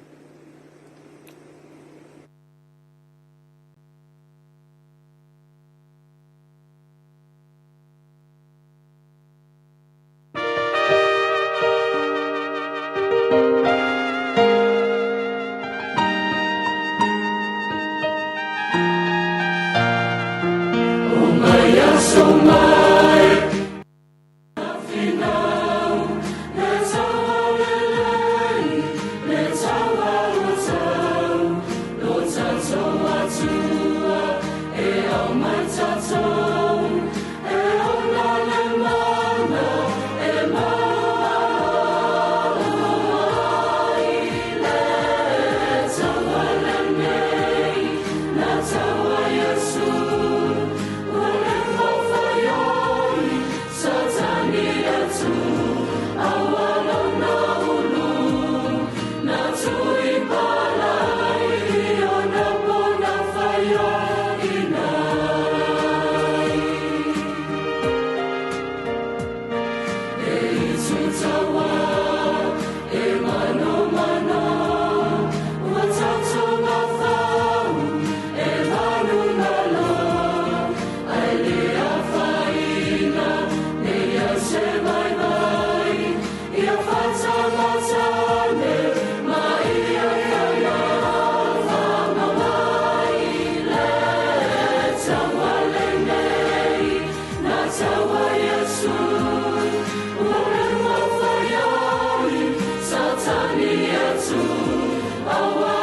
Iesu.